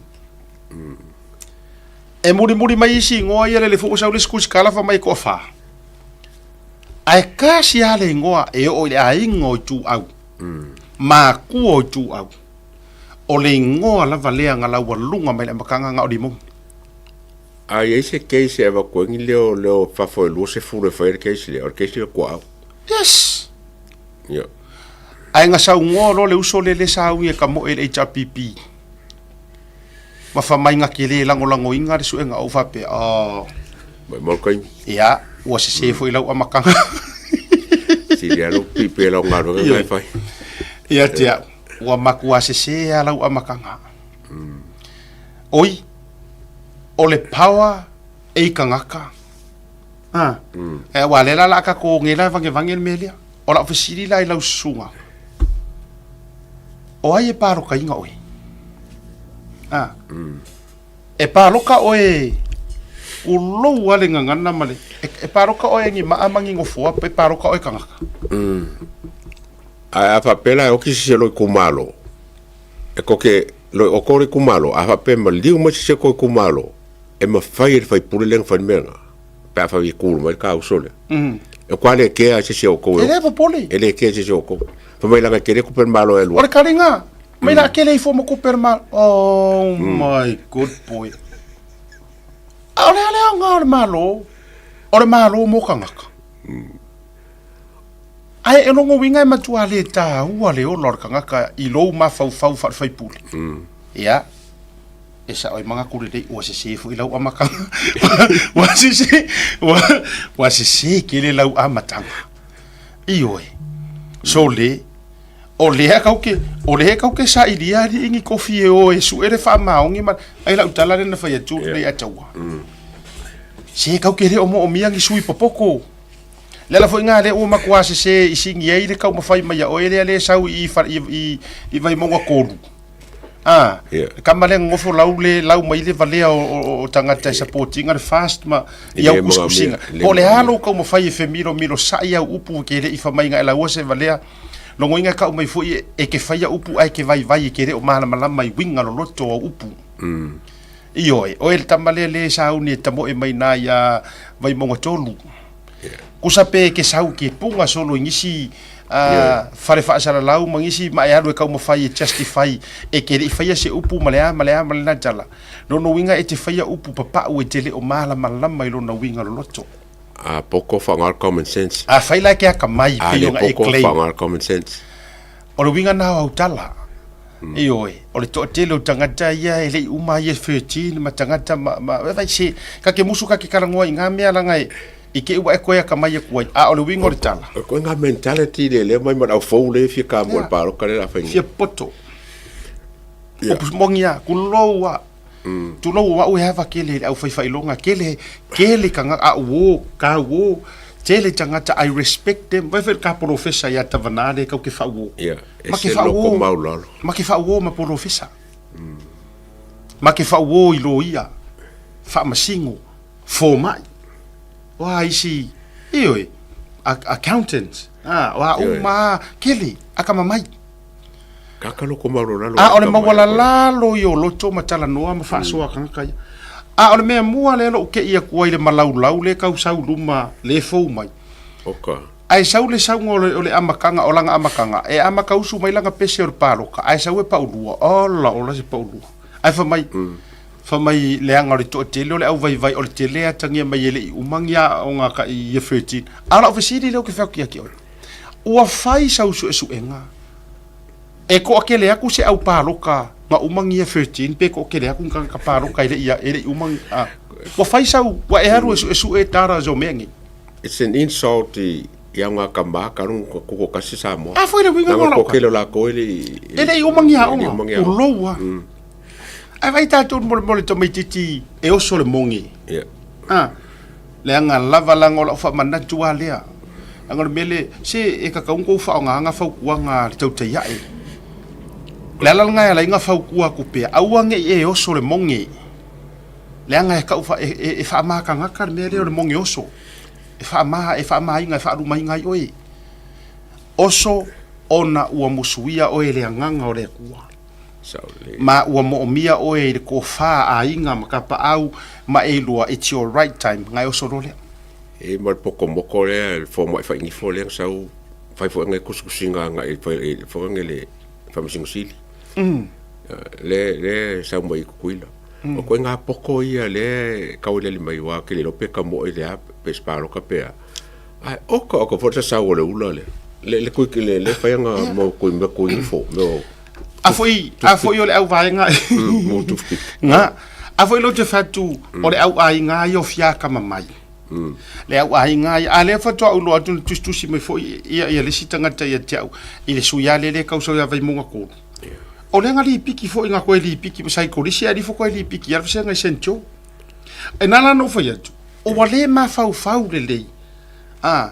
E mulimuli mai isi igoa ia lele foi ua sau le isi tusitala fai mai e toafa. Ae kasi lava le igoa e oo i le aiga o Ituau, makua o Ituau, o le igoa lava lea na laualuga mai le amataga na o Limoni. A i ai se case e avatu ai ni leo leo fafo e 20 e fai ai le case lea, o le case lea tuaau. Yes! Ia. Ae na saunoa loa le uso lea lea sa ui e kamoe i le HRPP, ma fai mai na te le lagolagoina le suega ou faapea, oh. Maumau le taimi. Ia, ua sese foi lau amataga. Sili lava lou pipi e lau galuega na e fai. Ia te au, ua matua sese lava lau amataga. Oi, o le power e i tagata. Ah. E aua lea la la a tatou nei la e vagevae le mea lea. O lau fesili la i lau susuga, o ai e palokaina oe? Ah. E paloka oe ulou a le gagana ma le e, e paloka oe ni maa ma ni nofoa pe paloka oe tagata. Ae a faapea la e oki se isi o lou itumalo, e koke loi o ko le itumalo, a faapea e maliu mai se isi o kou itumalo, e mafai e le faipule lea ona fai le mea lena, pe a fai e kulu mai le kauso lea. E kua le kea se isi o kou e E le popole. E le kea se isi o kou. Fai mai laga e kele kupe le malo e lua. O le kaliga, mai la kele ifo ma kupe le malo. Oh my good boy. A o le a le aoga o le malo? O le malo mo tagata. Ae e logo uiga e matua le taua le ola o le tagata i lou mafaufau faale-faipule. Ia, e sao ai manatu lelei, ua sese foi lau amataga. Ua sese, ua, ua sese tele lau amataga. Ioe, sole, O lea kau ke, o lea kau ke sailia alii ni kofi e o e suʻe le faamaoni ma, ai lau tala lea na fai atu nei ia Taua. Se kau ke le o moomia ni sui popoko. Le ala foi ngā lea ua matua sese i sigi ai le taumafai mai a oe lea le sau i, i, i, i Vaimauga 3. Ah, Yeah. le kama lea nofo lau le lau mai le valea o, o, o tagata e support ina le fast ma E i au le kusikusiga. magamia, le Po o le a magamia. lou taumafai e femilomilo sa'i au upu ke le i famaiga e laua se valea logoina e kau mai foi e ke faia upu ae ke vaivai e ke le o malamalama i uiga loloto o au upu. Ioe, oe le tama lea le sauni e tamoe mai na ia Vaimauga 3. Kusa pe ke sau ke punga solo i nisi fale faasalalau ma nisi ma e alu e taumafai e justify e ke le i faia se upu ma le a ma le a ma lena tala. Lona uiga e te faia upu papau e te le o malamalama i lona uiga loloto. A poko whaangar common sense. A fai la e ke akamai A pei le ona e poko claim. whaangar common sense. O le uiga na o au tala. Ioe, o le toatele o tagata ia e le i uma ia 13 ma tagata ma, ma vai se, ka ke musu ka ke kalangoa i ngā mea langa e, i ke ua e koe akamai aku ai. A o le uiga o le tala. O koe ngā mentality le lea mai ma au fou le fia ka mo le pāroka le la whainga. Fia poto. Yeah. Upu mongi a, kulou a. Tulou au e ava kele le au whaiwhailonga, kele, kele ka nga, a uo, ka uo, tele tangata, I respect them. Vai whai ka porofesa ia tawana le kau ke whauo. Yeah. E Ma ke se loko whauo, maulalo. ma ke whauo ma porofesa. Ma ke whauo i lo ia, whaamasingo, fōmai. Oa isi, ioe, accountants, ah, oa Ioe. uma, kele, akamamai. Kaka loko maulalo. A o le maualalalo i o loto ma talanoa ma faasoa kagaka ia. A o le mea mua lea lo'u ke'i aku ai le malaulau le kau sau luma le fou mai. Oka. Ae sau le sauga o le, o le amataga o laga amataga, e amatausu mai laga pese o le paloka, ae sau e paulua, ola ola se paulua. Ae fai mai, fai mai leaga o le toatele o le auvaivai o le tele e atagia mai e le'i uma ni aoga ta'i Year 13. A o la'u fesili lea ou te fai atu ia te oe, ua fai sau suesuega E toatele atu se au paloka na uma ni Year 13 pe toatele atu ni tagata paloka e le'i e le'i uma ni a ua fai sau ua e alu e suesue data o mea nei. It's an insult i i au ngā kama ka runga ka koko kasi Samoa. A foi le uiga Nanga o lau ko kele o lākou e le'i E le'i uma ni e le'i aoga, uma ni aoga. pulou a. Ae vaai tatou mo le mo le tamaitiiti e oso le mogi. Yeah. A, leaga lava laga o lau faamanatu a lea. Leaga o le mea le, se e tatau ona tou faaaogaina fautuaga a le tautai ae. O le ala lena e ala ai ona fautua atu pea, aua ne i e oso le moge. Leaga e tau e, e, e faamatagata le mea lea o le moge oso. E faama, e faamaina, e faalumaina ai oe. Oso ona ua musuia oe e le agaga o le Atua. Ma ua moomia oe i le tofa a aiga ma tapaau ma e iloa it's your right time na e oso loa lea. E ma le pokomoko lea le fomai faigifo lea na sau fai foi ngai kusikusiga agai i le foi ngai le Faamasino Sili. Le le sau mai i Tutuila. O koe ngā poko ia le kau le mai wa ke le lope ka mo i le a pe spaloka pe a. Ai oka oka fo sa sau o le ula le. Le le kui le le fai nga mo kui me kui fo me A foi, a foi o le au vaega. Mo toothpick. Nga, a foi lo te fatu o le au aiga ia o fiaka mamai. Le au aiga ia, a lea faatoa ou iloa atu na tusitusi mai foi ia ia le isi tagata ia te au i le sui a lele kau sau ia Vaimauga 3. O lea na lipiki foi na koe lipiki ma sai kolisi a lifo koe lipiki ia le vasega i Saint Joe. E na ala ona ou fai atu, ua le mafaufau lelei a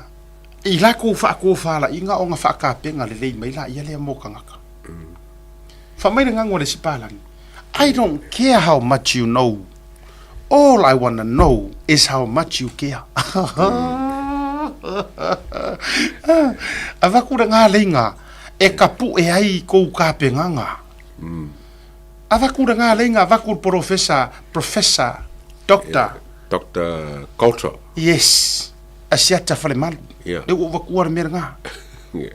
i lakou faatofalaiga ona faatapena lelei mai laia lea mo tagata. Fai mai le gago a le isi palagi, I don't care how much you know, all I wanna know is how much you care. Avatu le ngā leiga e kapuʻe ai kou kapenaga. Avatu le ngā leiga, avatu le porofesa, professor, doctor. Yeah, Doctor Coulter. Yes, Asiata Falemalu. Yeah. Le ua avatua le mea lena. Yeah.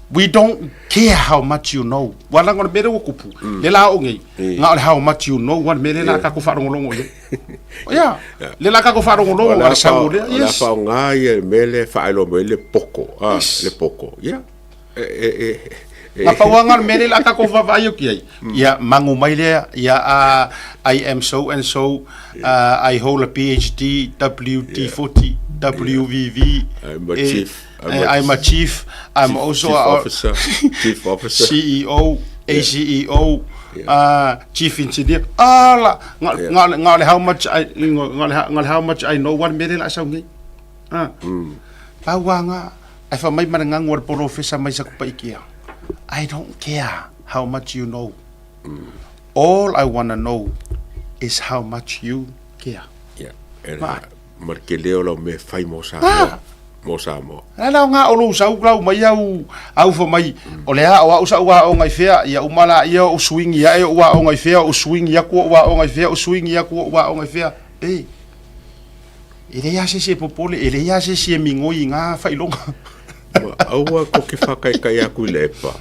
We don't care how much you know. Ua laga o le mea lea ua tupu, le la oo nei, na o le how much you know, ua le mea lea la a tatou faalogologo i ai. Ia, le la a tatou faalogologo, a le sau o lea, O le a yes. faaaoga ia le mea lea e faailoa mai ai le poko, a, Yes. le poko. Ia. E, e, e, e, Na pau lava lena o le mea lea la a tatou vaavaai atu i ai. Ia, magu mai lea, ia, I am so and so, I hold a PhD, WD40. WVV I'm a chief. I'm a chief I'm chief, also chief a officer. Chief officer. CEO ACEO Yeah. Chief Engineer ala nga Yeah. nga nga le how much I nga le nga le how much I know one mere la sau ngi ah pauanga ai fa mai mana ngangu o le polofesa mai sa kupa ikia I don't care how much you know all I wanna know is how much you care. Ia, e la, ma le tele o lau mea fai mo Samoa. Mo Samoa. La la nga o lou sau lau mai au au fa mai o le a o au sa ua o ngai fea ia uma la ia o swing ia e ua o ngai fea o swing ia ku ua o ngai fea o swing ia ku ua o ngai fea e e le ia se se popole e le ia se se mingoi nga failonga. Ma aua ko ke whakaikai aku i le epa.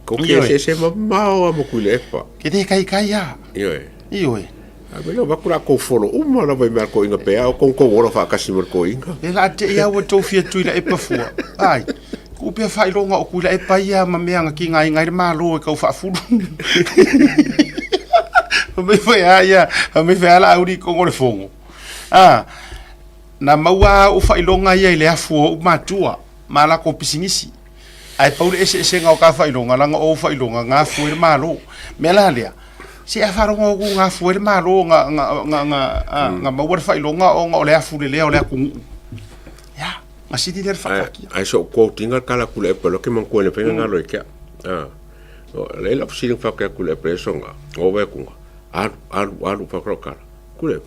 Ko ke Ioe. se se mamao a mo kui le epa. Ke te kai kai ia. Ioe. Ioe. A me leo vaku la kou folo uma lava i mea ko inga pea o kong kou ora whaakasi mo ko inga. E la te ia ua tau fia tui la epa fua. Ai. Ku pea whailonga o kui la epa ia ma mea nga ki ngai ngai le malo e kau whaafulu. Me whai a ia, me whai a la auri kongo le fongo. Ah, na maua o whailonga ia i le afu o matua, ma la ko pisingisi. Ai pau le ese ese ngau ka whailonga, langa o whailonga, ngā fue le malo. Mea la lea, se a wharonga o ku ngā fue le malo, nga, nga, nga, nga, ah, nga maua le whailonga o nga o le afu le lea o le aku nguu. Ya, nga siti le whakakia. Ai so ko tinga kala kule epa lo ke man ko le penga ngalo e kia. Ah. O le la siling fa ke kule epa songa. O we kunga. Alu alu alu fa kro kala. Kule.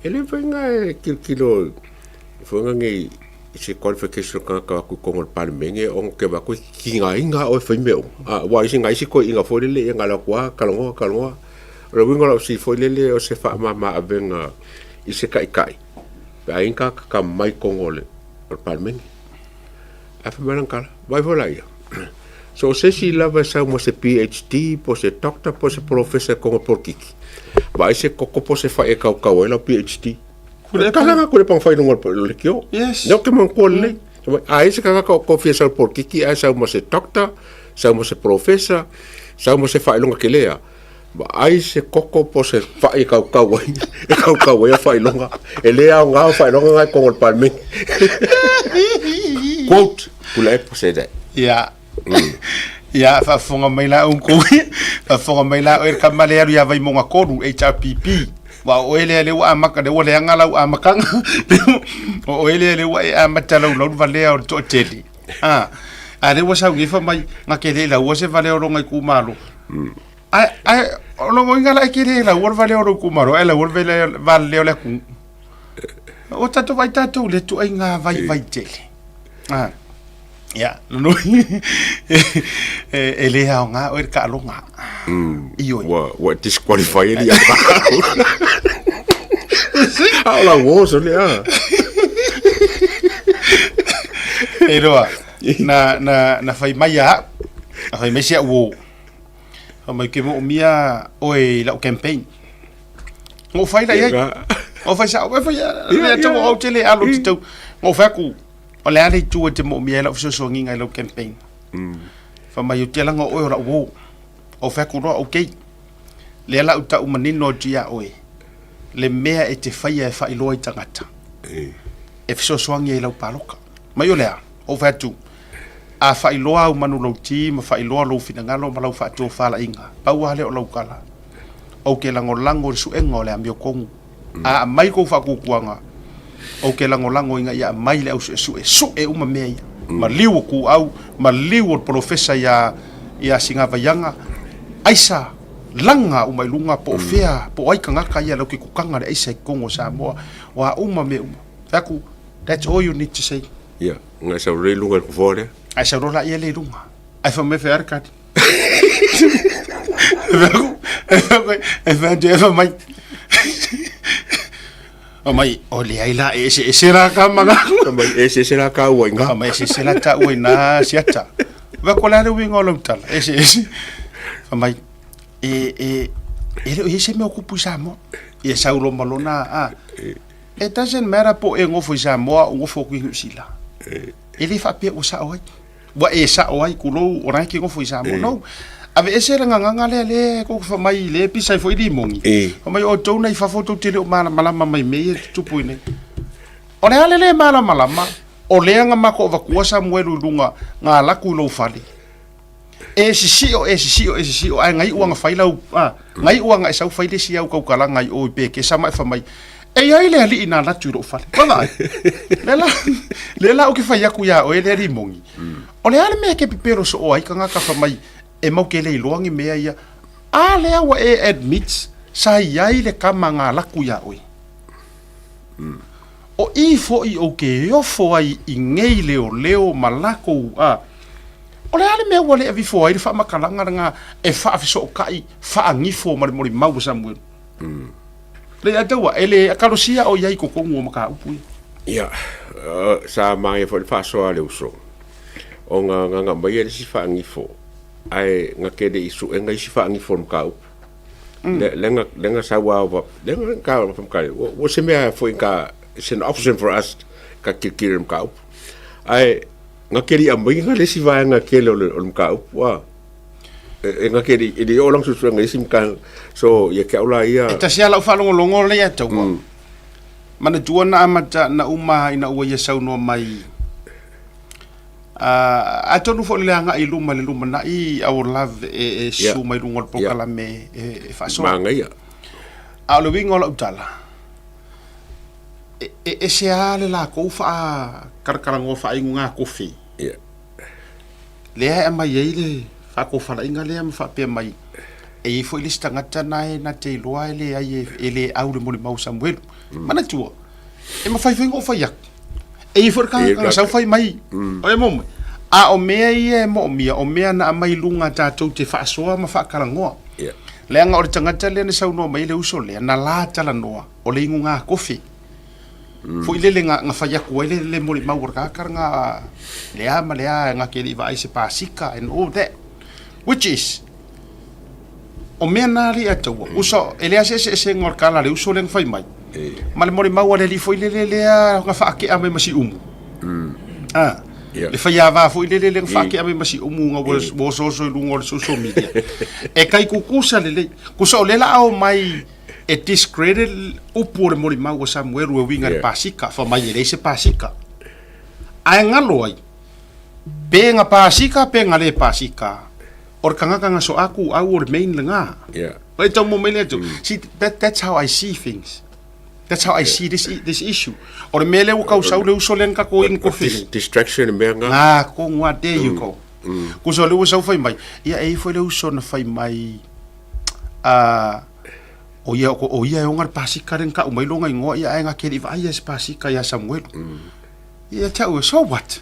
E le penga e kilo fo ngi i se qualification ka ka ku kongo le palmenge o ke ba ku ki nga inga o foi me o. Ah wa isi nga isi ko inga fo le le nga la kwa kalongo kalongo. O le winga la si fo le le o se fa ma ma avenga i se kai kai. Ba inga ka ka mai kongo le o le palmenge. A fa malang kala, vai fo la ia. So se si lava sa mo se PhD, po se doctor, po se professor kongo por kiki. Vai se koko po se fa e kau kau e la PhD. Kule Kala nga kule pang fai nungo le kio. Yes. No ke man ko le. A ese kaka ko ko fia sa por kiki a sa mo se doctor, sa mo se professor, sa mo se fa ilonga ke lea. Ba ai se koko po se fa e kau kau ai. E kau kau ai fa ilonga. E lea o ngā fa ilonga ngai kongo le palmenge. Quote, kule e po se that. Ia. Ia, faafofoga mai la oukou faafofoga mai la oe le kama lea alu ia Vaimauga 3 HRPP. Ua o oe lea lea ua amaka lea ua leaga lau amakaga. O oe lea lea ua e amata laulau le valea o le toatele. Ah, a lea ua sau nei fai mai nga ke le laua se valea o longa itumalo. Ae ae o logoiga la e ke le laua le valea o lou itumalo ae laua le valea valea o le atunuu. O tatou vaai tatou i le ituaiga vaivai tele. Ah. Ia, lona e le aoga oe le taaloga. Ioe. Ua, ua disqualify e ia. A o la uo so le a. E roa, na, na, na fai mai a au, na fai mai si au uo. Fai mai ke moomia oe i lau campaign. Ngo fai la iai. Ngo fai sa, fai le tau au tele alo te tau. Ngo fai aku, o le a le itu e te moomia ai lau fesoasoaniga i lau campaign. Fai mai ou te laga o oe o lau uo. Ou fai atu loa, okay. Lea la ou tau manino atu ia oe, le mea e te faia e faailoa i tagata, e fesoasoani ai i lau paloka. Mai o le a, ou fai atu, a faailoa au manulauti ma faailoa lou finagalo ma lau faatofalaiga, pau lava lea o lau tala, ou te lagolago i le suega o le amiotonu. A aumai kou faakukuaga, ou te lagolago ina ia aumai le au suesue, sue uma mea ia. Maliu o kuau, maliu o le polofesa ia, ia Sigavaiaga, aisa laga uma i luga po o fea, po o ai tagata ia lau ke kukaga le aisa i totonu o Samoa, o a uma mea uma. Fai atu, that's all you need to say. Ia, ngai sau le luga i le kufoa lea. Ae sau loa laia le i luga. Ae fai mai fai a le kali. E fai atu, e fai mai. Fai mai, o leai la, e eseese la ka magaku. Fai mai, e eseese la taua i ngā. Fai mai, e eseese la taua i nā siata. Fai atu, o le a le uiga o lau tala, e eseese. Fai mai, e, e, e le o i ai se mea o tupu i Samoa. Ia sau loa ma lona, a, it doesn't matter po o e nofo i Samoa o nofo atu i Niu Sila. E le faapea ua sao ai. Ua e sao ai kulou o la e ke nofo i Samoa. No. Aveese le gagaga lea lea kou te fai mai lea e pisa ai foi limoni. Fai mai outou na i fafo tou te le o malamalama mai i mea ia e tutupu i inei. O le a le lē malamalama, o lea na matou avatua Samuelu i luga na alu atu i lou fale. E sisio, e sisio, e sisio, ae na iu lava na fai lau, a, na iu lava na e sau fai le isi au tautalaga i o i Pekesa ma e fai mai, E i ai le alii na alu atu i lou fale. Vaavaai, lea la, lea la ou te fai atu iā oe le alii moni, o le a le mea e te pepelo soo ai tagata fai mai e mau te le iloa ni mea ia, a lea ua e admit sa i ai le tama na alu atu iā oe. O i foi ou te ofo ai i nei leoleo ma lakou, a, o le a le mea ua le aveifo ai le faamatalaga lena e faafesootai faagifo ma le molimau a Samuelu? Le ia taua, e le kalosia o i ai i totonu o mataupu ia. Ia, sa manaia foi le faasoa a le uso, ona na aumai le isi faagifo, ae na te le i suega isi faagifo o le mataupu. Le le na sau lava, le na ka ua se mea foi ka, it's an option for us ka tilotilo i le mataupu. Ae na te le i aumaia le isi vaega tele o le mataupu, a. E na te le i oo lana suesuega i isi mataupu. So, ia te au la ia. E tasi lava lau faalogologo lea ia taua. Manatua na amata na uma ina ua ia saunoa mai Atonu foi le agai i luma i le lumanai our love e susu mai luga o le polokalame e faasoa. Manaia. A o le uiga o lau tala, e ese lava le latou faakalakalanoa faaiuga kofi. Lea e aumai ai le faatofalaiga lea ma faapea mai, e i ai foi le isi tagata na e na te iloa e leai e le au le molimau a Samuelu. Manatua, e mafai foi ona ou fai atu. E i ai foi le tagata na sau fai mai, o e mo mai. A o mea ia e moomia, o mea na aumai i luga tatou te faasoa ma faatalanoa. Leaga o le tagata lea na saunoa mai ai le uso lea, na la talanoa, o le inuga kofi. Foi lele na fai atu ai le molimau o le tagata lena, lea ma lea na te le i vaai i se pasika and all that. Which is, o mea na alii a taua, uso, e leai se eseesega o le tala a le uso lea na fai mai, ma le molimau a le alii foi lele lea na faakea mai ma Siumu. Ah, le faiava foi lele lea na faakea mai ma Siumu na ua osooso i luga o le social media. E tai tutusa lelei. Tusa o lea la a omai e discredit upu o le molimau a Samuelu e uiga i le pasika, fai mai e leai se pasika. Ae galo ai, pe na pasika pe na le pasika, o le tagata na so aku au o le main lena. Oi tau mo mai le atu. See, that's how I see things. That's how I see this issue. O le mea lea ua kau sau le uso lea na tatou inu kofi nei. Distraction e mea nga. Nga, ko ngua, there you go. Kusa o le ua sau fai mai, ia e i foi le uso na fai mai, o ia, o ia e ona le pasika lea na tau mai lona igoa, ia ae na te le i vaai ia i se pasika ia Samuelu. Ia te au, so what?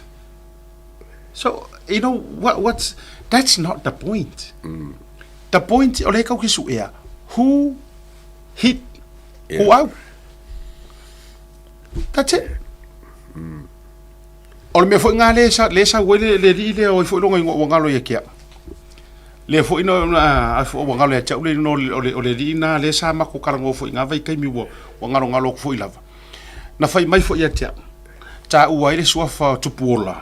So, you know, what, what's, that's not the point. The point, o lea kau ke suea, who hit who out? That's it. O le mea foi ngā le sa, le sau ai le, le alii lea o ai foi longa ingoa ua ngalo ia te au. Lea foi na, na, ai foi ua ngalo ia te au le ingoa o le, o le, o le alii na lea sa matou talanoa foi i ngā vaitaimi ua, ua ngalongalo atu foi lava. Na fai mai foi ia te au, taua ai le suafa o Tupuola.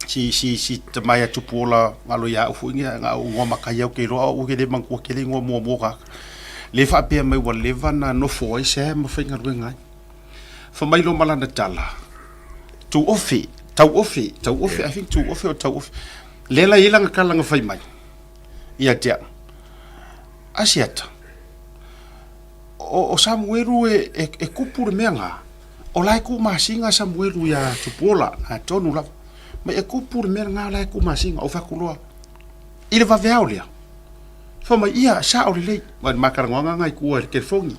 Si, si, si tamae a Tupuola ngalo ia au foi nga, nga au ingoa makai au ke iloa au ke le manatua tele ingoa muamua o tagata. Le faapea mai ua leva na nofo ai sea ma faigaluega ai. Fai mai loa ma lana tala, tuofe, tauofe, tauofe, I think tuofe or tauofe. Lea la e i ai lana tala na fai mai ia te au, Asiata, o, o Samuelu e, e, e kupu le mea ngā. O la e ku masinga Samuelu ia Tupuola, nā tonu lava. Mai e kupu le mea ngā o la e ku masinga, o whakuloa. I le vaveao lea. Fai mai, ia, sa o lelei. Mai le makarangoanga ngā i kua i le telefongi.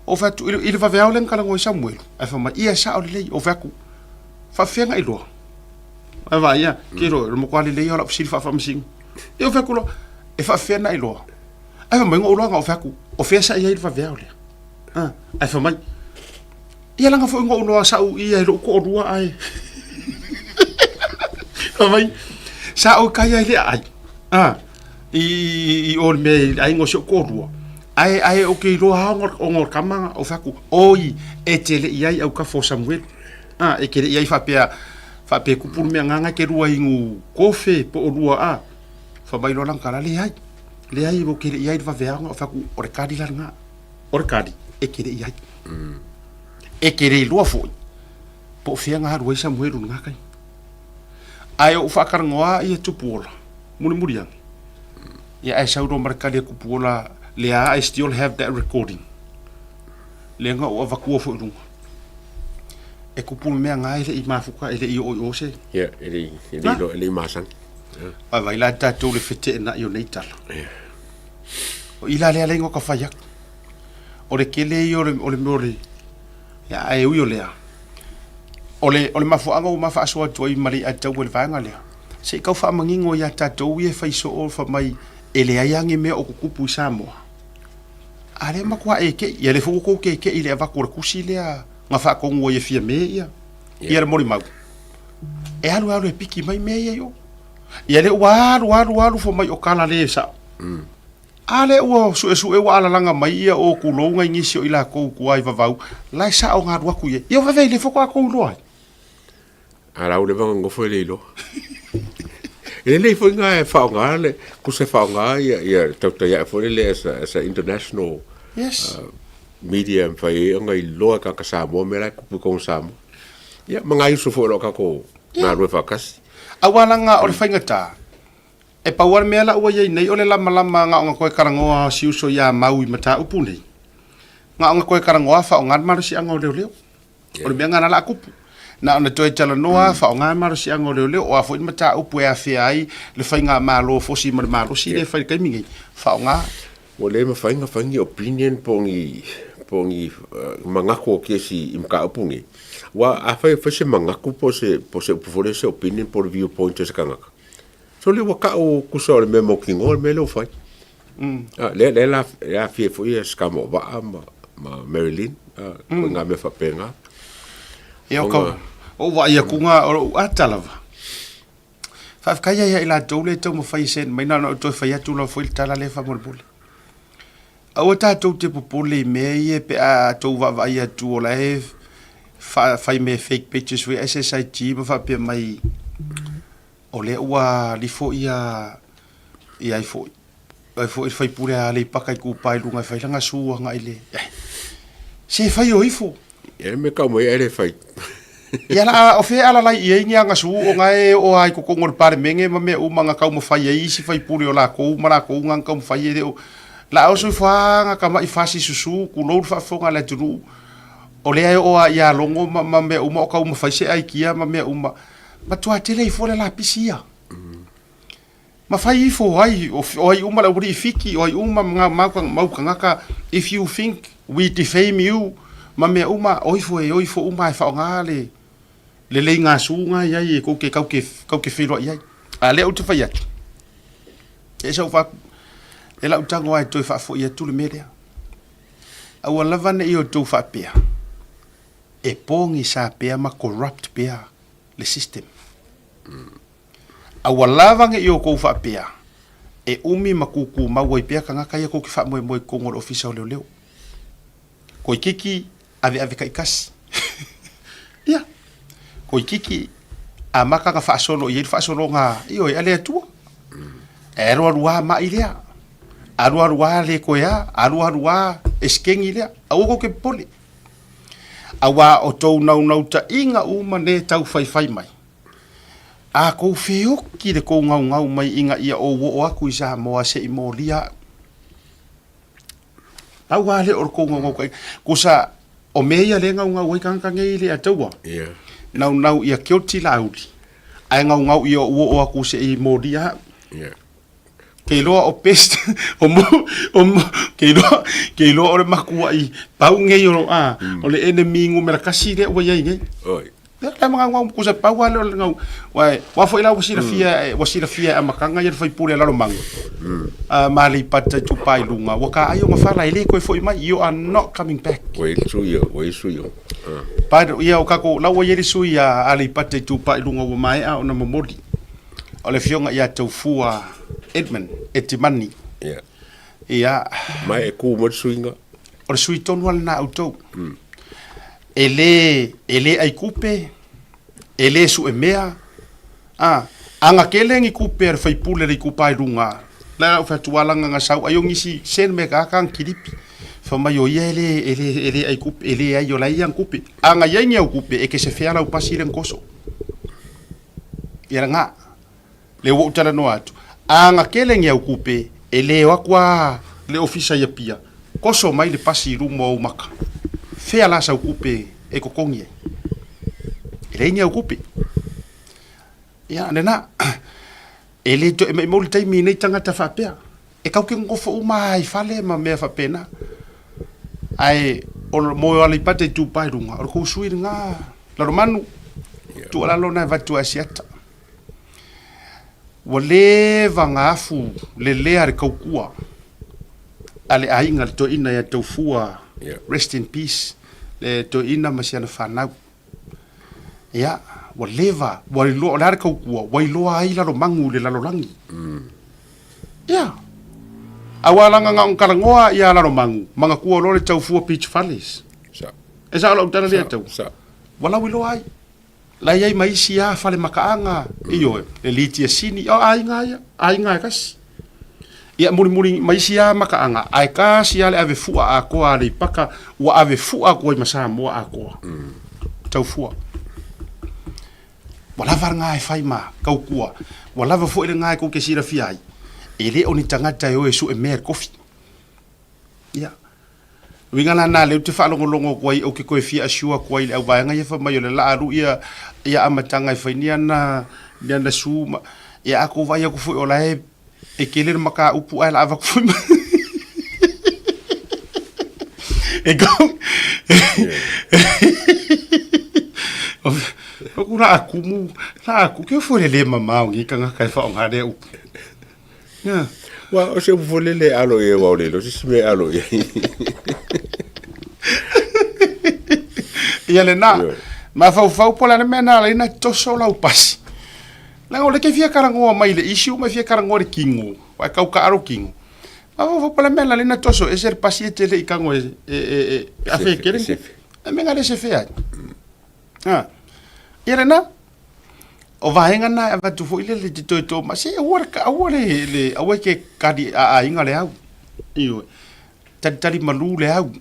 O whatu, i le, i le vaveao lea ngakarangoa i Samuelu. Ai fai mai, ia, sa o lelei. O whaku, whaafenga i loa. Ai vai ia, ke roa, le mokoa lelei o lau fesili faafaamasino. Ia o whaku loa, e faafefea na iloa. Ai fai mai ngo'u loa nga o fai atu, o fea sa i ai le vaveao lea? A, ae fai mai, ia laga foi ngo'u loa sa'u ia i lo'u to'alua ae fai mai, sa ou kai ai le aai, a, i, i o le mea i le aiga o si o'u to'alua, ae, ae ou te iloa lava ona o le tama o fai atu, oi, e te le i ai autafa o Samuelu, a, e te le i ai faapea, faapea e tupu le mea agaga e te lua inu kofe po o lua, a, fai mai loa lana tala, leai. Leai, ua kele i ai le vaveaga o fai atu, o le kali la lena. O le kali, e kele i ai. E te le iloa foi po o fea na alu ai Samuelu i lena taimi. Ae ou faatalanoa ia Tupuola mulimuli ane. Ia ae sau loa ma le tali a Tupuola lea I still have that recording. Lea na ou avatua foi i luga. E tupu le mea na e le i mafuta e le i oo i o se. Ia, e le i, e le i, e le i masani. Vaivai la tatou le feteenai o nei tala. O i la lea lea ka fai atu. O le tele ia o le o le mea o le ia ae ui o lea. O le o le mafuaaga ua ma faasoa atu ai ma le Aiataua i le vaega lea, se i tau faamanino ia tatou ia e fai soo fai mai e leai lava ni mea o tutupu i Samoa. A lea matua e kei, ia lea foi ua tou keke'i i le avatu o le tusi lea na faatonu ai e Fiame ia ia le molimau. E alu alu e piki mai mea ia i o. Ia lea ua alu alu alu fai mai o tala le sao. A lea ua suesue ua alalaga mai ia o tulou nai nisi o i lakou tua i vavau, la e sao na alu atu i ai. Ia vave le faatoa tou iloa ai. A la ua leva ona nofo e le iloa. E lelei foi na e faaaoga le kusa e faaaoga ia ia tautai ae foi lele as a, as a international Yes. media e mafai ai ona iloa e tagata Samoa mea la e tupu i totonu o Samoa. Ia ma nai uso foi o lo o tatou galulue faatasi. Aua laga o le faigata, E pau lava le mea la ua i ai nei o le lamalama na ona toe talanoa o si uso ia Mau i mataupu nei. Na ona toe talanoa faaaoga le malosiaga o leoleo. O le mea lena la a tupu. Na ona toe talanoa faaaoga le malosiaga o leoleo. O a foi ni mataupu e afea ai le faigamalo fosi ma le malosi lea e fai i le taimi nei, faaaoga. Ua le mafai ona fai ni opinion po o ni, po o ni manatu o kesi i mataupu nei. Aua afai e fai se manatu po o se, po o se upu foi lea se opinion po o le viewpoint o se tagata, So lea ua tau tusa o le mea mautinoa le mea lea ua fai. Ah, lea, lea la, lea afia foi ia Scamoavaa ma, ma Marilyn, ah, mm. ngā mea faapena. Ia, o ka, o vaai atu ngā, o lou ata lava. Faafetai ai ia i latou le taumafai e send mai, na ona ou toe fai atu lava foi le tala lea faamolemole. Aua tatou te popole i mea ia pe a tou vaavaai atu o la e fai mea fake pages foi SSIG ma faapea mai O lea ua lifo ia ia ai foi ai foi le faipule a Aleipata Itupa i luga e fai lana su agai le eh, se fai o ifo. Ia me kau mai ele fai. Ia la o fe ala lai i ai ni anga su o ngae o ai kokongo le palemenge ma mea uma nga taumafai ai isi faipule o lakou ma lakou nga taumafai e le o la o soifuaga ka mai fasi susu kulou le faafofoga a le atunuu o lea e oo lava ia logo ma, ma mea uma o taumafai se aikia ma mea uma. Matua tele ifo le lapisi ia. Ma fai ifo ai, o ai uma le aualii Fiti, o ai uma ma mau, mau tagata, if you think we defame you, ma mea uma, o ifo e o ifo uma e faaaoga le, le leigasu na i ai e kou te, kau te, kau te feiloai ai. A lea ou te fai atu, e sau faaku, e lau tago lava e toe faafoi atu le mea lea. Aua lava ne i outou faapea, e pogisa pea ma corrupt pea le system. A ua lava ne i outou faapea, e umi ma kūkūmau ai pea tagata ia kou te faamoemoe i totonu o le Ofisa o Leoleo. Koikiki aveave taitasi. Ia. Koikiki amata ona faasolo i ai le faasologa, ioe, a le Atua. E alualu lava mai lea. Alualu lava le toe a, alualu lava eseteni lea. Aua tou te popole. Auā o tou naunautaiga uma ne tau faifai mai, a kou feoki le kou gaugau mai ina ia ou oo atu i Samoa se i molia a'u. Pau lava lea o le kou gaugautaiga. Kusa, o mea ia lea e gaugau ai tagata nei i le Ataua. Yeah. Naunau ia guilty Laauli, ae gaugau ia ou oo atu se i molia a'u. Yeah. Ke iloa o best o mo o mo ke iloa ke iloa o le makuaʻi pau nei o a o le enemy numera kasi lea ua iai nei. Oi. Lea la magaugau kusa pau a lea o le gau uae ua foi la ua silafia e ua silafia e amataga ia le faipule a Lalomanu. A ma Aleipata Itupa i luga ua ka ai ona fala e le toe foi mai you are not coming back. Ua i le sui o, ua i le sui o. Pa ia o kako la ua i le sui a Aleipata Itupa i luga ua maea ona momoli. O le afioga ia Taufua Edmund Etimani. Yeah. Ia. Mai e ku mo le suiga. O le sui tonu lava lena a outou. E le, e le ai kupe, e le sue mea, a, aga tele ni kupe a le faipule le itupa i luga, la au fai atu lava laga na sau ai o nisi sen me ka ka kilipi. Fai mai o ia e le, e le, e le ai kupe, e le ai o la ia ana kupe. A na iai ni au kupe, e ke se fea lau pasi le ngoso. Ia la nga. Le ua ou talanoa atu. A na kele ni au kupe, e le o atu a le ofisa i Apia, koso mai le pasi i luma o ou maka. Fea la sau kupe e totogi ai? E leai ni au kupe. Ia, lena. E le toe maimau le taimi i nei tagata faapea. E kau ke nofo uma lava i fale ma mea faapena. Ae o mo Aleipata Itupa i Luga, o le kou sui lena Lalomanu, tuualalo lena e avatu e Asiata. Ua leva ona afu lelea le tautua a le aiga le toeaina ia Taufua, rest in peace, le toeaina ma si ana fanau. Ia, ua leva, ua iloa, o le a le tautua, ua iloa ai Lalomanu i le lalolagi. Ia. Aua leaga na ona talanoa ia Lalomanu, manatua loa le Taufua Beach Fales. E sao lau tala lea tau? Ua lauiloa ai. La i ai ma isi a fale makaaga, ioe, le Litia Sini, o aiga ia, aiga e tasi. Ia mulimuli ma isi a makaaga, ae tasi a le ave fua atoa a Aleipata, ua ave fua atu ai ma Samoa atoa. Taufua. Ua lava lena e fai ma tautua, ua lava foi lena e tou te silafia ai, e le o ni tagata e o e sue mea i le kofi. Ia. Uiga la na lea ou te faalogologo atu ai ou te toe fia assure atu ai i le auvaega ia fai mai o le la alu ia ia amataga e fai ni ana ni ana su ma ia a tou vaai atu foi o la e e tele le mataupu ae la avatu foi ma e kau o ku la kumu la ku ke fo le le mamao ni tagata e faaaoga lea upu. Ia. Ua o se upu foi lele e alo i ai aua o le iloa se isi mea e alo i ai. Ia lena. Mafaufau po o le a le mea na ala ai ona toso lau pasi. Leaga o lea e te fia talanoa mai i le issue ma e fia talanoa i le tino, aua e tau taalo tino. Mafaufau po o le a le mea na ala ai ona toso ese le pasi e te le i tago e e e afe e kele. E mea na le sefe ai. Ha. Ia lena. O vaega na e avatu foi lele te toe tō mai. Se aua le, aua le, le aua ke kari a aiga le au. Ioe. Talitali malu le au.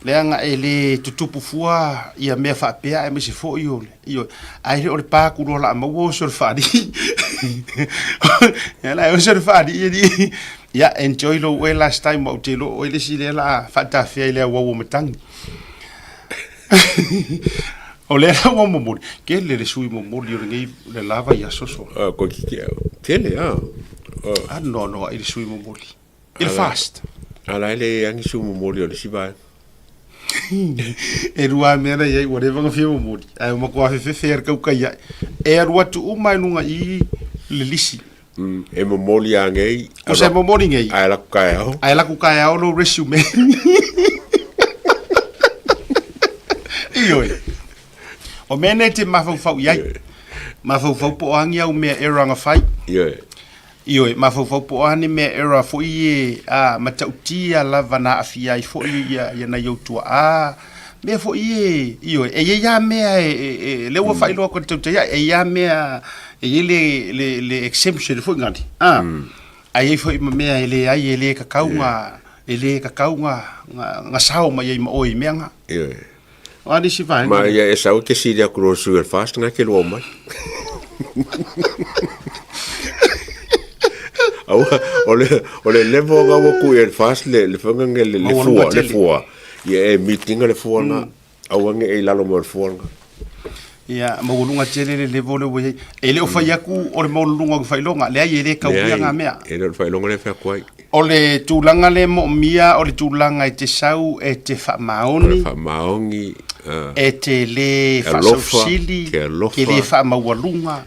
Leaga e le tutupu fua ia mea faapea aemaise foi o le, ioe. Ae le o le pa atu loa o le a maua oso le faalii. Ia la e oso le faalii alii. Ia enjoy lou oe last time aua ou te iloa o oe le isi lea o le a faatafea i le auau o matagi. O lea la ua momoli, tele le sui momoli o lenei le la vaiaso sola. Ah, ko ki ke tele ah. Ah, no no ai le sui momoli. I le fast. Ala ele angi su momoli o le si vaega. E lua mea na iai ua leva ona fia momoli. Ae ua matua afefefe e le tautai ae. E alu atu uma i luga i le lisi. E momoli a ngei. O se momoli ngei. Ae laku kaeao. Ae laku kaeao lou resume. Ioe. O mea nei te mafaufau i ai. Mafaufau po o a ni au mea error na fai. Ioe. Ioe, mafaufau po o a ni mea error foi e a matautia lava na aafia ai foi ia ia nai ou tuaa. Mea foi e, ioe, e i ai lava mea e, e, e lea ua faailoa atu e le tautai ae, e i ai lava mea e i ai le, le, le exemption foi ngani, a, ae i ai foi ma mea e leai e le tatau na, e le tatau na, na, na sao mai ai ma oe i mea na. Ioe. O a nisi vaega. Ma ia e sau ke sili aku lo sui al fast nga ke lua mai. Aua, o le, o le level nga ua ku i al fast le, le whanga nge le, le fua, le fua. Ia e meeting le fua nga. Aua nge e i lalo mo le fua nga. Ia, maualuga tele le level lea ua i ai. E le o fai atu o le maualuluga o le faailoga. Leai, e le taulia nga mea. E le o le faailoga lea e fai atu ai. O le tulaga lea e moomia o le tulaga e te sau e te faamaoni. O le faamaoni. E te le faasausili. Ke le faamaualuga.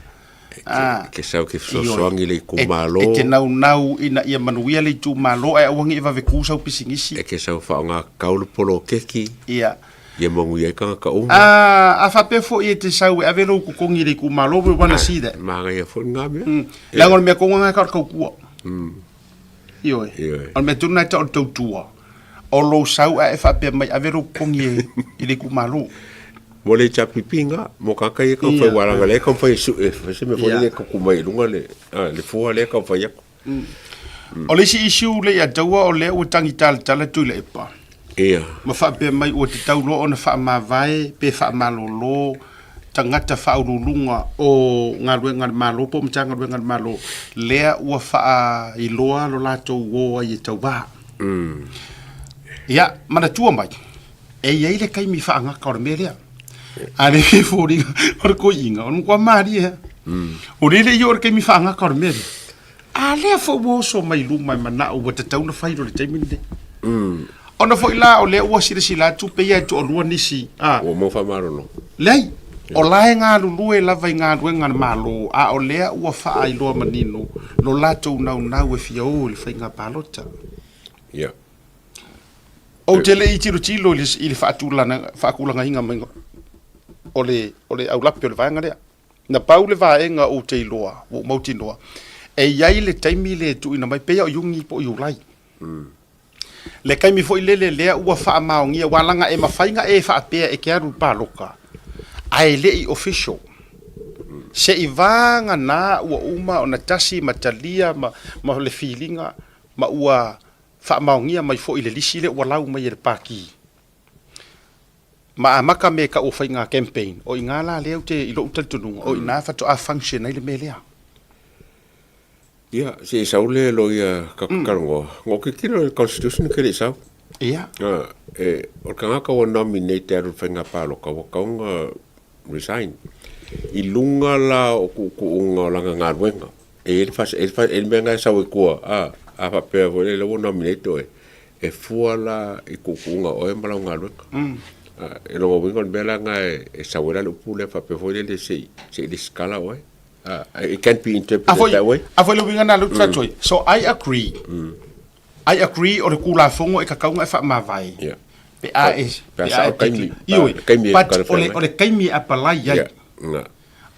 Ke sau ke fesoasoani i le itumalo. E te naunau ina ia manuia le itumalo ae aua ne i vave ku sau pisinisi. E ke sau faaaoga tatau le poloketi. Ia. Ia manuia ai tagata uma. A faapea foi e te sau e ave lou totogi i le itumalo, we wanna see that. Manaia foi lena mea. Leaga o le mea tonu lena e tau o le tautua. Ioe. O le mea tonu lena e tau o le tautua, o lou sau ae e faapea mai ave lou totogi i le itumalo. Mo le HRPP nga, mo kaka ia kau fai walaga lea kau fai su e se me foi le ka kumai lunga le le fua lea kau fai aku. O le isi issue le ia taua o lea ua tagi talatala Tuilaepa. Ia. Ma faapea mai ua tatau loa ona faamavae pe faamalolo tagata faauluuluga o galuega a le Malo po o Matagaluega a le Malo lea ua faailoa lo latou o ai e tauva. Ia, manatua mai, e i ai le taimi faagata o le mea lea. A le e foliga o le koiina, o le matua malie lava. O lea e le i oo i le taimi faagata o le mea lea. A lea foi ua oso mai luma e manao ua tatau ona fai loa i le taimi lenei. Ona foi la o lea ua silasila atu pei lava e toalua nisi, a. Ua mau faamalolo. Leai, o la e galulue lava i galuega a le Malo, a o lea ua faailoa manino lo latou naunau e fia o i le faiga palota. Ia. Ou te le i tilotilo i le faatulagaina mai o le aulape o le vaega lea. Na pau le vaega ou te iloa, ua ou mautinoa, e i ai le taimi lea e tuuina mai, pei lava o Iuni po o Iulai. Le taimi foi lele lea ua faamaonia, aua leaga e mafai ona e faapea e te alu i le palota, ae le i official. Se i vagana ua uma ona tasi ma talia ma le filiga ma ua faamaonia mai foi le lisi lea ua lau mai e le Pati. Ma amata me tau o faiga campaign, o i ina la lea ou te, i lou talitonuga, o i ina faatoa function ai le mea lea. Ia, se i sau le loia talanoa, na ou tilotilo i le constitution ke le i sau. Ia. E, o le tagata ua nominate e alu i le faiga palota ua tatau ona resign. I luga la o tuutuuga o lana galuega, e i ai le fas, e i ai le mea lena e sau ai tua, a, a faapea foi lele ua nominate oe, E fua la i tuutuuga o oe ma lau galuega. E lona uiga o le mea la lena e sau ai la le upu lea faapea foi lele se i se i lesitala oe. It can be interpreted that way. A foi le uiga lena lea ou te fai atu ai. So I agree. I agree o le Tulafono e tatau ona e faamavae. Yeah. Pe a e Pe a sao taimi. Ioe. Taimi e But o le taimi e apalai ai. Yeah. Nga.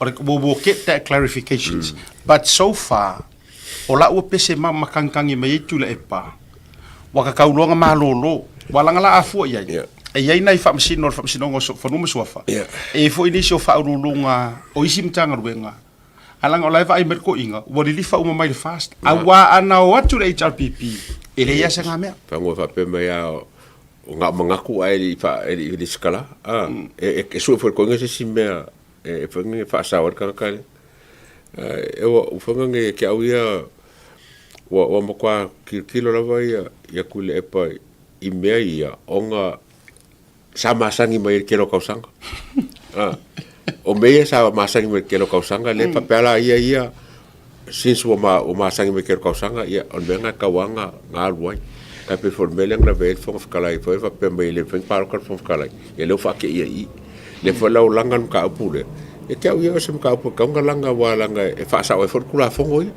O le, we'll, we'll get that clarifications. But so far, o la ua pese ma makangkangi mai ai Tuilaepa, ua kakau loa na malolo, ua laga la afua i ai. Yeah. E i ai nai faamasino o le Faamasinoga o Fanua ma Suafa, Yeah. e i ai foi nisi o faauluuluga o isi Matagaluega, ae leaga o la e vaai mai le toeaina, ua lilifa uma mai le FAST. Aua ana o atu le HRPP, e leai lava se gamea. Fagoa faapea mai lava o na o manatu ae le i faa e le i lesitala a e e sue foi le toeaina se isi mea e foi nge faasao ai le tagata lea. E ua ua foi nge ke au ia ua ua matua tilotilo lava ia ia Tuilaepa i mea ia ona sa masani mai ai i le tele o tausaga. A o mea ia sa masani mai i le tele o tausaga lea faapea la ia ia since ua ma ua masani mai i le tele o tausaga ia o le mea lena e tatau lava ona alu ai. Tai pei foi o le mea lea na lavea ai le Fofoga Fetalai foi faapea mai e le mafai ona palota le Fofoga Fetalai, ia lea ua faateia i i. Lea foi la ua laga le mataupu lea, ia te au ia o se mataupu e tatau ona laga aua leaga e faasao ai foi le Tulafono ia.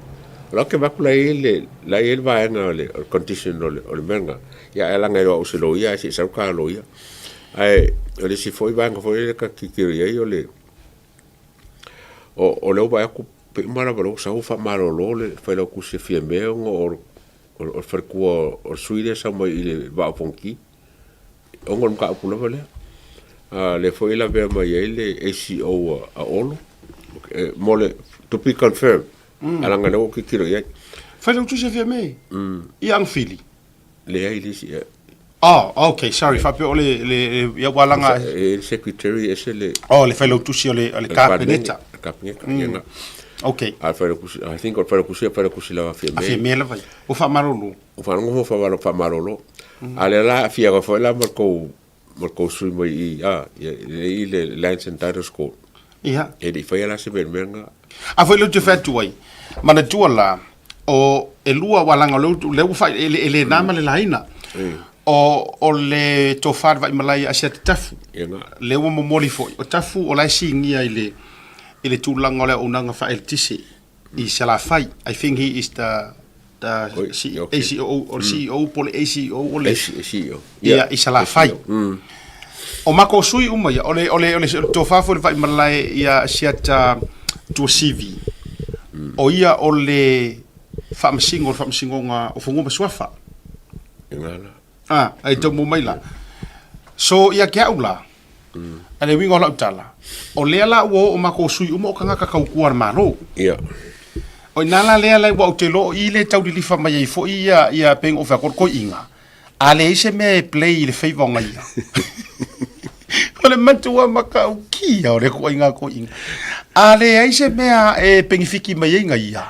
O la ou te vaai atu la e i ai le la e i ai le vaega o le condition o le o le mea lena, ia ae leaga e le o au o se loia ae se i sau le ta loia. Ae o le isi foi vaega foi lea ta te tilotilo i ai o le o lea ua vaai atu pei uma lava o lea ua sau ua faamalolo le Failautusi e Fiame ona o le faletua o le sui lea e sau mai i le Vaa o Fonoti, ona o le mataupu lava lea. A lea foi e lavea mai ai le ACEO a Olo, mo le, to be confirmed, ae leaga o lea ua ou tilotilo i ai. Failautusi e Fiame? Ia Agafili? Leai, le isi. Oh, okay, sorry, faapea o le, le, ia ua laga... E le secretary ese le... Oh, le failautusi o le, o le Kapeneta. Le Kapeneta, ia nga. Okay. A le failautusi, I think o le failautusi, a failautusi lava Fiame. A Fiame lava ia. Ua faamalolo. Ua faalogo ua faamalolo. A lea la aafia foi la ma le tou, ma le tou sui mai i, a, ia i le Lands and Titles Court. Ia. E le i faia la se mea i le mea lena. A foi lea ou te fai atu ai, manatua la, o e lua aua leaga o lea ua fai, e le, e le na ma le laina. O, o le tofa le Vaimalae a Asiata Tafu, lea ua momoli foi, o Tafu o la e sigia i le, i le tulaga o le auaunaga faaeletise i Salafai. I think he is the, the Oi, C, okay. ACO, o le CEO po o le ACO o le, CEO. Ia, i Salafai. O makou sui uma ia, o le, o le, o le tofa foi le Vaimalae ia Asiata Tuasivi, o ia o le faamasino o le Faamasinoga o Fanua ma Suafa. Ah, ai tau mo mai la. So, ia ke au la, a le uiga o lau tala, o lea la ua oo makou sui uma o tagata tautua a le Malo. Ia. O ina la lea la ua ou te iloa o i lea e tau lilifa mai ai foi ia ia pei ona ou fai atu o le toeaina, a leai se mea e play i le favour o gaia. O le matua matautia o le ituaiga toeaina. A leai se mea e penefiti mai ai gaia,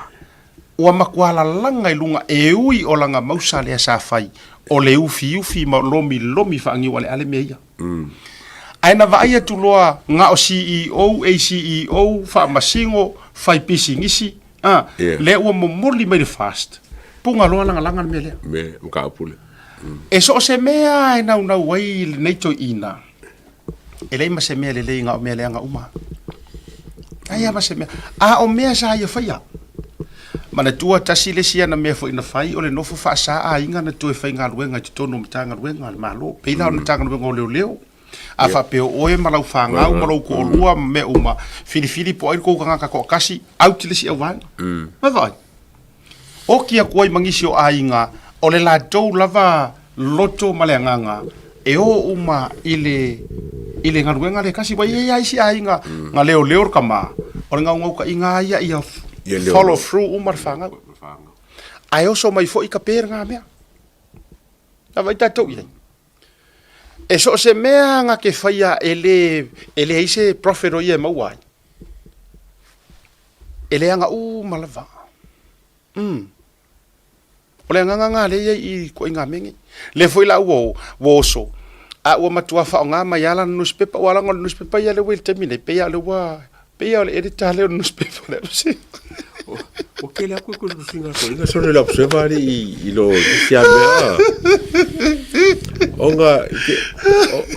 ua matua lalaga i luga e ui o lana mausa lea sa fai, o le ufiufi ma lomilomi faaniu aleale mea ia. Ae na vaai atu loa na o CEO, ACEO, faamasino, fai pisinisi, a, Yeah. lea ua momoli mai le fast. Puga loa lagalaga le mea lea. Me, mataupu lea. E so o se mea e naunau ai lenei toeaina, e leai ma se mea lelei na o mea leaga uma. Leai lava ma se mea. A o mea sa ia faia. Manatua tasi le isi ana mea foi na fai o le nofo faasa aiga na toe faigaluega i totonu o Matagaluega a le Malo. Pei la o le Matagaluega o Leoleo. A faapea o oe ma lau fanau ma lou toalua ma mea uma, filifili po o ai le tou tagata toatasi, out le isi auvaega. Vaavaai. Oti atu ai ma nisi o aiga, o le latou lava loto ma le agaga e o uma i le i le galuega lea e tasi. Ua i ai lava isi aiga na leoleo le tama, o le naunautaiga lava ia ia follow through uma le fanau. Ae oso mai foi kape lena mea. Vaavaai tatou i ai. E so o se mea na te faia e le e leai se profit o ia e maua ai. E leaga uma lava. Mm. O le agaga lena lea e i ai i ituaiga mea nei. Lea foi la ua o, ua oso, a ua matua faaaoga mai lava lana nusipepa, aua leaga o le nusipepa ia lea ua i le taimi nei, pei lava o lea ua, pei lava o le editor lea o le nusipepa o le Observer. Ua tele atu e tusitusiga atu ina sole le Observer alii i lo isi a mea. Ona,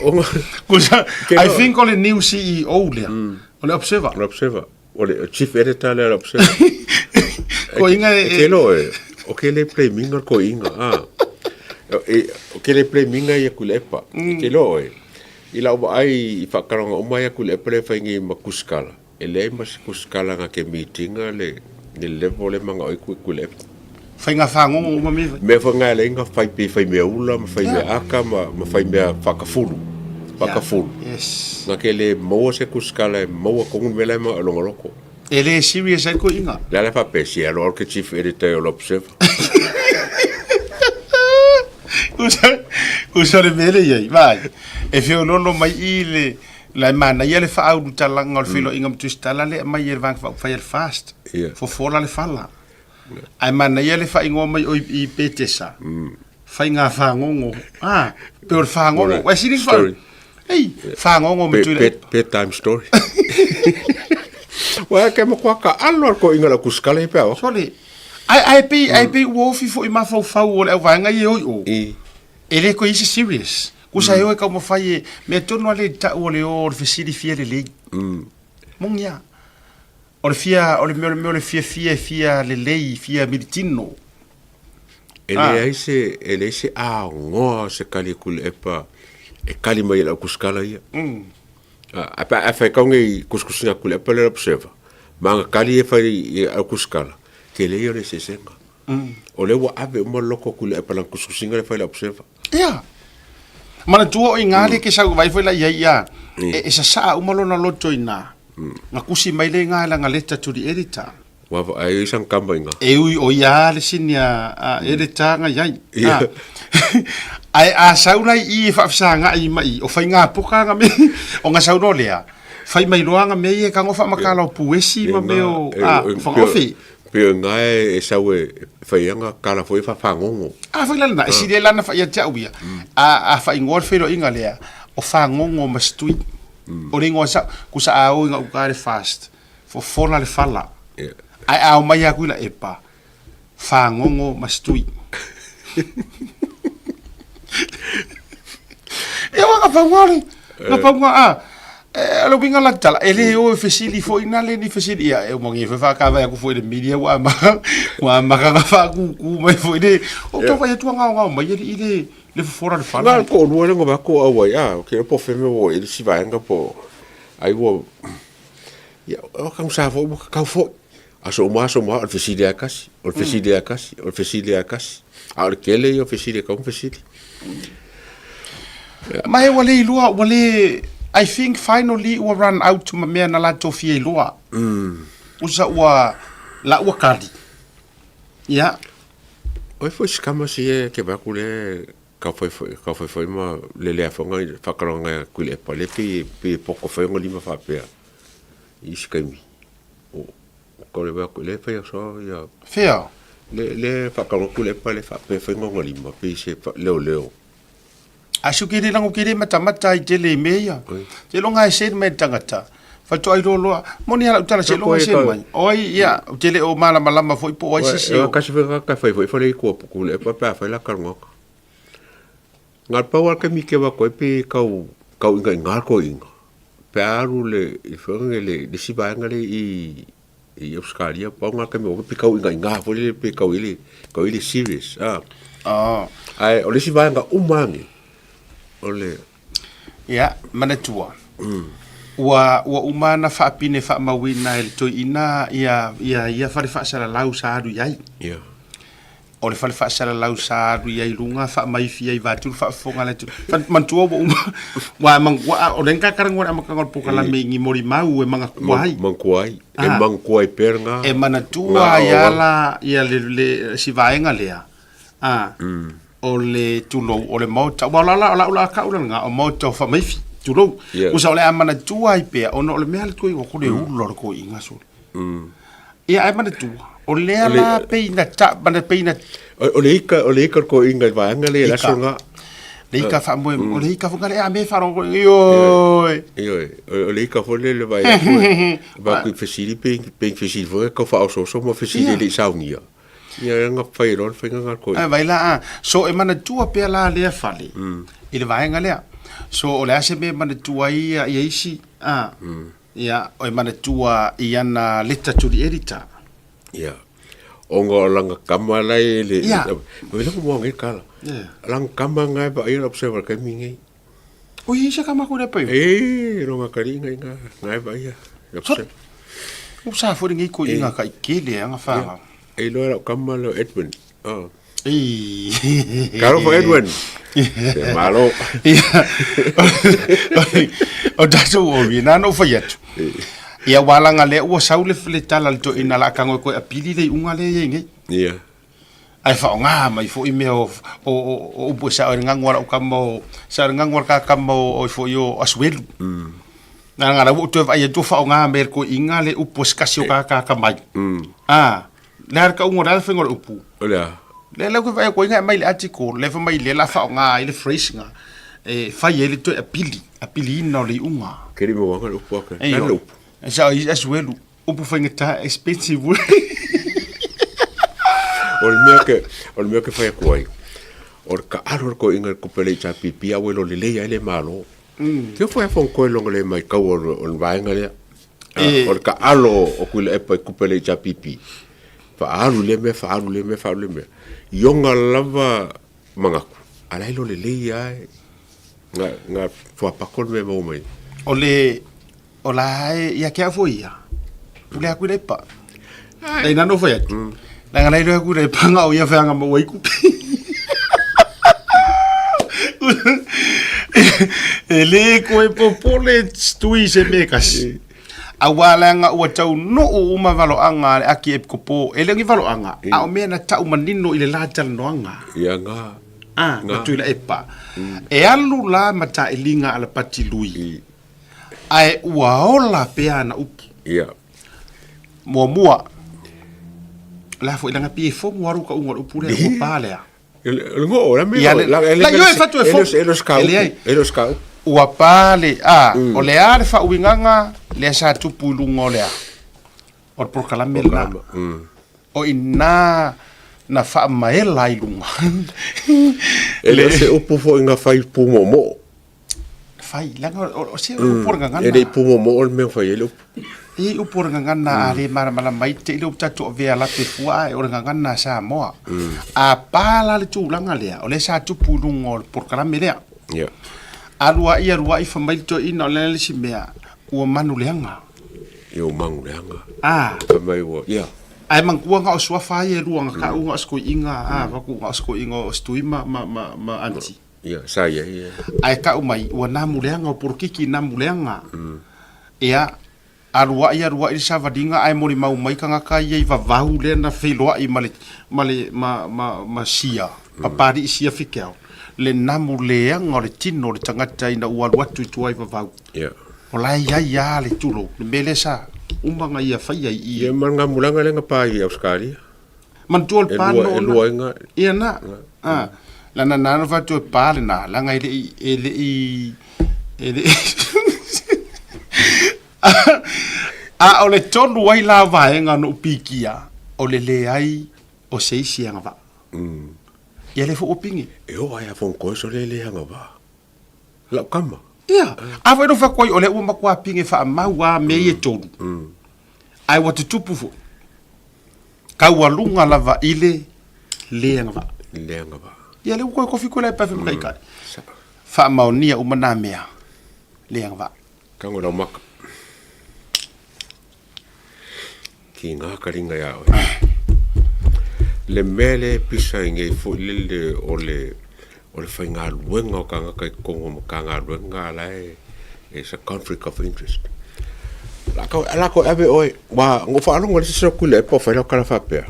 ona. Kusa, I think o le new CEO lea, o le Observer. O le Observer. O le chief editor lea o le Observer. Ko inga e... Ke lo e, o ke le play minga ko inga, a. O ke le play minga ia ku le epa. Ke lo e, i lau vaai i whakaranga o mai aku le epa le whai ngi ma kuskala. E leai ma se kuskala nga ke meetinga le, le level le manga oi ku ku le epa. Whainga whangongo uma me whai. Mea whai ngā le inga whai pe whai mea ula, ma whai mea aka, ma whai mea whakafulu. Whakafulu. Yes. Nga ke le maua se kuskala e maua kongu mea lai ma alonga loko. E le serious ai ko inga. Le ala whape si alo al ke chief editor o l'Observer. Usa le mele iai, vai. E whiololo mai i le, la e manaia le whaaulutalaga o le wheloinga ma tusitala le mai e le vanga whaupawhai le fast. Yeah. Fofola le fala. Ae manaia le faaigoa mai oi i Petesa. Faiga fagogo. Ah, pe o le fagogo. Ua sili fa. Ei, fagogo ma tui le. Bedtime story. Ua ke mo kwa ka alo ko inga la kuskale pe o. Sole. Ai ai pe ai pe ua ofi foi mafaufau o le auvaega i oi o. E le koe isi serious. Kusa e oe taumafai e mea tonu a le tau o le o o le fesili fia lelei. Moni a. O le fia, o le mea, o le mea o le fiafia e fia lelei, fia militino. E leai se, e leai se aogoa o se kali aku le epa e kali mai e lau kuskala ia. A, a, a fai kau nei kuskusinga aku le epa le observer. Ma nga kali e fai i au kuskala, ke le ia o le eseesega. O lea ua ave uma loko aku le epa lang kuskusinga le fai le observer. Ia. Manatua o i ngā le ke sau vai foi la ia ia, e, e sasaa uma lona loto i nā. Nga kusi mai le ngā la nga letter to the editor. Ua vaai ai sang kama i ngā. E ui o ia le sini a, a editor nga iai. Ia. Ae a sau lai i e whaafisa i mai, o whai ngā poka nga me, o nga sau no lea, whai mai loa nga me i e kango whaamakala o puesi ma me o, a, whangaofi. Pei o ngā e sau e whai anga kala foi whawhangongo. A whai lana, e sile lana whai ia te au ia. A, a whai ngoa whero inga lea, o whangongo ma stui. O le ingoa sa, kusa a o inga uka le fast. Fofola le fala. Yeah. Ai ao mai aku ila epa. Whangongo ma stui. E wa nga paunga le. Nga paunga a. E le uiga la tala, e le o e fesili foi na le ni fesili ia e mo ngi fa ka vai aku foi le media ua ma ua ma ka fa ku ku mai foi le o to vai tu ngao ngao mai le ile le fofora le fala. Nga ko lua le ngo ba ko au ai a ke po feme wo e si vaenga po ai wo ia o ka sa fo ka kau fo aso uma aso uma o le fesili a kasi o le fesili a kasi o le fesili a kasi a o le kele ia o fesili ka fesili. Ma e ua le iloa, ua le, I think finally ua run out ma mea na latou fia iloa. Usa ua, la ua kali. Ia. Oi foi se kama si e ke vaku le ka foi foi ka foi foi ma le le afonga i whakaranga kui le epa le pe pe poko foi ngo lima whapea i se kaimi. O ka le vaku le whai so ia. Fea? Le le whakaranga kui le epa le whapea foi ngo lima pe se leo leo. A su kiri lango kiri matamata i tele i mea ia. Te longa e sen mai tangata. Whatoa i loa. Moni ala utala se longa sen mai. Oi, ia, o tele o malamalama foi po o ai sisi o. Kasi whenga ka whai foi whare i kua puku le epa pea whai la karunga. Ngā pau al ke mi ke wa koe pe kau kau inga inga ko inga. Pe aru le i whenga le le si vaenga le i i Australia pau ngā kami o pe kau inga inga foi le pe kau ile kau ile serious. Ah. Ah. Ai o le si vaenga umangi. O le Ia, manatua. Ua ua uma ana faapine faamauina e le toeaina ia ia ia fale faasalalau sa alu i ai. Ia. O le fale faasalalau sa alu i ai i luga faamaifia i vatu le faafofoga a le atunuu. Fa- Manatua ua uma ua manatua o lea na kakaragoa le amataga o le polokalame i ni molimau e manatua ai. Manatua ai. E manatua ai pea lena. E manatua ai lava la ia le le si vaega lea. A, o le tulou, o le maota. Ua la la, o lau la kau la o maota o whamaifi, tulou. Yeah. Usa o le a manatua ai pea, ona o le mea le tui o kore ulo le ko inga sole. Ia ai manatua, o lea la peina ta, mana peina O le ika, o le ika ko inga i vaanga le Ika. laso nga. Le ika whamoe, o le ika whangare, a me wharongo, ioi. Ioi, o le ika fo le le vai foi. Va kui fesili pe pe fesili fo ka fa o so so mo fesili le saungia. Ia nga whai roa, whai nga koi. Ai vai la a. So e manatua pea la lea fale. I le vaega lea. So o le a se mea e manatua ai ia ia isi a. Ia o e manatua i ana letter to the editor. Ia. O nga o langa kama la e le. Ia. Me langa mua ngai kala. Ia. Langa kama ngai pa ia observer kai mi ngai. O i se kama ko le pai. E ronga kari ngai nga ngai pa ia. So, o sa fo ngai ko inga kai kele anga fa. E loa lau kama leo Edwin. Oh. E. Karo for Edwin. Se malo. Ia. O tatou o i nā no whai atu. Ia walanga le ua sau le le tala le to ina la kango koe a pili le unga le ye ngai. Ia. Ai whaonga mai fo i mea o o o o upu e sa o ngago ala o kama o sa o ngago ala ka kama o o fo i o asuelu. Nā ngā lau o toe vai atu whaonga me ko inga le upu e sikasi o ka ka ka mai. Ah, le har ka ungo le whengo le upu. O lea. Le lau ke vai ko inga mai le article le fa mai le la whaonga i le phrase nga. E whai e le toe a pili, a pili ina o le unga. Keri mo wanga le upu ake. Ei, Nā le upu. E sa o i asuelu. Upu whaingata expensive. O le mea ke, o le mea ke whai aku ai. O le ka aro ko inga kupe le cha pipi a welo le leia le malo. Te fo e fon koe longa le mai kau o le vaenga lea. O le ka alo o kui le epa i kupe le cha pipi. Fa alu le mea, fa alu le mea, fa alu le mea. Ionga lava mangaku. Ala ilo le leia ai. Nga, nga fuapako le mea mau mai. O le, o la e, ia ke au foi ia. Pule aku le pa. Nei nano foi atu. La nga lai aku le panga o ia wheanga mau ai kupe. E le koe popole tui se me kasi. A wā langa ua tau no o uma valoanga le aki e kopo. E lengi valoanga. A o mea na tau manino i le la talanoanga. Ia nga. Ah, na tui la epa. E alu la mata e linga ala pati lui. Ae ua ola pea ana upu. Ia. Muamua. La fo ilanga pie fo mo aru ka unga upu le ua pa lea. Le ngo la me Ia le- la la io e fatu e fo. E lo ska E leai. e lo ska. Ua pa le a o le a le faauigaga lea sa tupu i luga o lea o le polokalame lena o ina na faamaela ai luga E le se upu fo inga fai pu mo mo. fai leaga o se upu o le gagana E le pu mo mo o le mea fai e le upu. E upu o le gagana a le malamalama ai te i le upu tatou avea lape fua ae o le gagana a Samoa. A pa la le tulaga lea o lea sa tupu i luga o le polokalame lea. Ia. Alu ai alu ai fai mai le toeaina o le a le isi mea ua manu leaga. Ia o mangu leaga. Ah. Fai mai ua, ia. Ae manatua nga o suafa ai e lua nga kau nga o sikoiga a vaku nga o sikoiga o Stui ma ma ma ma Aunty. Ia, sa ia, ia. Ae kau mai ua namu leaga o polokiki namu leaga. Ia. Aluaʻi aluaʻi le savaliga ae molimau mai tagata ia i vavau lea na feiloaʻi ma le ma le ma ma ma sia Papalii sia Fikeao le namu leaga o le tino o le tagata ina ua alu atu i tua i vavau. Ia. O la e iai a le tulou le mea lea sa uma na ia faia i i. Ia ma le gamulaga lea na pa i Ausetalia. Manatua le pa E lua, e lua ai ga. Ia na. A. Lana na na fatu e pa le na, langa e le i e le i e le A o le tonu ai la vaega na ou pikia, o le leai o se isi agavaa. Ia lea foi ua pigi. E oo ai a Fonkoeso le le agavaa. Lau kama. Ia, a foi no fai atu ai, o lea ua matua pigi faamau lava mea ia e tolu. Ae ua tutupu foi. Taualuga lava i le le agavaa. Le agavaa. Ia lea ua toe tofi Tuilaepa e fai ma taitai. Faamaonia uma na mea, le agavaa. Tago lau maka. Ki ngā karinga ia oe. Le mea le pisa i ngei foi lele o le o le whaingaluenga o kangaka i Kongo ma kangaluenga ala e it's a conflict of interest. La ko ala ko ave oe wa ngo whaalongo le sisa kule e po whai lau kala whapea.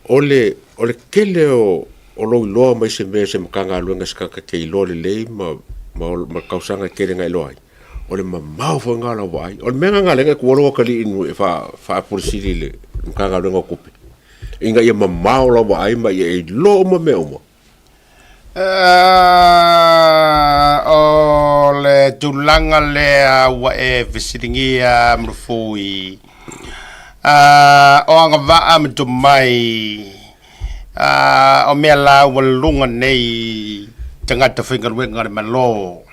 O le o le kele o o lou iloa mai se mea se Matagaluega se tagata ke iloa lelei ma ma ma tausaga e tele na iloa ai, o le mamao foi lena o lau vaai. O le mea lena lea na tuua lou atalii i e faapulisili i le Matagaluega o Tupe, ina ia mamao lau vaai ma ia e iloa uma mea uma. O le tulaga lea ua e fesiligia Mrufui, o agavaa ma tomai o mea la ua luga nei tagata faigaluega a le Malo.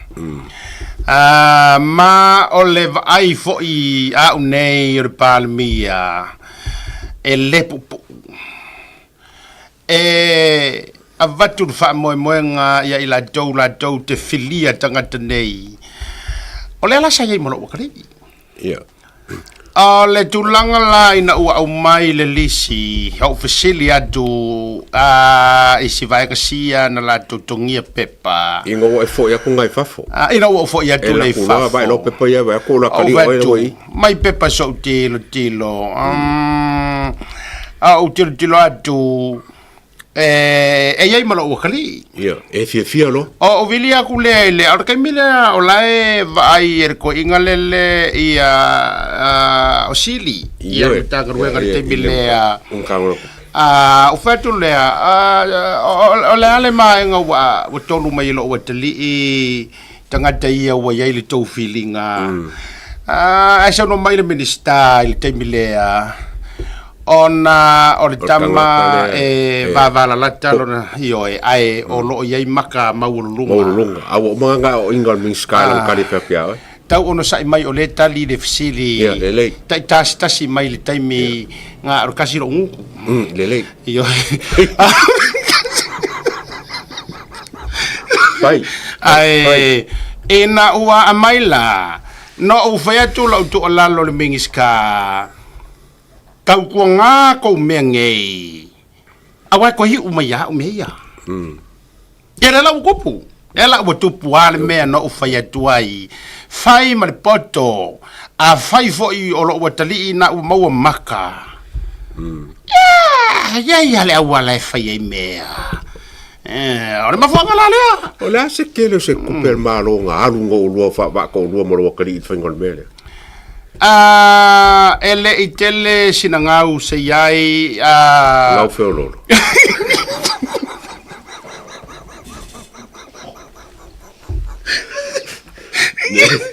Ma o le vaai foi a au nei o le Palemia e le puupuu. E avatu le faamoemoega ia i latou latou te filia tagata nei. O lea la sa i ai ma lou atalii. Ia. O le tulaga la ina ua aumai le lisi, ou fesili atu a i si vaega sia na latou togia pepa. Ina ua e foi atu nai fafo. A, ina ua ou foi atu E nei laku loa fafo. vae loa pepa ia vae atu o la Ou kali vae oe atu, ua i. mai pepa soʻu tilotilo. A ou tilotilo atu, E, e iai ma lou akalii. Ia, e fiafia loa. O ou vili aku lea i le, o le taimi lea o la e vaai e le toeaina lele ia o Sili, ia le Matagaluega i le taimi lea. A, ou fai atu lea, o le a le maega ua, ua tolu mai e lou atalii tagata ia ua i ai le tou filiga. Ae saunoa mai le Minisita i le taimi lea, Ona o le tama e vavalalata lona ioe, ae o lo o i ai maka maualuluga. Maualuluga. A ua uma ngā o inga o le Minisita e lau tali pea pea oe. Tau onosai mai o lea tali i le fesili. Ia, lelei. Taitasitasi mai le taimi ngā o le kasi lou guku. Lelei. Ioe. Fai. Ae ina ua aumai la, na ou fai atu lau tuualalo i le Minisita, Tautuaga kou mea nei, aua e toe iu mai ia au mea ia. Ia lea la ua tupu. Lea la ua tupu a le mea na ou fai atu ai. Fai ma le poto, afai foi o lou atalii na ua maua maka. Ia, ia ia le auala e fai ai mea. O le mafuaaga la lea. O le a se tele o se tupe a le Malo na alu na oulua faavaa toalua ma lou atalii i le faiga o le mea lea? A, e le i tele sina gau se i ai, a. Lau feoloolo.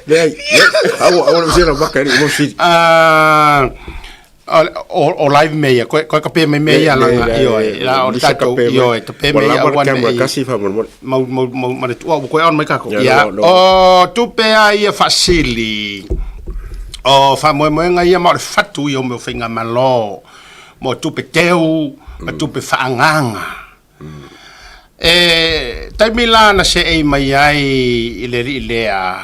Leai, aua, aua le sela maka e le i mo sili. A, o live me ia, koe koe kape mai me ia langa, ioe, la o le tatou, ioe, tape me ia aua ne i. Kasi faamolemole. Mau, mau, mau, ma le ua koe on mai kako. Ia, o tupe a ia faasili, o faamoemoega ia ma o le fatu ia o mea o faigamalo, mo tupe teu, ma tupe faaagaga. E taimi la na seei mai ai i le alii lea,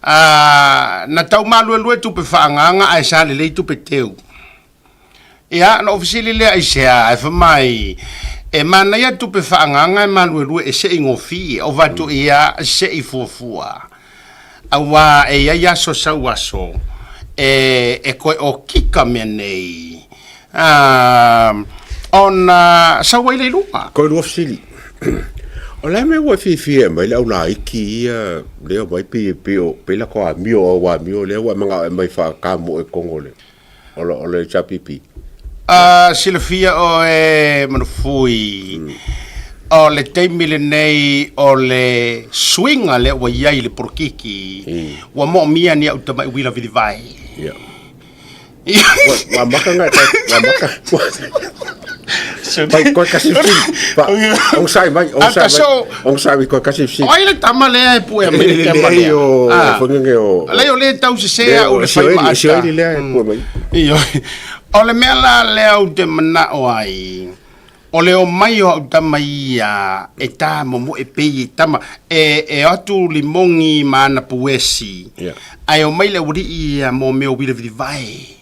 a, na tau maluelue tupe faaagaga ae sa lelei tupe teu. Ia, na ou fesili lea i sea, ae fai mai, E manaia tupe faaagaga e maluelue e seei gofie, o vatu ia seei fuafua. Aua e i ai aso sau aso, E, e koe o kika mea nei. Uh, ona sau ai le luga. Koe lua fesili. O le a mea ua e fiafia e aumai le au laiti ia lea omai pei pei o pei la ko amio au amio lea ua e manao e aumai faakamoe i totonu o le o le o le HRPP. A silafia oe Manufui, o le taimi lenei o le suiga lea ua i ai i le polokiki, ua moomia ni au tamai uila vilivae. Ia. Ua maka ngai ua maka. Pai koe kasi fili. Pa ogasai mai, ogasai mai. Ogasai mai koe kasi fili. O ai le tama lea e pue mai le tama lea. O whangenge o. Lei o le tau sese au le fai maata. Sioeli lea e pue mai. Ioe. O le mea la lea ou te manao ai, o le omai o au tama ia e tā momoe pei e tama, e, e o atu limogi ma ana puesi, ae omai le aualii ia mō mea o uilavilivae.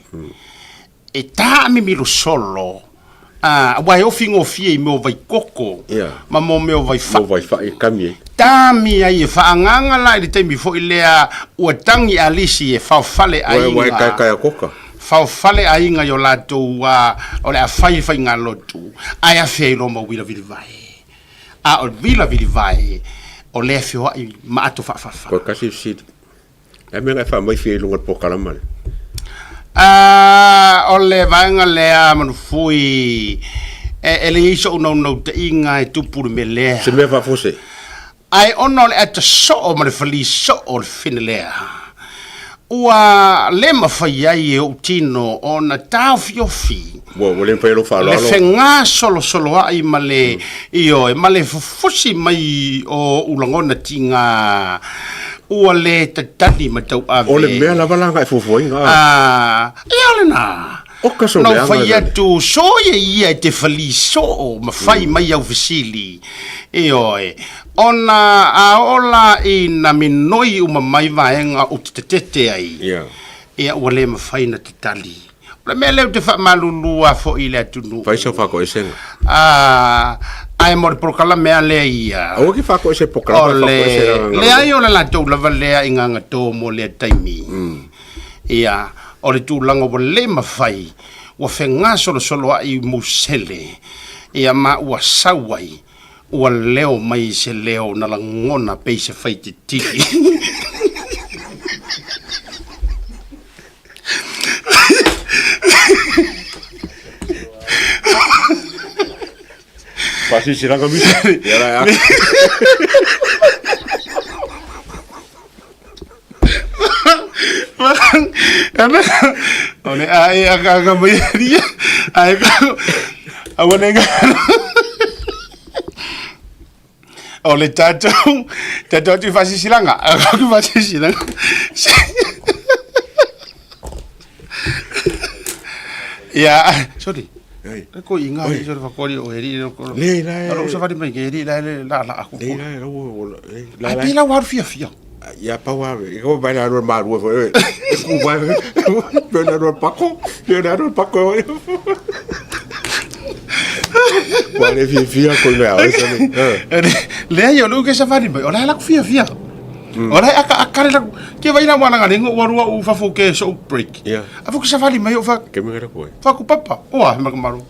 E tā mimilo solo, ā, aua e ofi gofie i mea o vaikoko ma mō mea o vaiwhaʻi. Mō vaiwhaʻi e kami ai. Tāmi ai e whaangaanga la i le taimi foi lea ua tangi a lisi e whaofale aiga. Ua e kaekae a koka. Whaofale aiga i o latou wā o le a whai whai ngā lotu, ae awhea i roma uila vilivae. A o vila vilivae, o lea feoai ma ato whaawhawha. Koe kasi fesili. Le a mea e faamaifia i luga o le polokalama lea? A, o le vaega lea Manufui, e, e leai soʻu naunautaiga e tupu le mea lea. Se mea faafose. Ae ona o le ata soo ma le falī soo o le fene lea, ua le mafai ai e ou tino ona taofiofi Ua, ua le mafai e lou le faaaloalo. fegasolosoloai ma le, ioe, ma le fufusi mai o ou lagona tiga, ua le tatali ma tauave. O le mea lava la na e fuafuaina, a. A, ia o lena. O ka Na ou fai atu, soia ia e te falī soo ma fai mai au fesili. Ioe, ona a oo la ina minoi uma mai vaega ou te tetete ai, ia ua le mafai ona tatali. O le mea lea ou te faamalulu a foi i le atunuu. Fai sau faakoesega. A, ae mo le polokalame a lea ia. Aua ke faakoese polokalame, O le, faakoese la leai o le latou lava lea i gagato mo lea taimi. Ia, o le tulaga ua le mafai, ua fegasolosoloai i musele, ia ma ua sau ai, ua leo mai se leo na lagona pei se faitetili. Faasisilanga misa. Ia la e aka. O le ae akaaka mai aria. Ae aua ne O le tatou tatou atu i faasisilanga. Atu faasisilanga. Ia, sorry. Ai. Ko inga i sore fakori o heri ro ko. Le la e. Ro sa mai ke heri la le la la aku. Le la la wo la la. Ai pila waru fia fia. Ia pau a e ko vai la ro maru fo e. Ku vai. Pe la ro pako. Pe la ro pako. Ua le fiafia ko mea o sa le. Leai o lu ke safari mai. O la la ku fia fia. O la aka aka le ke vai la wana ngale ngo waru u fafo ke so break. Yeah. Afu ke safari mai o fa. Ke me gara koe. Fa ku papa. O a ma maru.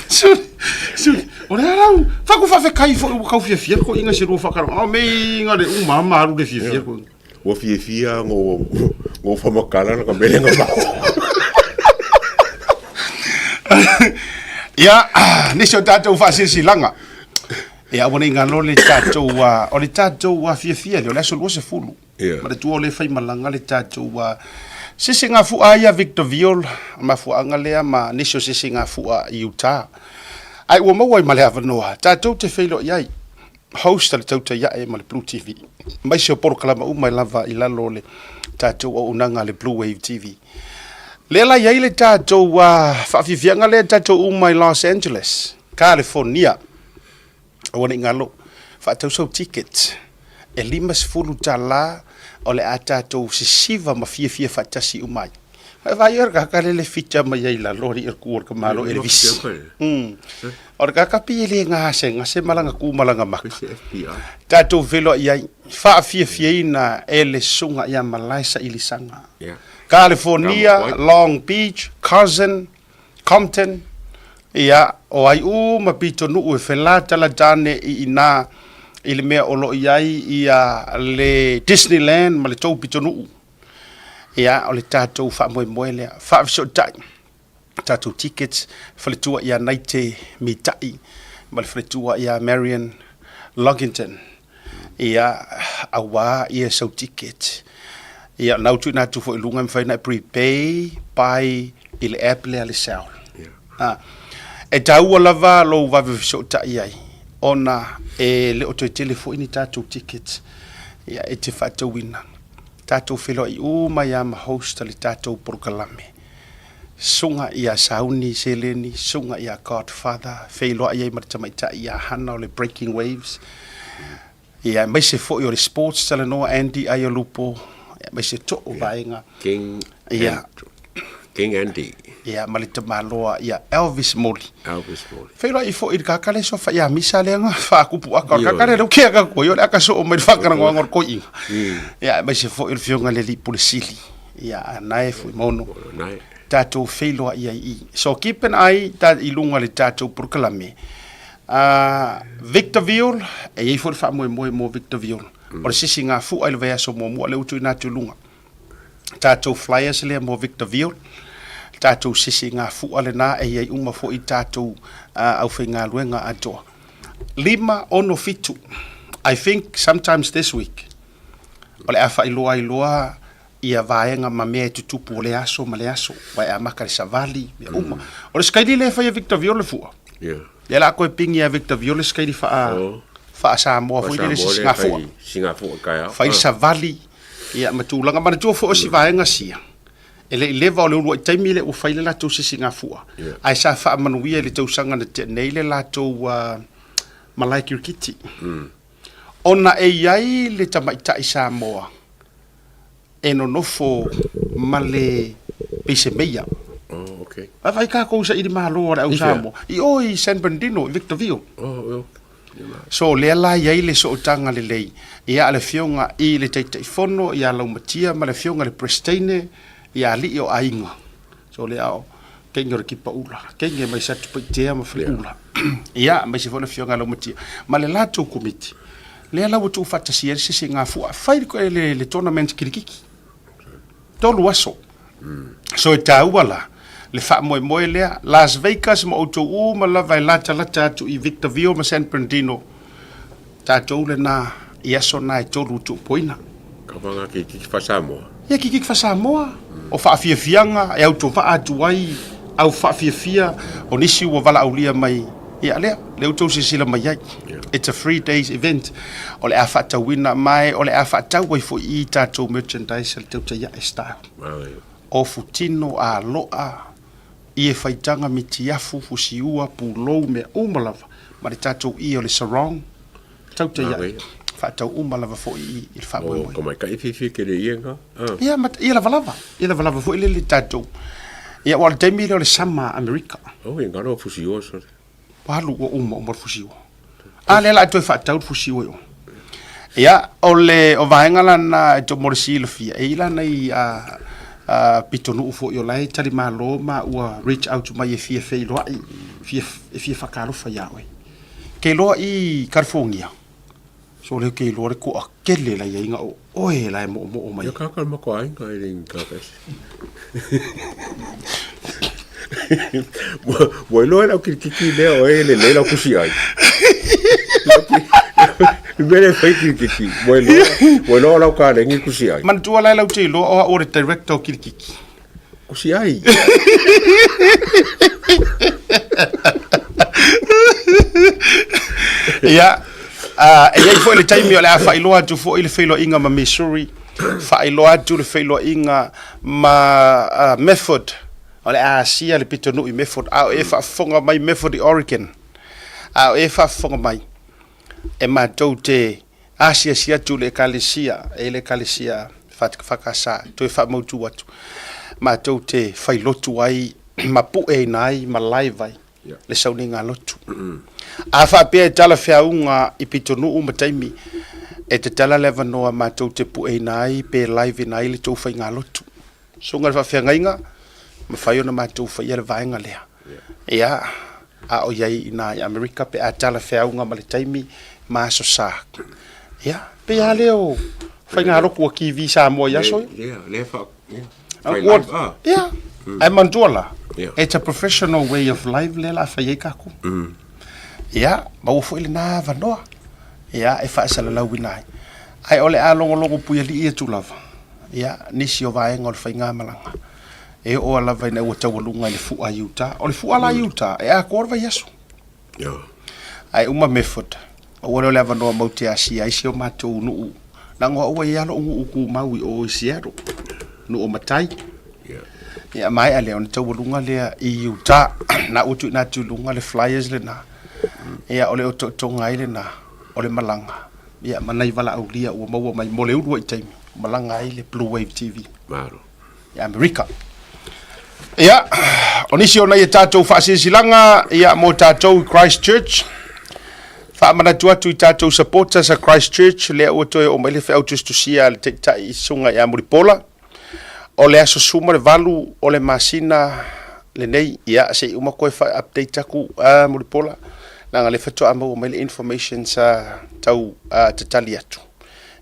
Sorry. Sorry. O le arau. Fa ku fa fe kai fo u kau fia fia ko inga se ro fa karo. O me inga le u ma maru le fia fia ko. Ua fiafia go go whamakala na ka mele nga mao. Ia, nisi o tatou faasilasilaga, ia aua ne i galo le tatou, o le tatou fiafia lea, o le aso 20. Ia. Manatua o lea e faimalaga le tatou sesegafu'a ia Victor Viola, mafuaaga lea ma nisi o sesegafu'a i Utah. Ae ua maua ai ma le avanoa, tatou te feiloai ai. Host a le Tautai Ae ma le Blue TV. Aemaise o polokalama uma e lava i lalo o le tatou auaunaga a le Blue Wave TV. Lea la i ai le tatou faafiafiaga lea tatou uma i Los Angeles, California. Aua ne i galo, faatau sau ticket e $50 o le a tatou sisiva ma fiafia faatasi uma ai. Ai vai o kaka le le fita mai ai lalo ri ku o ka malo e le visi. O le kaka pi le ngase ngase malanga ku malanga maka. Tatou feiloai ai, faafiafiaina e le Susuga ia Malae Sailisaga. California, Long Beach, Carson, Compton, ia, o ai uma pitonuu e felatalata ane i ina i le mea o lo o i ai ia le Disneyland ma le tou pitonuu. Ia, o le tatou faamoemoe lea, faafesootai. Tatou tickets, faletua ia Naite Mitai ma le faletua ia Marion Lockington. Ia, auā ia sau ticket. Ia, nau tuuina atu foi i luga e mafai ona e prepay by i le app lea a le Cell. Ah, e taua lava lou vave fesootai ai, ona e le o toe tele foi ni tatou tickets ia, e te faatauina. Tatou feiloai uma ia ma host a le tatou polokalame. Susuga ia Sauni Seleni, Susuga ia Godfather, feiloai ai ma le tamaitai ia Hana o le Breaking Waves, ia aemaise foi o le Sports Talanoa Andy Aiolupo, aemaise too vaega. King Ia. King Andy. Ia ma le tamaloa ia Elvis Moli. Elvis Moli. Feiloai foi i le kaka le sofa ia misa lea nga faakupu aka o le kaka lea leu ke aka koi o le aka soo mai le faakanagoaga o le koiiga. Ia aemaise foi o le fioga le alii pule sili. Ia, a nae Fuimaono, tatou feiloai ai i. So keep an eye ta, i luga le tatou polokalame. Victorville, e i ai foi le faamoemoe mo Victorville. O le sisigafua i le vaiaso muamua lea ua tuuina atu i luga. Tatou flyers lea mo Victorville, tatou sisigafua lena e i ai uma foi tatou aufaigaluega atoa. 5, 6, 7, I think sometimes this week, o le a faailoa ai loa ia vaega ma mea e tutupu o lea aso ma lea aso, aua e amata le savali, mea uma. O le sikaili lea e fai e Victor Viola fua. Yeah. Lea la a koe pingi ia Victor Viola sikaili faa, Oh. faa Samoa foi lele Samoa lea sisigafua. fai sigafua taeao. Fai Ah. savali, ia ma tulaga. Manatua foi o si vaega sia, e le i leva o le uluai taimi lea ua fai le latou sisigafua. Yeah. Ae sa faamanuia i le tausaga na tea nei le latou malae kirikiti. Ona e i ai le tamaitai Samoa e nonofo ma le peisemeia. Oh, okay. Vaavaai takou saili malo a le au Samoa i o i San Bernardino, i Victorville. Oh, oh. So lea la i ai le sootaga lelei ia a le afioga i le Taitaifono ia Laumatia ma le afioga i le Peresiteine ia alii o aiga. So lea o kenge o le kipa ula, kenge mai Satupaitea ma Faleula. Ia, aemaise foi le afioga ia Laumatia ma le latou komiti. Lea la ua tuufaatasia ai le sesegafua, fai le, le, le tournament kilikiki. 3 aso. So e taua la le faamoemoe lea, Las Vegas ma outou uma lava e latalata atu i Victorville ma San Bernardino, tatou lena i aso na e 3 tuupoina. Kava nga kikiki fa-Samoa. Ia kikiki fa-Samoa, o faafiafiaga e autovaa atu ai au faafiafia o nisi ua valaaulia mai ia lea, lea ua tou silasila mai ai. It's a free days event. O le a faatauina ma o le a faatau ai foi i tatou merchandise a le Teutaiae style. O futino, aloa, ie faitaga, mitiafu, fusiua, pulou, mea uma lava ma le tatou ie o le sarong. Tautai ai, faatau uma lava foi i le faamoemoe. O ka maikaʻi fiafia tele ia nga. Ia, ma, ia lavalava, ia lavalava foi lele tatou. Ia, aua o le taimi lea o le sama Amerika. Oh, ia ngalo fusiua so. Ua alu ua uma uma le fusiua. A lea la a toe faatau le fusiua i o. Ia, o le o vaega lana e to mo le silafia, e i lana i a a pitonuu foi o la e talimalo ma ua reach out mai e fia feiloai, fia e fia faatalofa ia oe. Kei loa i California, so lea kei loa le koa kele la iai nga o oe la e moomoo mai. Ia kaka le mako aiga e le ingi kaka ese. Ua iloa e lau kilikiki lea o e lelei lau kusi ai. Le mea lea e fai kilikiki, ua iloa, ua iloa lau kalegi kusi ai. Manatua la e lau te iloa o au o le director o kilikiki. Kusi ai. Ia, e i ai foi le taimi o le a faailoa atu foi le feiloaiga ma Missouri, faailoa atu le feiloaiga ma Method, o le a asia le pitonuu i Method, a o e faafofoga mai Method i Oregon, a o e faafofoga mai, e matou te asiasi atu i le ekalesia, e i le ekalesia. FKS toe faamautu atu matou te fai lotu ai ma pueina ai ma live ai le sauniga lotu. A faapea e talafeauga i pitonuu ma taimi e tatala le avanoa matou te pueina ai pe live ina ai le tou faigalotu. Susuga i le Faafeagaiga, mafai ona matou faia le vaega lea. Ia, a o i ai i ina i Amerika pe a talafeauga ma le taimi ma aso sa. Ia, pei lava lea o faigalotu a TV Samoa i aso ia. Lea, lea fa, ia. Fai live, ah. Ia, ae manatua la, it's a professional way of life lea la fai ai tatou. Ia, maua foi lena avanoa, ia, e faasalalauina ai. Ae o le a logologo puialii atu lava, ia, nisi o vaega o le faigamalaga, e oo lava ina ua taualuga i le fua i uta. O le fua la i uta, e atoa le vaiaso. Ae uma Method, aua lea o le avanoa matou te asia ai si o matou nuu. Leaga o au ua i ai lava lou nuu tumau i o i Seattle, nuu o matai. Ia maea lea ona taualuga lea i uta. Na ua tuuina atu i luga le flyers lena. Ia o le otootoga ai lena o le malaga. Ia ma nai valaaulia ua maua mai mo le uluai taimi, malaga ai le Blue Wave TV. Malo. I Amerika. Ia, o nisi o nai a tatou faasilasilaga, ia, mo tatou i Christchurch, faamanatu atu i tatou supporters a Christchurch, lea ua toe oo mai le feau tusitusia a le Taitai i Susuga ia Mulipola, o le aso 18 o le masina lenei, ia, se i uma koe faa-update atu a Mulipola, leaga lea faatoa maua mai le information sa tau tatali atu.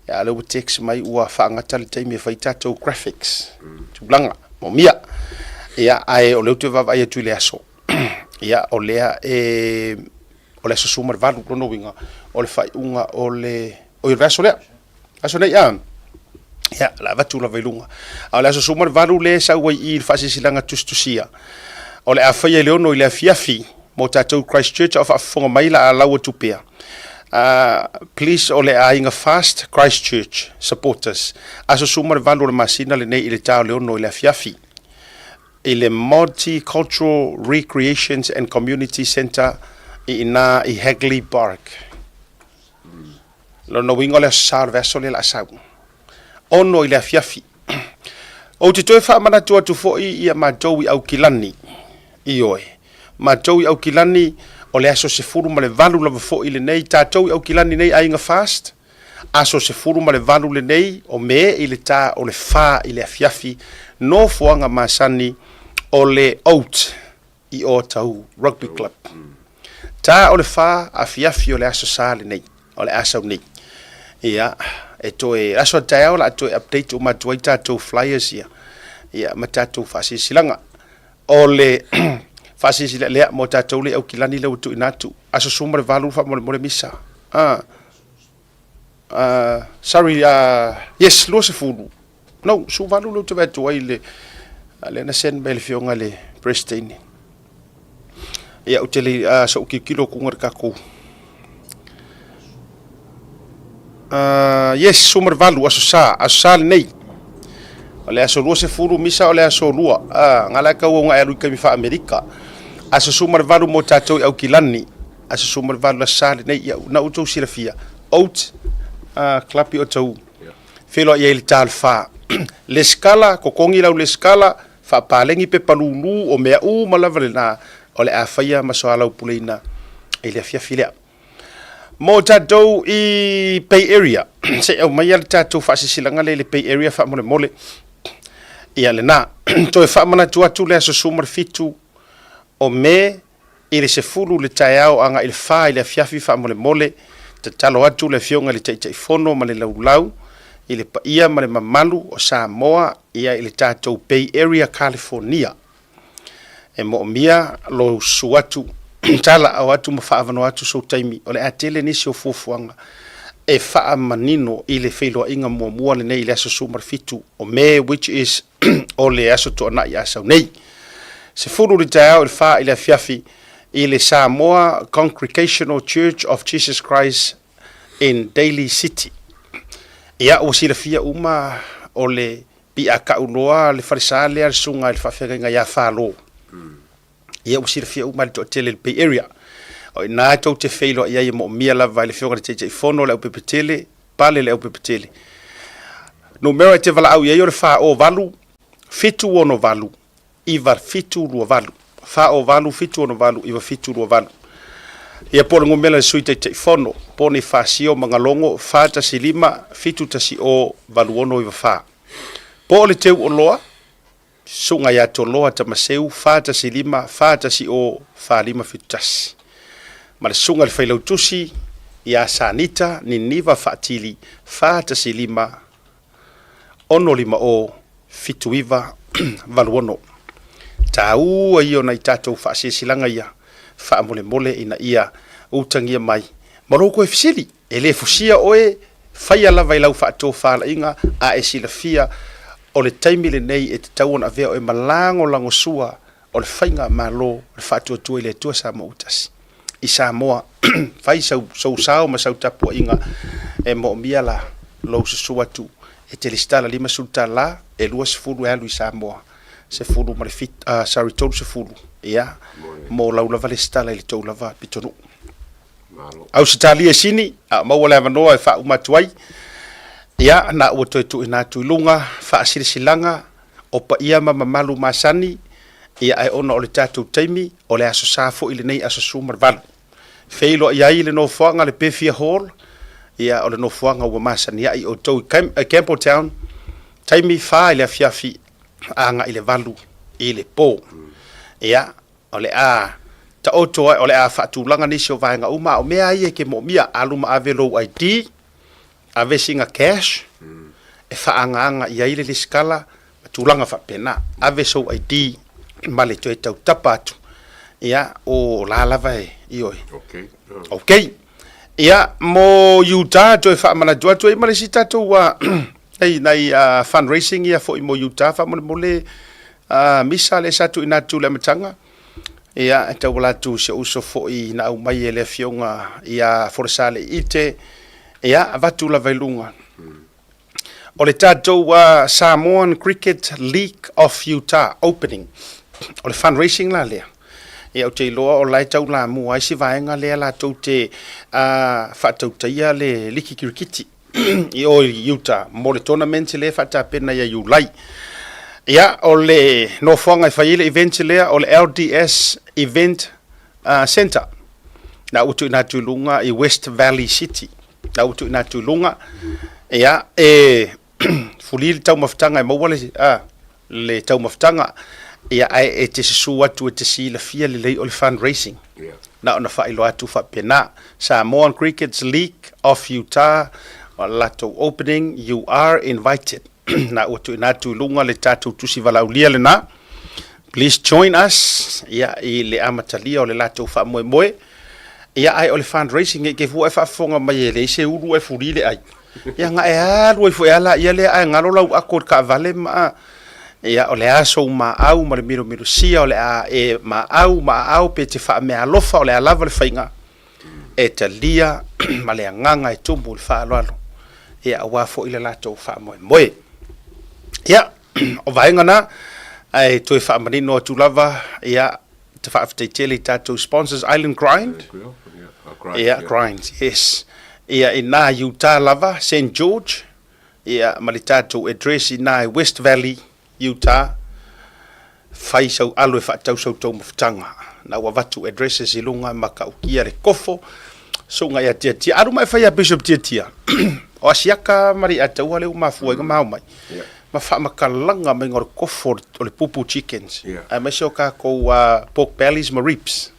Ia, a o lea ua text mai ua faagata le taimi e fai tatou graphics, tulaga, moomia. Ia, ae o lea ou te vaavaai atu i le aso, ia, o lea e, o le aso 18, lona uiga, o le faaiuga o le, oi, o le vaiaso lea, aso nei, a? Ia, o le a avatu lava i luga. A o le aso 18 lea e sau ai i i le faasilasilaga tusitusia, o le a faia i le 6 i le afiafi mo tatou Christchurch a o faafofoga mai la a lau atu pea. Please o le aiga Fast Christchurch supporters, aso 18 o le masina lenei i le ta o le 6 i le afiafi i le Multicultural Recreations and Community Centre i ina i Hagley Park. Lona uiga o le aso sa o le vaiaso lea o le a sau. 6 i le afiafi. Ou te toe faamanatu atu foi ia matou i Aukilani, ioe, matou i Aukilani o le aso 18 lava foi lenei, tatou i Aukilani nei aiga Fast, aso 18 lenei o Me i le ta o le fa i le afiafi, nofoaga masani o le Oat i Otahuhu Rugby Club. Ta o le fa afiafi o le aso sa lenei, o le a sau nei. Ia, e toe, aso a taeao o le a toe update uma atu ai tatou flyers ia, ia ma tatou faasilasilaga. O le faasilasilaga lea mo tatou le Aukilani lea ua tuuina atu, aso 18 faamolemole misa. Ah, sorry, yes, 20, no, 18 lea ou te vaai atu ai i le, lea na send mai e le afioga i le Peresetene. Ia, ou te le, sa ou tilotilo atu i le tatou, yes, 18, aso Sa, aso Sa lenei. O le aso 20 misa o le aso 2, na la e tau au na e alu i taimi faa-Amerika. Aso 18 mo tatou i Aukilani. Aso 18 aso Sa lenei, ia, na outou silafia, Oat Club i Otahuhu. Feiloai ai i le ta o le fa. Lesitala, totogi lau lesitala, faapalegi pepa lulu, o mea uma lava lena o le a faia ma soalaupuleina i le afiafi lea. Mo tatou i Bay Area, se i aumaia le tatou faasilasilaga lea i le Bay Area faamolemole. Ia lena. Toe faamanatu atu le aso 17 o Me i le 10 i le taeao agai i le 4 i le afiafi faamolemole, tatalo atu le Afioga i le Taitaifono ma le Laulau i le paia ma le mamalu o Samoa ia i le tatou Bay Area California. E moomia lou susu atu, talaau atu ma faaavanoa atu sou taimi, o le a tele nisi o fuafuaga e faamanino i le feiloaiga muamua lenei i le aso 17 o Me which is o le aso Toonai a sau nei. 10 i le taeao i le 4 i le afiafi i le Samoa Congregational Church of Jesus Christ in Daly City. Ia, ua silafia uma o le piakau loa le falesa lea le susuga i le faafeagaiga ia Falo. Ia, ua silafia uma e le toatele i le Bay Area. O i ina tou te feiloai ai e moomia lava i le Afioga i le Taitaifono o le Aupepetele, pale le Aupepetele. Numera e te valaau i ai o le 408 768 9728. 408 768 9728. Ia po o le numera a le Sui Taitaifono, po o Nefasio Magalogo 415 710 8694. Po o le Teu Oloa, Susuga ia Toloa Tamaseu 415 410 4571. Ma le Susuga i le Failautusi ia Sanita Niniva Faatili 415 650 79 86. Taua ia o nai tatou faasilasilaga ia faamolemole ina ia utagia mai ma lou toe fesili. E le fusia oe, faia lava i lau faatofalaiga a e silafia o le taimi lenei e tatau ona avea oe ma lagolagosua o le faigamalo o le Faatuatua i le Atua Samoa ua Tasi. I Samoa, fai sau, sou sao ma sau tapuaiga e moomia la lou susu atu e te lesitala $50, e 20 e alu i Samoa, sefulu ma le fit, sorry, 30, ia, mo lau lava lesitala i le tou lava pitonuu. Ausetalia e sini, a o maua le avanoa e faauma atu ai, ia, na ua toe tuuina atu i luga faasilasilaga o paia ma mamalu masani, ia ae ona o le tatou taimi, o le Aso Sa foi lenei aso 18. Feiloai ai le nofoaga le Pefia Hall, ia o le nofoaga ua masani ai outou i Campbelltown, taimi 4 i le afiafi agai i le 8 i le po. Ia, O le a taoto ai, o le a faatulaga nisi o vaega uma, a o mea ia e te moomia, alu ma ave lou ID, ave sina cash, e faaagaaga i ai le lesitala ma tulaga faapena. Ave sou ID ma le toe tautapa atu, ia, o la lava e, ioe. Okay. Okay. Ia, mo Utah, toe faamanatu atu ai ma le isi tatou, nai, nai fundraising ia foi mo Utah, faamolemole, Misa lea sa tuuina atu i le amataga, ia, e tauala atu i si ou uso foi na aumai e le Afioga ia Folasa Ite, ia, avatu lava i luga. O le tatou Samoan Cricket League of Utah opening, o le fundraising la lea. Ia, ou te iloa o la e taulamua ai si vaega lea latou te faatautaia le liki kirikiti. i o i Utah mo le tournament lea e faatapena ia Iulai. Ia, o le nofoaga e fai ai le event lea o le LDS Event Center. Na ua tuuina atu i luga i West Valley City. Na ua tuuina atu i luga. Ia, e fuli le taumafataga e maua le, le taumafataga, ia, ae e te susu atu e te silafia lelei o le fundraising. Yeah. Na ona faailoa atu faapena. Samoan Crickets League of Utah, o le latou opening, you are invited. Na ua tuuina atu i luga le tatou tusi valaaulia lena. Please join us, ia, i le amatalia o le latou faamoemoe. Ia, ae o le fundraising, e te fua e faafofoga mai e leai se ulu ae fuli le ai. Ia na e alu ai foi lava laia lea ae galo lau ako i le taavale ma ia o le a sou maau ma le milomilosia o le a e maau ma aao pe te faameaalofa o le a lava le faiga e talia ma le agaga e tumu i le faaaloalo ia aua foi le latou faamoemoe. Ia o vaega na ae toe faamanino atu lava ia te faafetai tele i tatou sponsors Island Grind. Ia, Grind, yes. Ia, ina i Utah lava, St. George, ia, ma le tatou address ina i West Valley, Utah. Fai sau alo e faatau sau taumafataga. Na ua avatu addresses i luga ma matautia le kofo, suuga ia Tiatia. Alu ma e fai ia Bishop Tiatia. O Asiaka ma le Ataua lea ua mafua ai ona ma ao mai. Yeah. Ma faamatalaga maiga o le kofo o le pupu chickens. Yeah. Aemaise o tatou pork bellies ma ribs.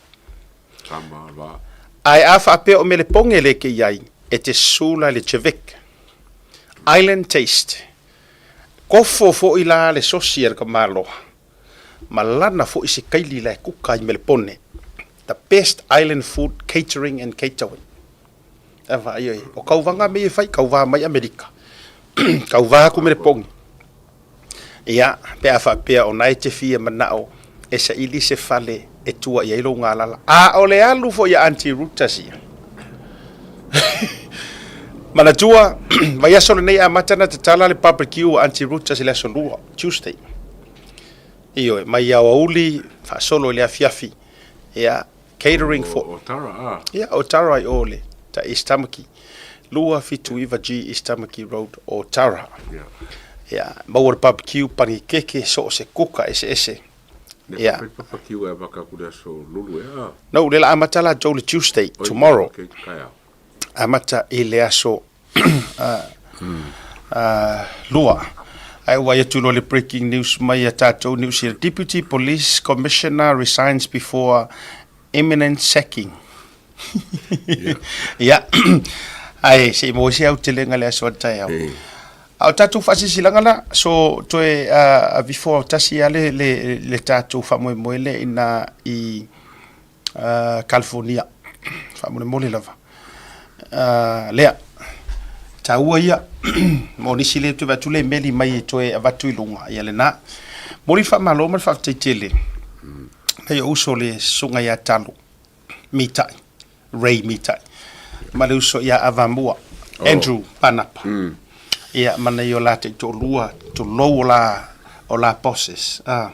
Tama va. Ae a faapea o melepoge le ke i ai, e te sula le Civic. Island Taste. Kofo foi la le sosi a le tamaloa, ma lana foi se kaili la e kuka i Melepone. The best island food catering and catering. E vaai ai, o kauvaga mea e fai, kauvā mai Amerika, kauvā aku Melepone. Ia, pe a faapea o na e te fia manao e saili se fale e tua i ai lou galala. A o le alu foi a Aunty Ruta sia. Manatua, vaiaso lenei amata na tatala le barbecue a Aunty Ruta i le aso lua, Tuesday. Ioe, mai aoauli faasolo i le afiafi. Ia, catering for... O Tara, a. Ia, o Tara i o le ta East Tamaki. 279G East Tamaki Road, Otara. Ia, maua le barbecue, panikeke, so o se kuka eseese. Ne Ia. pa barbecue e vaka ku le aso lulu e a. No, le la amata la tou le Tuesday, Oi, tomorrow. Okay, kaeao. Amata i le aso lua. Ae ua i atu loa le breaking news mai a tatou New Zealand. Deputy Police Commissioner resigns before imminent sacking. Ia, ae se i maua se aotelega le aso a taeao. A o tatou faasilasilaga la, so toe uh, before tasi lava le, le, le tatou faamoemoe lea ina i uh, California. Faamolemole lava. Uh, lea, taua ia, mo nisi le toe avatu le meli mai e toe avatu i luga, ia lena. Momoli le faamalo ma le faafetai tele. Nai ou uso le susuga ia Talo Mitai, Ray Mitai, ma le uso ia Avamua, oh. Andrew Panapa. Ia, ma nai o la taitoalua, tulou o la, o la bosses, ah,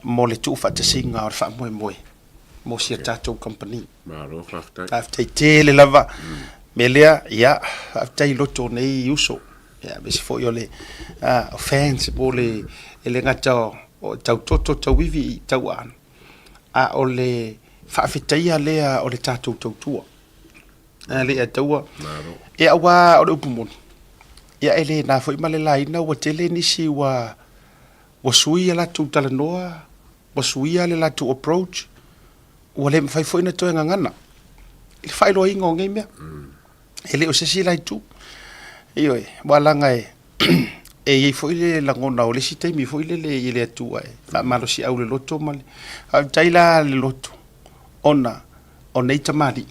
mo le tuufaatasiga o le faamoemoe mo si a tatou kamupani. Malo faafetai. Faafetai tele lava. Mea lea, ia, faafetai i loto o nei uso. Ia, aemaise foi o le ah, o fans po o le, e le gata o tautoto, tauivi i tauaano, a o le faafetaia lea o le tatou tautua. A le ia taua. Malo. Ia, aua o le upu moni, ia e le na foi ma le laina ua tele nisi ua Ua sui a latou talanoa, ua suia le latou approach, ua le mafai foi ona toe gagana i le faailoaina o nei mea. E le o se isi la itu. Ioe, aua leaga e e i ai foi le lagona o le isi taimi foi lele i le Atua e faamalosiau le loto ma le faafetai la le loto ona o nei tamalii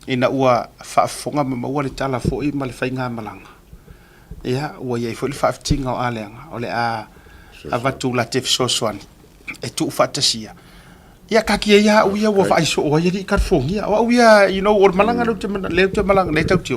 ina ua faafofoga ma maua le tala foi ma le faigamalaga. Ia, ua i ai foi le faafitiga o Aleaga o le a avatu la te fesoasoani e tuufaatasia. Ia, kaki ai au ia ua vaai soo ai alii California. O au ia, you know, o le malaga lea ou te, lea ou te malaga nei tatou te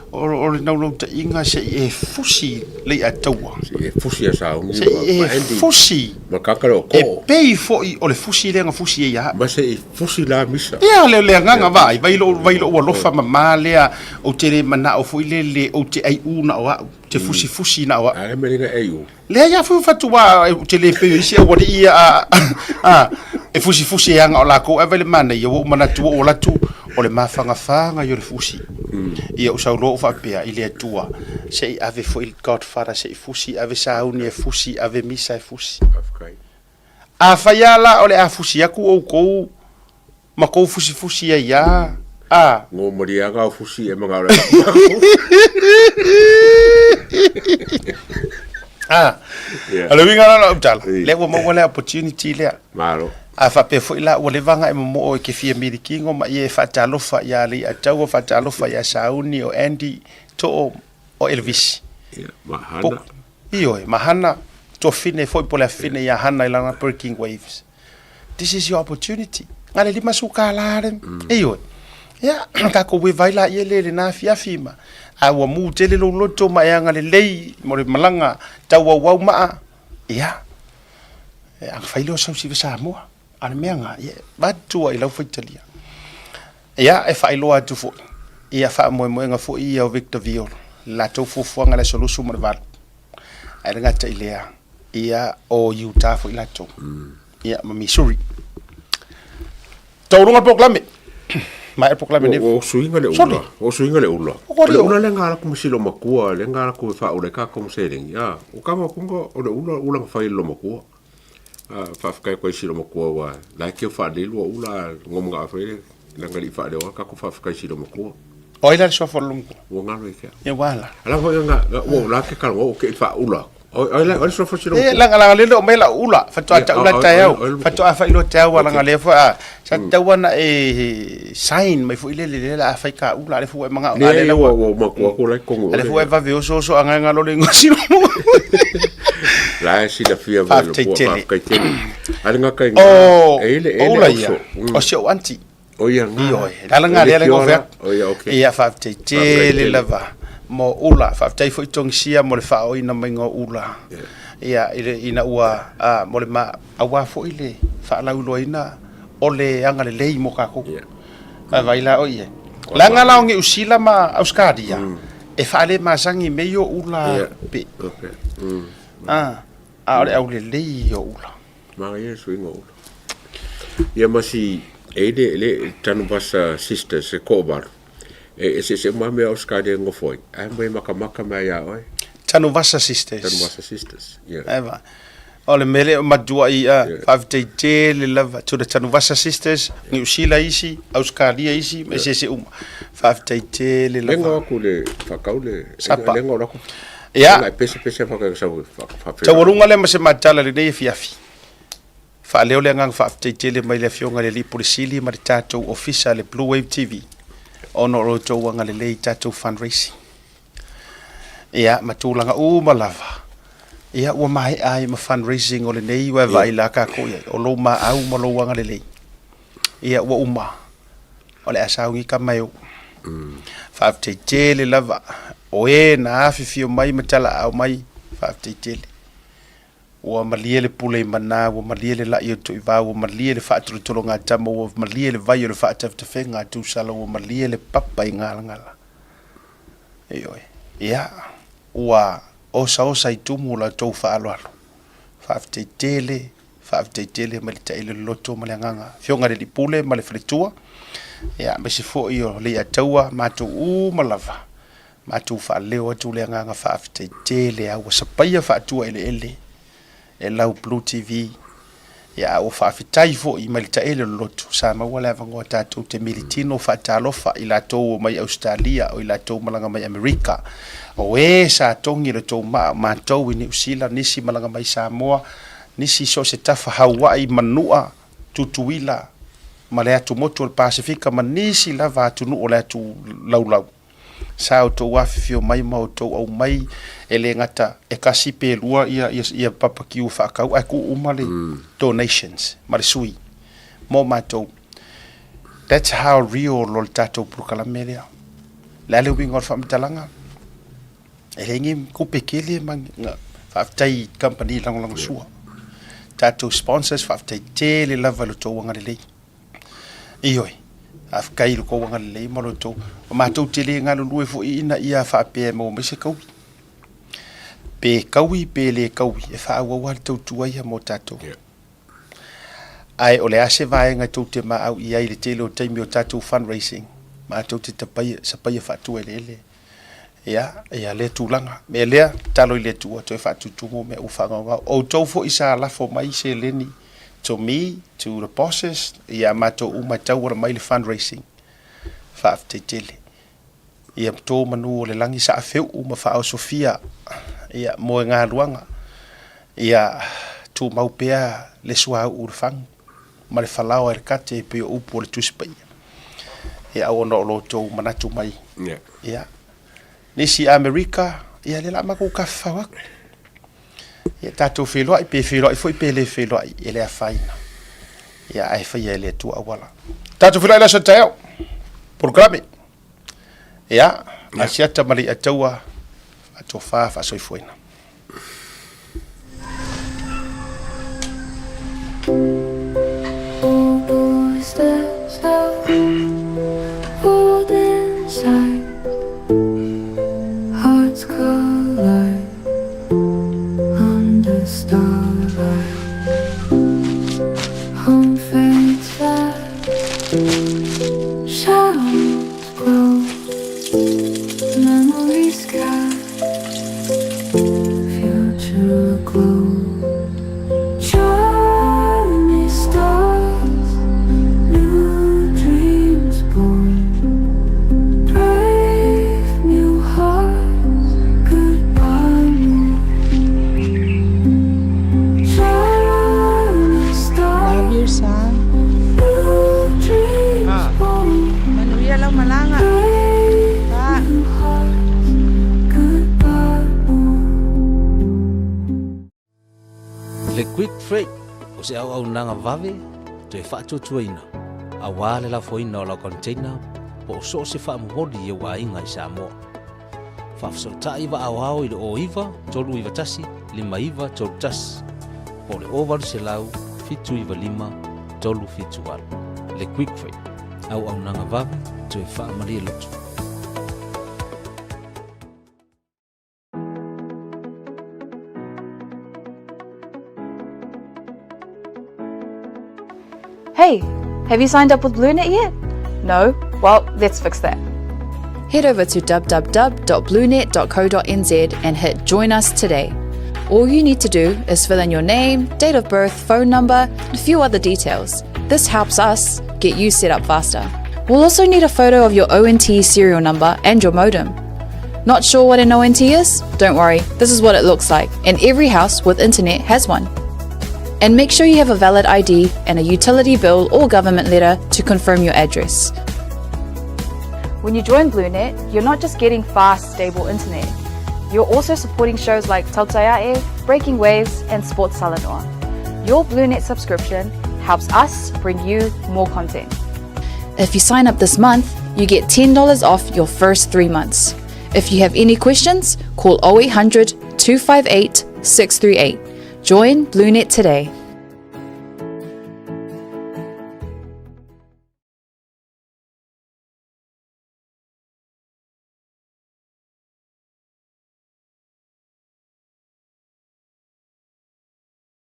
o, o le naunautai se i e fusi le i'a taua. Se i e fusi a sauni Se i e fusi. Ma kaka le o E pei foi o le fusi lea na fusi ai ia au. Ma se i fusi la misa. Ia, le, le agaga vaai, vai lou, vai lou alofa mama lea, ou te le manao foi lele, ou te aiu na o au, ou te fusifusi na o au. A le mea lena e aiu. Leai a foi fatu a, ou te le pei o isi aualii ia a, a, e fusifusi e aga o lakou, ae vai le manaia, ua ou manatu ua ou alu atu, o le mafangafaga ia o le fusi. Ia ou sau loa ou faapea i le Atua, se i ave foi le Godfather se i fusi, ave sauni e fusi, ave misa e fusi. Afai lava la o le a fusi atu outou ma kou fusifusi ai a, a. Ngo malie aga o fusi e manga o le A, o le uiga la o lau tala, lea ua maua le opportunity lea. Malo. A faapea foi la ua leva ona e momoo e te fia milikino ma ia e faatalofa ia Alii-a-Taua, faatalofa ia Sauni, o Andy, Too, o Elvis. Ia, ma Hana. Ioe, ma Hana, tuafine foi po o le afine ia Hana i lana Breaking Waves. This is your opportunity. Na le 50 kālā le, ioe. Ia, tatou e vai laia le lena afiafi ma, a ua mū tele lou loto ma e agalelei mo le malaga tauauau maa, ia, e agafai lea o sau siva Samoa. A o le mea lena, ia, avatu ai i lau faitalia. Ia, e faailoa atu foi, ia faamoemoega foi ia o Victor Viol, le latou fuafuaga i le aso 28. Ae le gata i lea, ia, o Utah foi latou, ia, ma Missouri. Taualuga le polokalame. Maea le polokalame nei. Ua suiga le ula. Ua suiga le ula. O le ula le ngala ku masi lo makua, le ngala ku fa ule ka ko seleng. Ya, o ka mo kunga o le ula ula nga fai lo makua. A fa fa kai ko si lo makua wa. La ke fa le lo ula ngom nga fa le la ngali fa le wa ka ko fa fa kai si lo makua. O ai la le suafa o le makua? Ua ngalo i ke. Ia ua la. Ala foi nga ua la ke ka o ke fa ula. E laga laga lele o mai lau ula faatoa tau la taeao faatoa faailoa taeao laga lea foi a sa tatau ona e sign mai foi lele lea la fai ka ula le foi mangao ale la ua matua ko lai kongo ale foi vave oso oso anga nga lo le ngosi la si la fia va lo po fa kai tele ale nga kai e le e le o si o anti O ia ngā. Ioe, le ala ngā lea le ngofe atu. O ia, okay. Ia, faafetai tele lava mo ula. Faafetai foi Togisia mo le faaoina maiga o ula. Ia, i le, ina ua, a, mo le ma, aua foi le faalauiloaina o le agalelei mo kākou. Yeah. Vaavaai la oi e. Leaga la o Niu Sila ma Ausetalia e faalemasani i mea ia o ula pe. A, a o le aulelei ia o ula. Manaia le suiga o ula. Ia ma si e le le Tanuvasa Sisters e toavalu e eseese uma lava mea Ausetalia e nofo ai ae aumai e matamata mai ia oe. Tanuvasa Sisters. Tanuvasa Sisters. Yeah. Eva. O le mea lea o matuai a faafetai tele lava to the Tanuvasa Sisters, Niu Sila isi, Ausetalia isi, ma eseese uma. Faafetai tele lava. Lenga aku le whakau le Sapa. lenga o lako. Ia. Lenga e pese pese whakau sau whakawhera. Taualuga lea ma se matala lenei afiafi. Faaleo le agaga faafetai tele mai le Afioga i le Alii Pule Sili ma le tatou Ofisa le Blue Wave TV ona o lo outou agalelei i tatou fundraising. Ia, ma tulaga uma lava. Ia, ua maea ai ma fundraising o lenei ua e vaai la tatou i ai, o lou maau ma lou agalelei. Ia, ua uma. O le a sauni tama e ou. Faafetai tele lava o e na afifio mai ma talaau mai, faafetai tele. Ua malie le pule i manā, ua malie le la'i o Tuivā, ua malie le faatolotologatama, ua malie le vai o le faatafetafega a Tūsala, ua malie le papa i Galagala. Ioe. Ia, ua osaosa i tumu la outou faaaloalo. Faafetai tele, faafetai tele mai le taele o le loto ma le agaga. Afioga i le Alii Pule ma le Faletua, ia, aemaise foi o Leiataua, matou uma lava, matou faaleo atu le agaga faafetai tele a ua sapaia faatua eleele e lau Blue TV. Ia, a ua faafetai foi mai le taele o le loto, sa maua le avanoa tatou te militino faatalofa i latou o mai Ausetalia, o i latou malaga mai Amerika, o e sa togi le tou maa, matou i Niu Sila, nisi malaga mai Samoa, nisi so o se tafa Haua'i, Manua, Tutuila, ma le atumotu o le Pasefika ma nisi lava atunuu o le atu laulau. Sa outou afifio mai ma outou aumai, e le gata e tasi pe lua ia, ia, ia papa kiu faatau, ae tuu uma le donations ma le sui mo matou. That's how real o le tatou polokalame lea. Le a le uiga o le faamatalaga? E leai ni tupe tele ma faafetai i kamupani lagolagosua. Tatou sponsors, faafetai tele lava i lo outou agalelei. Ioe, faafetai i lo outou agalelei ma lo outou, o matou te le galulue foi ina ia faapea e maua mai se taui. Pe taui pe le taui, e faaauau lava le tautua ia mo tatou. Ae o le a se vaega tou te maau i ai i le tele o taimi o tatou fundraising, matou te tapaia, sapaia faatueleele ia, ia lea tulaga. Mea lea, tatalo i le Atua toe faatutumu mea ua faagaogao. Outou foi sa lafo mai seleni to me, to the bosses, ia matou uma e tauala mai le fundraising. Faafetai tele. Ia to manu o le lagi saafeu'u ma faaosofia ia moegaluaga ia tumau pea le suauu i le fagu ma le falaoa i le kate e pei o upu o le Tusi Paia. Ia ona o lo outou manatu mai. Ia nisi Amerika, ia lea la matou tafafao atu. Ia tatou feiloai pe feiloai foi pe le feiloai e le afaina. Ia ae faia e le Atua auala. Tatou feiloai le aso taeao. Polokalame. Ia, Asiata ma Leiataua, faatofa faasoifuaina. Love you, son. Manuia lau malaga. Pa. Le Quick Freight o se auaunaga vave toe faatuatuaina aua le lafoina o lau container po o so o se faamomoli i ou aiga i Samoa. Faafesootai vaaoao i le 09 391 5931 po o le 0800 795 378. Le Quick Freight. Auaunaga vave toe faamalie loto. Hey, have you signed up with BlueNet yet? No? Well, let's fix that. Head over to www.bluenet.co.nz and hit Join Us Today. All you need to do is fill in your name, date of birth, phone number, and a few other details. This helps us get you set up faster. We'll also need a photo of your ONT serial number and your modem. Not sure what an ONT is? Don't worry, this is what it looks like, and every house with internet has one. And make sure you have a valid ID and a utility bill or government letter to confirm your address. When you join BlueNet, you're not just getting fast, stable internet. You're also supporting shows like Tautaiae, Breaking Waves, and Sports Salanoa. Your BlueNet subscription helps us bring you more content. If you sign up this month, you get $10 off your first three months. If you have any questions, call 0800 258 638. Join BlueNet today.